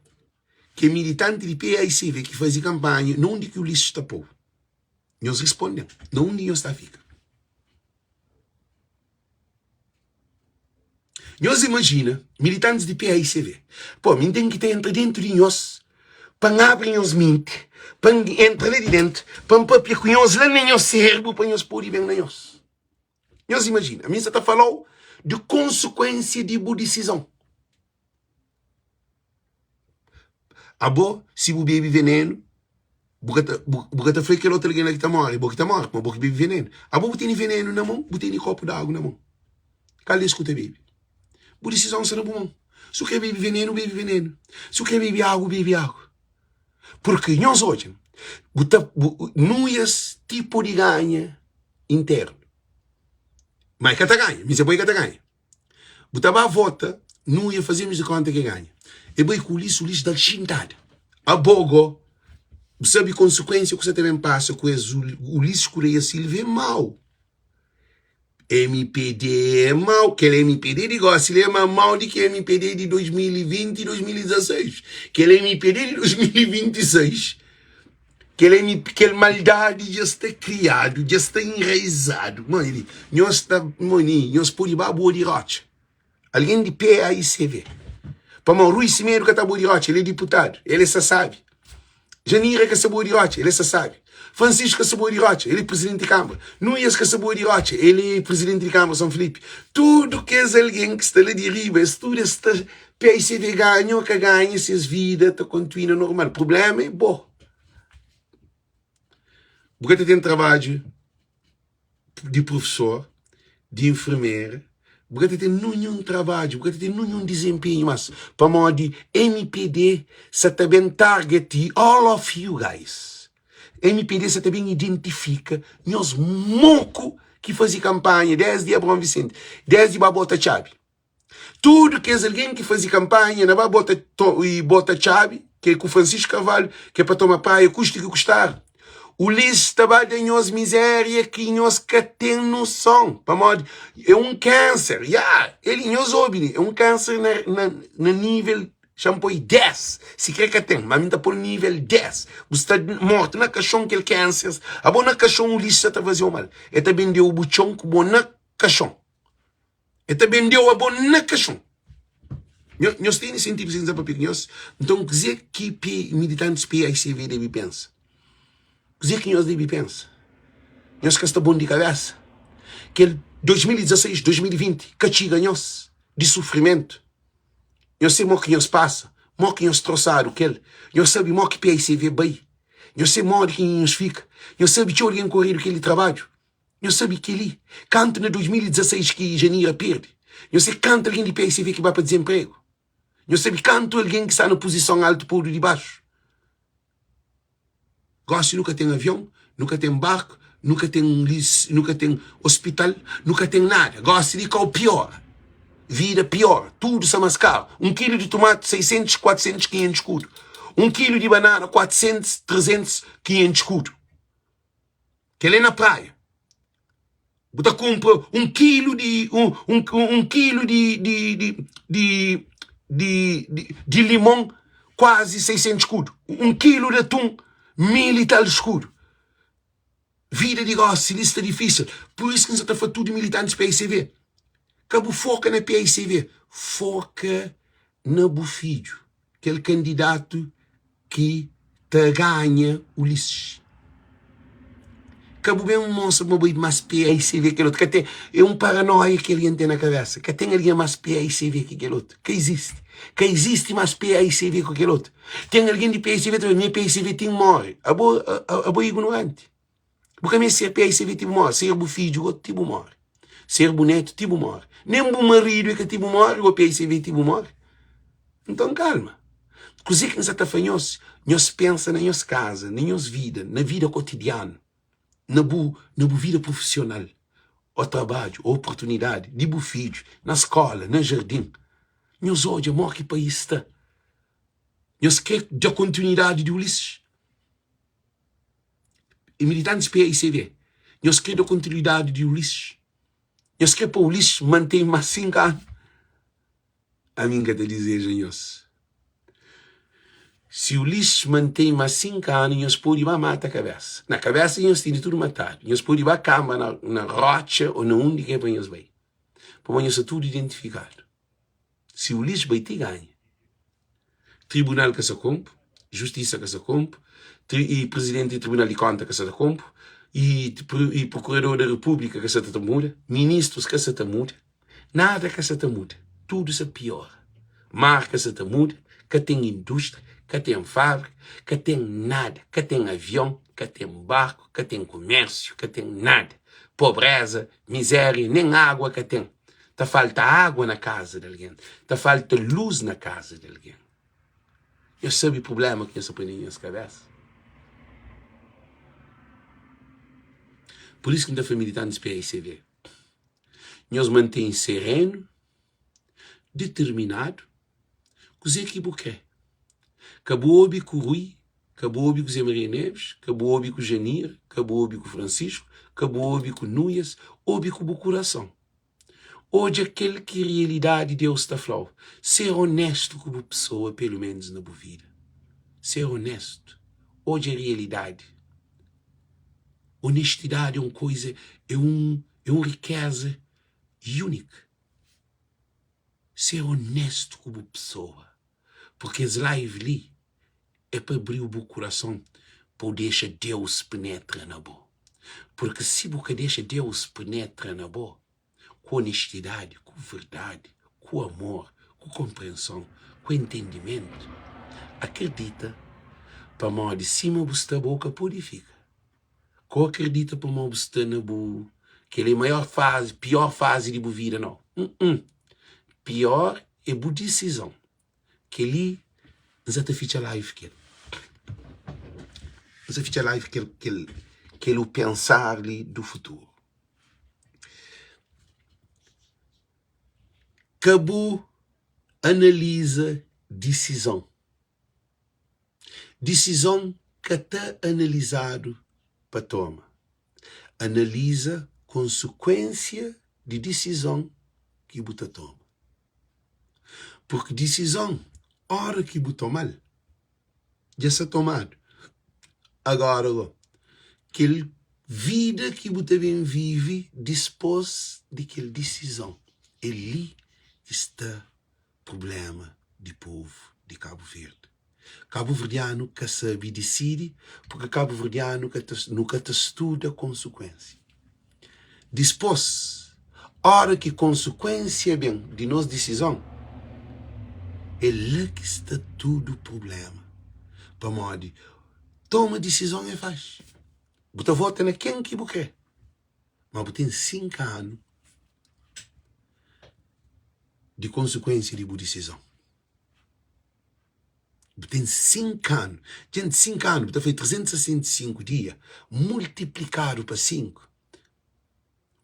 ki é militanti di PAICV ki fazi kampanha, na undi ki Ulisses ta pou? Nhos risponden, na undi nhos ta fika? Nhos imajina militantis di PAICV. Po, mi N ten ki ta entra dentu di nhos pa N abri nhos minti, pa N entra la di dentu, pa N papia ku nhos la na nhos serbu pa nhos pode ben na nhos. Nhos imajina, mi N sa ta fala-u di konsekuensia di bu disizon. Abo, si bu bebe venenu, bu ka ta, bu, bu ka ta fla kel otu algen la ki ta móre, bo ki ta móre, pamodi bo ki bebe venenu. Abo bu tene venenu na mon, bu tene kopu di agu na mon. Kal des ku ta bebe? Bu disizon sta na bu mon. Si bu krê bebe venenu, bebe venenu. Si bu krê bebe agu, bebe agu. Purki nhos odja, bu ta, bu, nuias ti pode ganha internu, ma e ka ta ganha, mi se bo e ka ta ganha. Bu ta ba vota nu ia fazemos de conta ke ganha. E bai ku Ulisses, Ulisses dal xintada. Abo go, bu sabe consequência ku sa ta ben passa ku es Ulisses Correia Silva é mau. MPD é mau, kel MPD di gosi li é ma mau di ki MPD di 2020 e 2016. Kel MPD di 2026 Kel M kel maldadi dja sta kriadu, dja sta enraizadu. Mani, nhos ta, mani, nhos pode ba bua di rotxa. Algen di PAICV. Pamodi Rui Semedo ka ta bua di rotxa, el é diputadu, el é sa sabe. Janira ka sa bua di rotxa, el é sa sabe. Francisco ka sa bua di rotxa, el é presidenti di Kanbra. Nuias ka sa bua di rotxa, el é presidenti di Kanbra São Filipe. Tudu kes algen ki sta la di riba, es tudu es ta PAICV ganha ô ka ganha, ses vida ta kontinua normal. Prubléma é bo. Bu ka ta ten trabadju di profesor, di enfermera, bu ka ta ten ninhun trabadju, bu ka ta ten ninhun dizenpenhu mas, pamodi MPD sa ta ben target all of you guys. MPD sa ta ben identifika nhos moku ki faze kanpanha desdi Abraão Vicente, desdi ba bota txabi. Tudu kes algen ki faze kanpanha na ba bota i bota txabi, ke ku Francisco Carvalho, ke pa toma praia kuste ki kustar. Ulisses ta ba da nhos miséria ki nhos ka ten noson, pamodi é un kánser, ya, el, nhos obi li, é un kánser na, na, na nível, xa-m poi 10, si kre ka ten, ma mi ta poi nível 10, bu sta mortu na kaxon kel kánser, abo na kaxon Ulisses sa ta faze-u mal, el ta bende-u bu txon ku bo na kaxon. E ta bendeu abo na kaxon. Nhos tene sentidu si N sa papia ku nhos? Nton, kuzê ki militantis PICV debe pensa? Kuzê ki nhos debe pensa? Nhos ka sta bon di kabésa? Kel 2016, 2020 ka txiga nhos di sufrimentu? Nhos sabe mo ki nhos pasa, mo ki nhos trosadu kel, nhos sabe mo ki PICV bai, nhos sabe modi ki nhos fika, nhos sabe txeu algen koredu kel di trabadju. Nhos sabe kel-li? Kantu na 2016 ki Janira perde, nhos sabe kantu algen di PSV ki ba pa dizenpregu? Nhos sabe kantu algen ki sta na puzison altu podu di baxu? Gósi nu ka ten avion, nu ka ten barku, nu ka ten nu ka ten ospital, nu ka ten nada. Gósi li kau piora, vida piora, tudu sta más karu. Un kilu di tumati 600, 400, 500 kudu. Un kilu di banana 400, 300, 500 kudu. Kel é na praia. Bu ta kunpra un kilu di un, un, un kilu di di di di di, di, di limon kuazi 600 skudu. Un kilu di atun mil i tal skudu. Vida di gósi li sta difísil. Pur isu ki N sa ta fla tudu militantis PICV, ka bu foka na PICV, foka na bu fidju, kel kandidatu ki ta ganha Ulisses. Ka bu ben mostra ma bo é más PICV kel otu. Ka ten, é un paranoia ki algen ten na kabésa. Ka ten algen más PICV ki kel otu. Ka izisti. Ka izisti más PICV ku kel otu. Ten algen di PICV ta fla, mi é PICV ti N móre. Abo, abo é ignoranti. Bu ka meste ser PICV ti bu móre. Ser bu fidju go ti bu móre. Ser bu netu ti bu móre. Nen bu maridu é ka ti bu móre, go PICV ti bu móre. Nton kalma. Kuzê ki N sa ta fla nhos? Nhos pensa na nhos kaza, na nhos vida, na vida kotidianu, na bu na bu vida prufisional, ô trabadju, ô oportunidadi di bu fidju, na skóla, na jardin. Nhos odja mó ki país sta. Nhos krê da kontinuidadi di Ulisses? E militantis PICV, nhos krê da kontinuidadi di Ulisses? Nhos krê pa Ulisses mantém más 5 anu? Ami N ka ta dizeja nhos. Si Ulisses mantém más 5 anu, nhos pode ba mata kabésa. Na kabésa nhos tene tudu matadu. Nhos pode ba kanba na, na rotxa ô na undi ki é pa nhos bai. Pamodi nhos sta tudu identifikadu. Si Ulisses bai ti ganha, tribunal ka sa konpu, justisa ka sa konpu, tri, i prizidenti di tribunal di konta ka sa ta konpu, i, i prokurador da repúblika ka sa ta muda, ministrus ka sa ta muda. Nada ka sa ta muda, tudu sa piora. Mar ka sa ta muda, ka ten indústria, ka ten fábrika, ka ten nada, ka ten avion, ka ten barku, ka ten kumérsiu, ka ten nada. Pobréza, mizéria, nen agua ka ten. Ta falta agua na kaza di algen, ta falta lus na kaza di algen. Nhos sabe prubléma ki nhos ta poi na nhos kabésa? Pur isu ki N ta fla militantis PICV. Nhos mantém serenu, diterminadu, kuzê ki bu krê. Ka bu obi ku Rui, ka bu obi ku Zé Maria Neves, ka bu obi ku Janira, ka bu obi ku Francisco, ka bu obi ku Nuias, obi ku bu kurason. Odja kel ki rialidadi Deus ta fla-u. Ser onéstu ku bu pesoa, pelu ménus na bu vida. Ser onéstu. Odja rialidadi. Onestidadi é un koiza, é un, é un rikéza únik. Ser onéstu ku bu pesoa, purki es live li é pa abriu bu kurason pa bu dexa Deus penetra na bo. Purki si bu ka dexa Deus penetra na bo, ku onestidadi, ku verdadi, ku amor, ku konprenson, ku entendimentu, akredita pamodi sima bu sta bo ka pode fika. Ka akredita pamodi bu sta na bu kel é maior fazi, pior fazi di bu vida nau. Hum-hum. Pior é bu disizon. Kel-li N sa ta fitxa live kel. N sa fitxa live kel kel kel o pensar li do futuro. Ka bu analiza disizon. Disizon ka ta analizadu pa toma. Analiza konsekuensia di disizon ki bu ta toma. Purki disizon, óra ki bu toma-l, dja sta tomadu. Agora go, kel vida ki bu ta ben vive dispôs di kel disizon, é li ki sta prubléma di povu di Kabu Verdi. Kabuverdianu ka sabe disidi purki kabuverdianu ka ta nu ka ta studa konsekuensia. Dispôs, óra ki konsekuensia ben di nos disizon, é la ki sta tudu prubléma. Pamodi toma disizon é faxi. Bu ta vota na ken ki bu krê, ma bu ten 5 anu di konsekuensia di bu disizon. Bu ten 5 anu. Djenti 5 anu, bu ta fai 365 dia multiplikadu pa 5.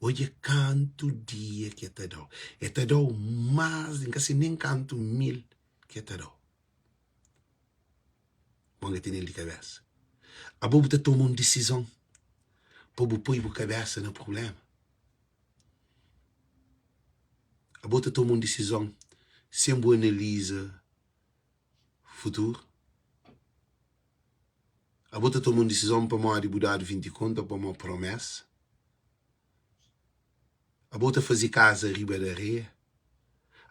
Odja kantu dia ki el ta da-u. El ta da-u más di, N ka se nen kantu mil ki el ta da-u. Bo N ka tene-l di kabésa. Abo bu ta toma un disizon pa bu poi bu kabésa na prubléma. Abo ta toma un disizon sen bu analiza futuru? Abo ta toma un disizon pamodi bu dadu 20 kontu ô pamodi promesa? Abo ta faze kaza riba di areia?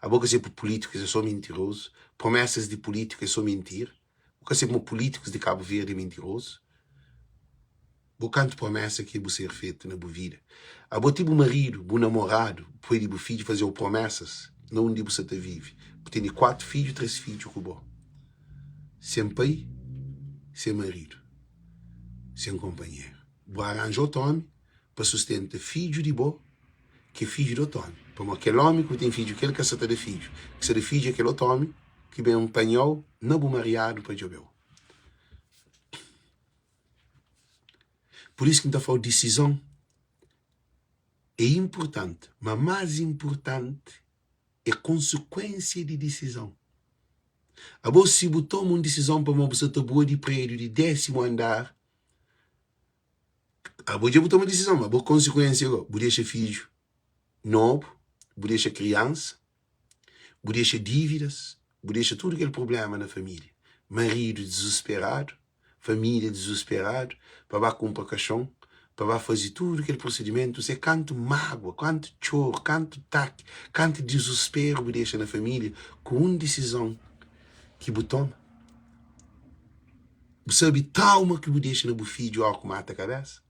Abo ka sabe pulítikus é sô mintirozu? Promesas di pulítiku é sô mintira? Bu ka sabe ma pulítikus di Kabu Verdi é mintirozu? Bo kantu promesa ki bu ser fetu na bu vida? Abo ti bu maridu, bu namoradu, pai di bu fidju faze-u promesas na undi bu sa ta vive. Bu tene 4 fidju, 3 fidju ku bo. Sen pai, sen maridu, sen konpanheru. Bu aranja otu omi pa sustenta fidju di bo, ki é fidju di otu omi. Pamodi kel omi ki bu ten fidju ku el ka sa ta da fidju. Ki sa da fidju é kel otu omi ki ben panha-u na bu mariadu pa djobe-u. Pur isu ki N ta fla-u disizon é inpurtanti, ma más inpurtanti é konsekuénsia di disizon. Abo si bu toma un disizon pamodi bu sta ta bua di prédiu di désimu andar, abo dja bu toma disizon, ma bo konsekuénsia go, bu dexa fidju nobu, bu dexa kriansa, bu dexa dívidas, bu dexa tudu kel prubléma na família. Maridu dizusperadu, família dizusperadu pa ba kunpra kaxon, pa ba faze tudu kel prusedimentu. Se kantu mágua, kantu txoru, kantu taki, kantu dizusperu bu dexa na família ku un disizon ki bu toma. Bu sabe trauma ki bu dexa na bu fidju óras ku mata kabésa?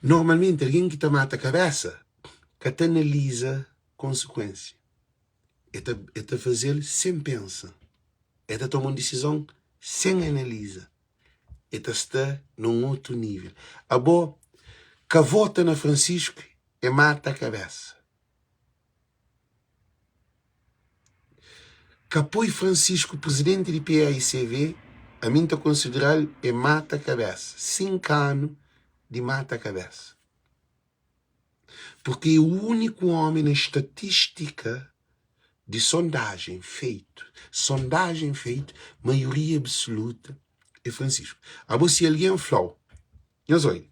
Normalmenti algen ki ta mata kabésa ka ta analiza konsekuénsia. El ta, el ta faze-l sen pensa. El ta toma un disizon sen analiza. El ta sta na un otu nível. Abo, ka vota na Francisco é mata kabésa. Ka poi Francisco presidenti di PAICV, ami N ta konsidera-l é mata kabésa. 5 anu di mata kabésa. Purki é úniku ómi na statístika di sondajen feitu, sondajen feitu, maioria absoluta é Francisco. Abo si algen fla-u, nhos oi,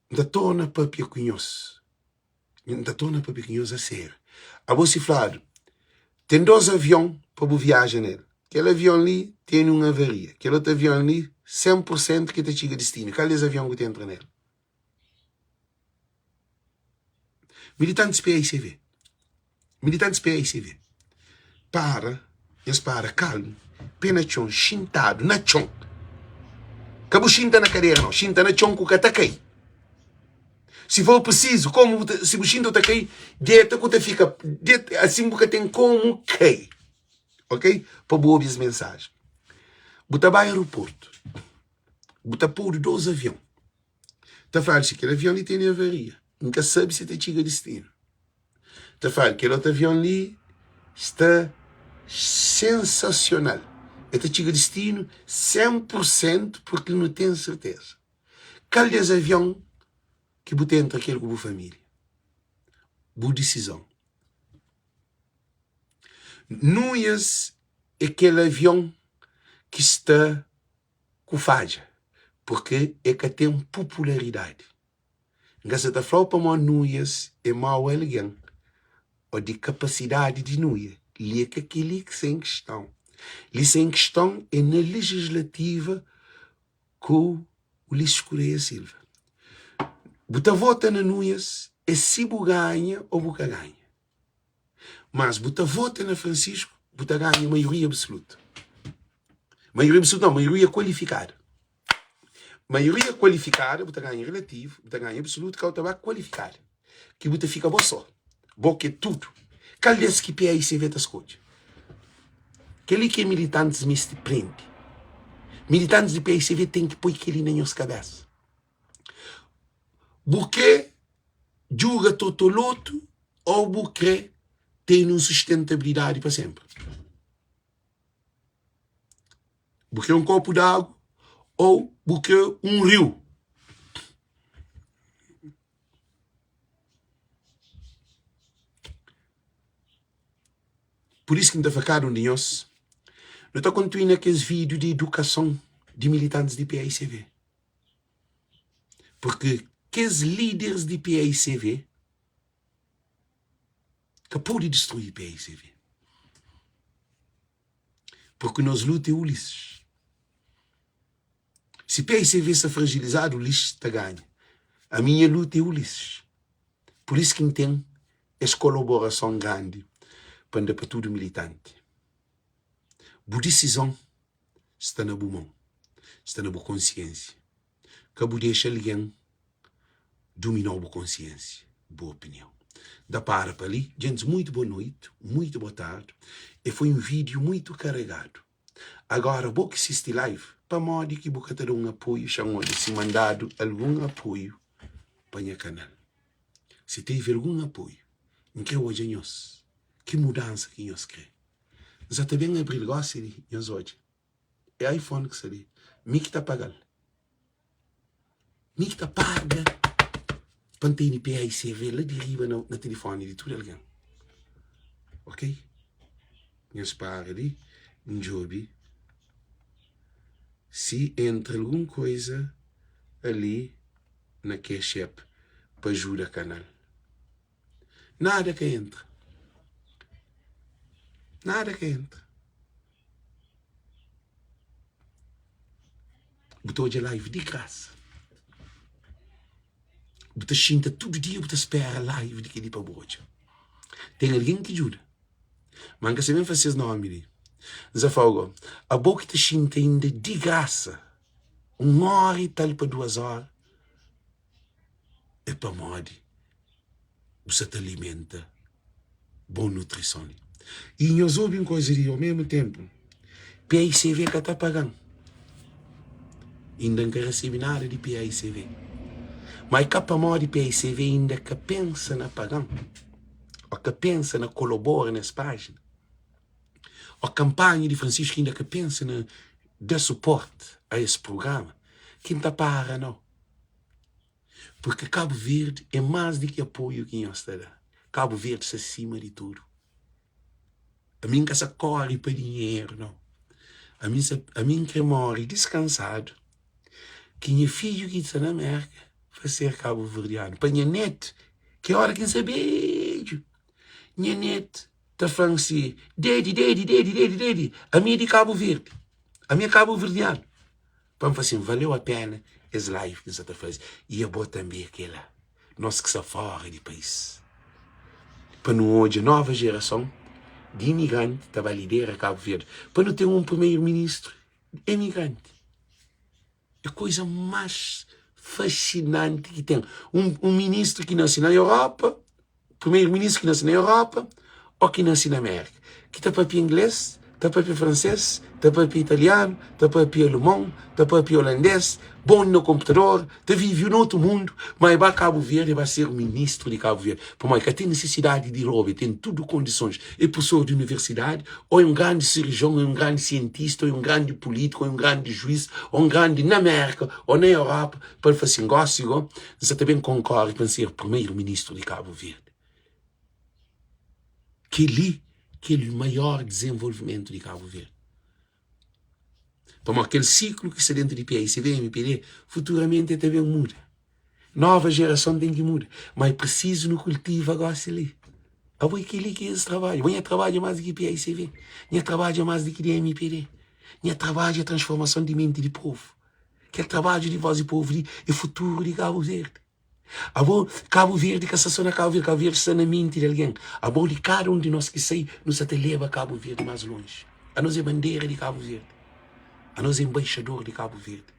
N ta torna papia ku nhos, N ta torna papia ku nhos a sériu. Abo si fladu, ten dos avion pa bu viaja nel, kel avion li tene un avaria, kel otu avion li 100 pur sentu ki ta txiga distinu, kal des avion ku ta entra nel? Militantis PAICV Militantis PAICV Para, nhos para kalmu Pé na txon, xintadu na txon Ka bu xinta na kadera nau, xinta na txon ku ka ta kai Si for prisizu, komu bu ta, si bu xinta bu ta kai Deta ku ta fika, deta, asin bu ka ten komu kai Ok, pa bu obi es mensajen Bu ta bai aeroportu, bu ta podu dos avion Ta fladu si kel avion li tene avaria, N ka sabe si ta txiga distinu. Ta fladu kel otu avion li sta sensasional, el ta txiga distinu 100 pur sentu purki nu ten serteza. Kal des avion ki bu ta entra ku el ku bu família? Bu disizon. Nuias é kel avion ki sta ku fadja purke e ka ten pupularidadi. N ka sa ta fla-u pamodi Nuias é mau algen ô di kapasidadi di Nuia. Li é ka kel-li ki sta en kiston. Li sta en kiston é na lejislativa ku Ulisses Correia Silva. Bu ta vota na Nuias é si bu ganha ô bu ka ganha. Mas bu ta vota na Francisco, bu ta ganha maioria absoluta. Maioria absoluta não, maioria qualificada. Maioria qualificada, bu ta ganha relativo, bu ta ganha absoluto, ka bu ta ba qualificada. Ki bu ta fika bo só. Bo ki é tudo. Kal des ki PAICV ta skodje? Kel-li ki militantes meste prende. Militantes di PAICV ten ki poi kel-li na nhos kabesa. Bu kre djuga totolotu ô bu kre tene un sustentabilidadi pa senpri? Bu kre un kopu di agu ô bu kre un riu? Pur isu ki N ta fla kada un di nhos, nu ta kontinua kes vídiu di idukason di militantis di PAICV. Purki kes líderes di PAICV ka pode distrui PAICV. Purki nos luta é Ulisses. Si PICV sta fragilizadu, Ulisses ta ganha. Ami nha luta é Ulisses. Pur isu ki N ten es kolaborason grandi pa N da pa tudu militanti. Bu disizon sta na bu mon, sta na bu konsiensia. Ka bu dexa algen dumina-u bu konsiensia, bu opinion. N ta para pa li. Djentis, muitu bo noiti, muitu bo tardi. E foi un vídiu muitu karegadu. Agora bo ki sisti live, pamodi ki bu ka ta da un apoiu? Xa-m odja si mandadu algun apoiu pa nha kanal. Si tevi algun apoiu, N kre odja nhos. Ki mudansa ki nhos kre? N sa ta ben abril gosi li, nhos odja. É iPhone ki sta li. Mi ki ta paga-l. Mi ki ta paga pa N tene PAICV la di riba na, na telefoni di tudu algen. Ok? Nhos para li, N djobe si entra algun koisa ali na Cash App pa ajuda kanal. Nada ka entra. Nada ka entra. Bu ta odja live di grasa. Bu ta xinta tudu dia bu ta spera live di kel-li pa bu odja. Ten algen ki djuda. Ma N ka sabe ben fla ses nomi li. N sa fla-u go, abo ki ta xinta inda di grasa un óra i tal pa duas óra, é pamodi bu sa ta alimenta bon nutrison li. I nhos obi un koza di omesmu tenpu, PICV ka ta paga-m. Inda N ka resebe nada di PICV. Ma é ka pamodi PICV inda ka pensa na paga-m ô ka pensa na kolabora nes pájina ô kanpanha di Francisco inda ka pensa na da suporti a es prugrama ki N ta para nau. Purki Kabu Verdi é más di ki apoiu ki nhos ta da. Kabu Verdi sta sima di tudu. Ami N ka sa kóre pa dinheru, nau. Ami N sa, ami N kre móre diskansadu, ki nha fidju ki sta na Mérka pa ser kabuverdianu, pa nha nétu, ki óra ki N sta bedju, nha nétu ta fla-m si, Dedi, dedi, dedi, dedi, dedi, ami é di Kabu Verdi, ami é kabuverdianu. Pa N fla sin, valeu a pena es live ki N sa ta faze. I abo tanbe kela, nos ki sta fora di país, pa nu odja nova jerason di imigranti ta ba lidera Kabu Verdi, pa nu ten un primeiro ministru imigranti. É koisa más fasinanti ki ten. Un, un ministru ki nase na Europa, Primeiro-ministru ki nase na Europa ô ki nase na Amérika, ki ta pâpia inglês, ta pâpia fransês, ta pâpia italianu, ta pâpia alemon, ta pâpia olandês, bon na konputador, ta vive na otu mundu, má el ba Kabu Verdi, el ba ser ministru di Kabu Verdi. Pamodi el ka ten nisisidadi di roba, el ten tudu kondisons. É profesor di universidadi, ô é un grandi sirijon, ô é un grandi sientista, ô é un grandi pulítiku, ô é un grandi juís, ô un grandi na Amérika ô na Europa. Pa el fla sin, Gósi go, N sa ta ben konkóre pa N ser Primeru-Ministru di Kabu Verdi. Kel-li ki é maior dizenvolvimentu di Kabu Verdi. Pamodi kel siklu ki sta dentu di PICV, MPD, futuramenti el ta ben muda. Nova jerason ten ki muda. Ma é prisizu nu kultiva gósi li. Abo é kel-li ki é es trabadju. Bo nha trabadju é más di ki PICV. Nha trabadju é más di ki di MPD. Nha trabadju é transformason di menti di povu. Kel trabadju di voz di povu li é futuru di Kabu Verdi. Abo, Kabu Verdi ka sta so na Kabu Verdi, Kabu Verdi sta na menti di algen. Abo di kada un di nos ki sai, nu sa ta leba Kabu Verdi más lonji. Anos é bandera di Kabu Verdi. Anos é enbaixador di Kabu Verdi.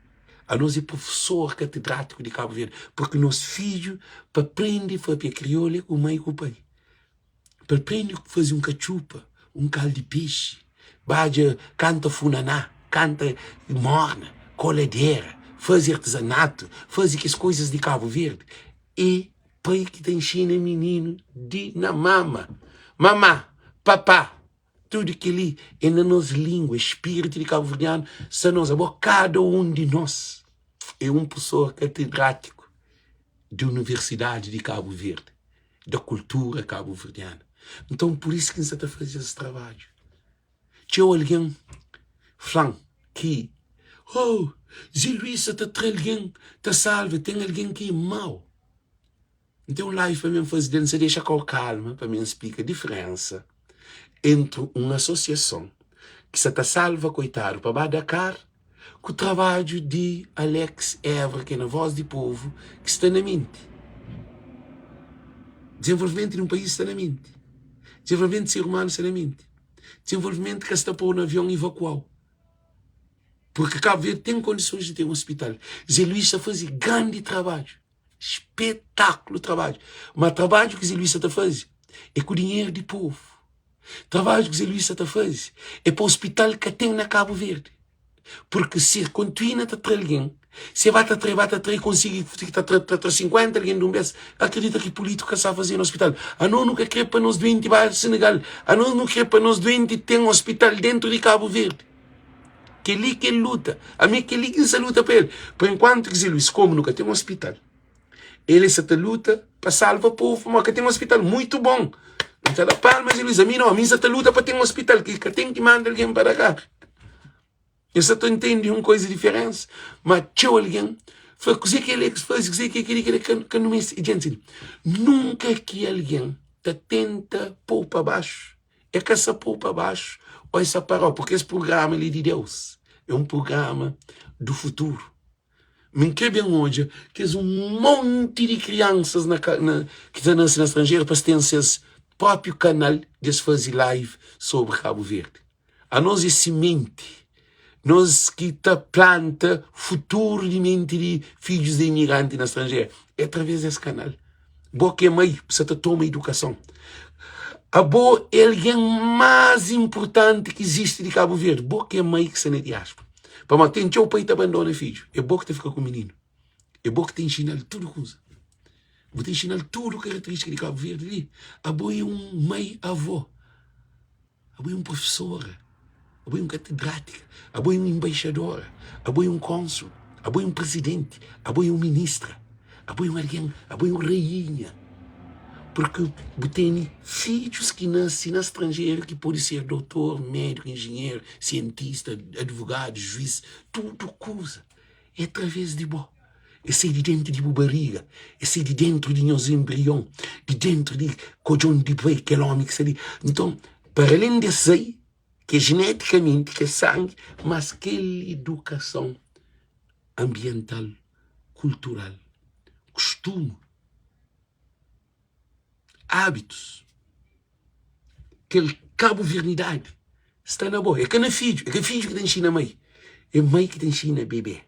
Anos é profesor katedrátiku di Kabu Verdi. Purki nos fidju pa prende papia kriolu é ku mai ku pai. Pa el prende faze un katxupa, un kal di pexi, badja, kanta funaná, kanta morna, koladera, faze artizanatu, faze kes koizas di Kabu Verdi. É pai ki ta inxina mininu di na mama. Mamá, papá, tudu kel-li é na nos lingua, spiritu di kabuverdianu sta nos. Abo kada un di nos é un profesor katedrátiku di Universidadi di Kabu Verdi. da kultura kabuverdiana. Nton, pur isu ki N sa ta faze es trabadju. Txeu algen fla-m ki, Oh, Zé Luís sa ta tra algen, ta salva, ten algen ki é mau. N ten un live pa mi N faze del, N sa dexa kau kalma pa mi N splika diferensa entri un asosiason. ki sa ta salva koitadu pa ba Dakar ku trabadju di Alex Évora ki é na Voz di Povu ki sta na menti. Dizenvolvimentu di un país sta na menti. Dizenvolvimentu di ser umanu sta na menti. Dizenvolvimentu ka sta pô-u na avion ivakua-u. Purki Kabu Verdi ten kondisons di ten ospital. Zé Luís sta faze grandi trabadju. Spetaklu trabadju. Ma trabadju ki Zé Luís sta ta faze é ku dinheru di povu. Trabadju ki Zé Luís sta ta faze é pa ospital ka ten na Kabu Verdi. Purki si el kontinua ta tra algen, si el ba ta tra, el ba ta tra, el konsigi ta tra, ta tra 50 algen di un bes, akredita ki pulítiku ka sa faze na ospital. Anos nu ka kre pa nos duenti ba Senegal, anos nu kre pa nos duenti ten ospital dentu di Kabu Verdi. Kel-li ki el luta. Ami é kel-li ki N sta luta pa el. Pa enkuantu ki Zé Luís, komu nu ka ten ospital, el e sa ta luta pa salva povu pamodi ka ten ospital. Muitu bon! N ta da palma Zé Luís. Ami nau, ami N sa ta luta pa ten ospital ki ka ten ki manda algen pa Dakar. Nhos sa ta ntende un koza diferensa? Ma txeu algen fla kuzê ki el faze, kuzê ki kel-li, kel-li, ka nu meste. Djenti, nunka ki algen ta tenta pô-u pa baxu. É ka sa pô-u pa baxu ô é sa para-u, purki es prugrama li di Deus é un prugrama du futuru. Mi N kre ben odja kes un monti di kriansas na na ki ta nase na stranjeru pa es ten ses própiu kanal di es faze live sobri Kabu Verdi. Anos é simenti, nos ki ta planta futuru di menti di fidjus di imigranti na stranjeru é através des kanal. Bo ki é mai, bu sa ta toma idukason. Abo é algen más inpurtanti ki izisti di Kabu Verdi. Bo ki é mai ki sta na diáspora. Pamodi ten txeu pai ta bandona fidju. É bo ki ta fika ku mininu. É bo ki ta inxina-l tudu kuza. Bu ta inxina-l tudu karakterístika di Kabu Verdi li. Abo é un mai avó. Abo é un profesora, abo é un katedrátika, abo é un enbaixadora, abo é un kónsul, abo é un prizidenti, abo é un ministra, abo é un algen, abo é un rainha. Purki bu tene fidjus ki nase na stranjeru ki pode ser dotor, médiku, enjinheru, sientista, advogadu, juís, tudu kuza. É através di bo. É sai di dentu di bu bariga, é sai di dentru di nhos enbrion, di dentru di kodjon di bai, kel omi ki sta li. Nton, para alén di es sai, ki é jenetikamenti, ki é sangi, mas kel idukason anbiental, kultural, kustumu, Ábitus, kel kabuvernidadi sta na bo. É ka na fidju, é ka fidju ki ta inxina mai, é mai ki ta inxina bebé.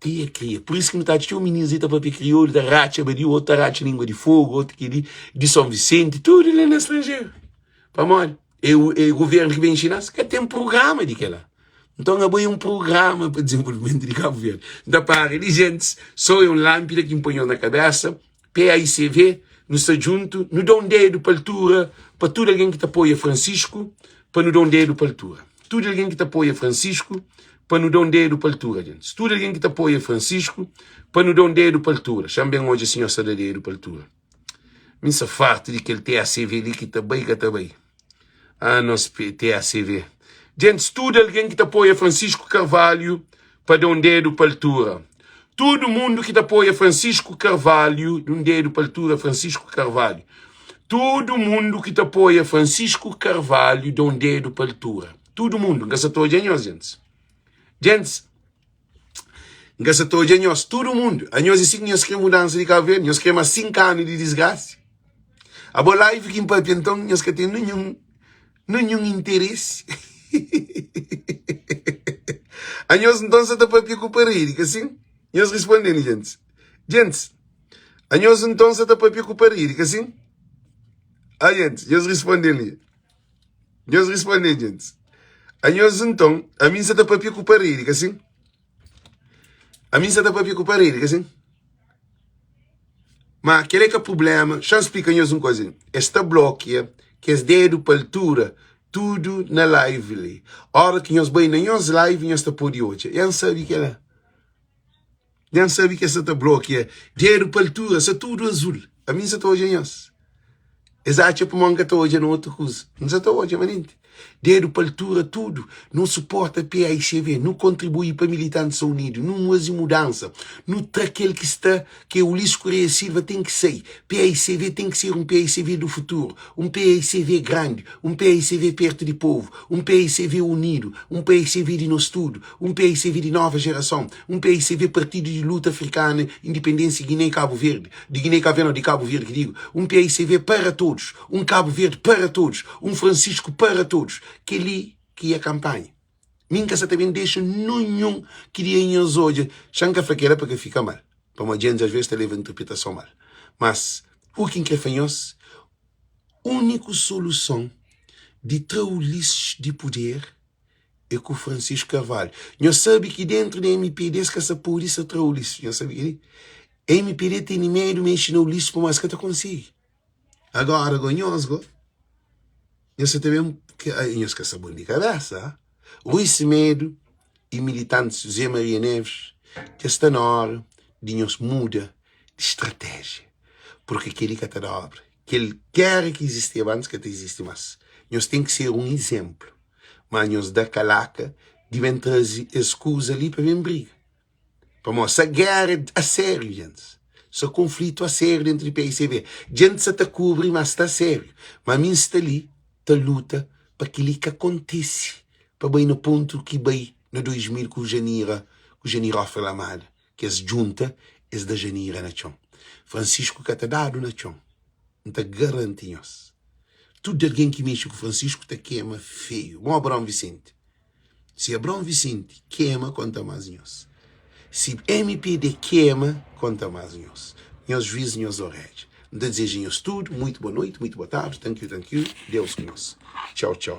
Tia kria. Pur isu ki nu ta atxa txeu mininus li ta papia kriolu, ta ratxa badiu, otu ta ratxa língua di fogu, otu kel-li di Son Visenti, tudu la na stranjeru. Pamodi? É, é governo ki ben inxina-s? Ka ten prugrama di kel-la. Nton, abo é un prugrama pa dizenvolvimentu di Kabu Verdi. N ta para li, gentis, so é un lánpida ki N poi nhos na kabésa. PAICV, nu sta djuntu, nu da un dedu pa altura pa tudu algen ki ta apoia Francisco, pa nu da un dedu pa altura. Tudu algen ki ta apoia Francisco, pa nu da un dedu pa altura, gentis. Tudu algen ki ta apoia Francisco, pa nu da un dedu pa altura. Xa-m ben odja si nhos ta da dedu pa altura. Mi N sta fartu di kel TACV li ki ta bai ka ta bai. Ah, nos TACV. Gentis, tudu algen ki ta apoia Francisco Carvalho pa da un dedu pa altura. Tudu mundu ki ta apoia Francisco Carvalho, di un dedu pa altura Francisco Carvalho. Tudu mundu ki ta apoia Francisco Carvalho, da un dedu pa altura. Tudu mundu, N ka sa ta odja nhos, gentis. Gentis, N ka sa ta odja nhos, tudu mundu. Anhos é si ki nhos kre mudansa di Kabu Verdi? Nhos kre más 5 anu di disgrasi? Abo live ki N papia nton nhos ka ten ninhun ninhun interesi. Anhos nton sa ta papia ku paredi, ka sin? Nhos risponde-m gentis. Gentis, anhos nton sa ta papia ku paredi, ka sin? Ah, gentis, nhos risponde-m li. Nhos risponde-m, gentis. Anhos nton, ami N sa ta papia ku paredi, ka sin? Ami N sa ta papia ku paredi, ka sin? Ma kel é ka prubléma. Xa-m splika nhos un koza li. Es ta blokia kes dedu pa altura tudu na live li. Óra ki nhos bai na nhos live nhos ta pode odja. Dja N sabe kel-la. Dja N sabe ki es sa ta blokia dedu pa altura, sta tudu azul. Ami N sa ta odja nhos. Es atxa pamodi N ka ta odja na otu kuza. N sa ta odja manenti. Dedu pa altura tudu Nu suporta paicv Nu kontribui pa militantis sta unidu Nu muazi mudansa Nu tra kel ki sta ki é Ulisses Correia Silva ten ki sai Paicv ten ki ser un paicv du futuru Un paicv grandi Un paicv pertu di povu Un paicv unidu Un paicv di nos tudu Un paicv di nova jerason Un paicv partidu di luta afrikana indipendênsia Guiné i Kabu Verdi di Guiné i Kabu Verdi nau di Kabu Verdi ki digu Un paicv para todos Un Kabu Verdi para todos Un Francisco para todos Kel-li ki é kanpanha. Mi N ka sa ta ben dexa nunhun ki dia nhos odja. Xa N ka fla kel-la pa ka fika mal, pamodi djentis asves ta leba interpretason mal. Mas, u ki N kre fla nhos, úniku soluson di tra Ulisses di puder é ku Francisco Carvalho. Nhos sabe ki dentru di mpd es ka sa pode sa tra Ulisses. Nhos sabe kel-li? Mpd tene medu mexe na Ulisses pamodi es ka ta konsigi. Agora go nhos go, nhos sa ta ben, nhos ka sa bon di kabesa, ha? Rui Semedo y militantis José Maria Neves dja sta na ora di nhos muda di stratéjia, purki keli ka ta da obra. Kel gera ki izisteba antis ka ta izisti mas. Nhos ten ki ser un izenplu, ma nhos da kalaka di ben traze es kuza li pa ben briga. Pamodi sa géra a sériu, gentis. Sa konflitu a sériu dentru di PICV. Gentis sa ta kubri, ma sta sériu. Ma mi N sta li ta luta pa kel-li ka kontise, pa bai na pontu ki bai na 2000 ku Janira, ku Janirofe Lamada, ki es djunta, es da Janira na txon. Francisco ka ta dadu na txon, N ta garanti nhos. Tudu algen ki mexe ku Francisco ta kema feiu. Mo Abraão Vicente. Si Abraão Vicente kema konta mas nhos Si mpd kema konta mas nhos Nhos juiz nhos oredja N ta dizeja nhos tudu muito boa noite muito boa tarde Thank you thank you Deus ku nos Tchau tchau.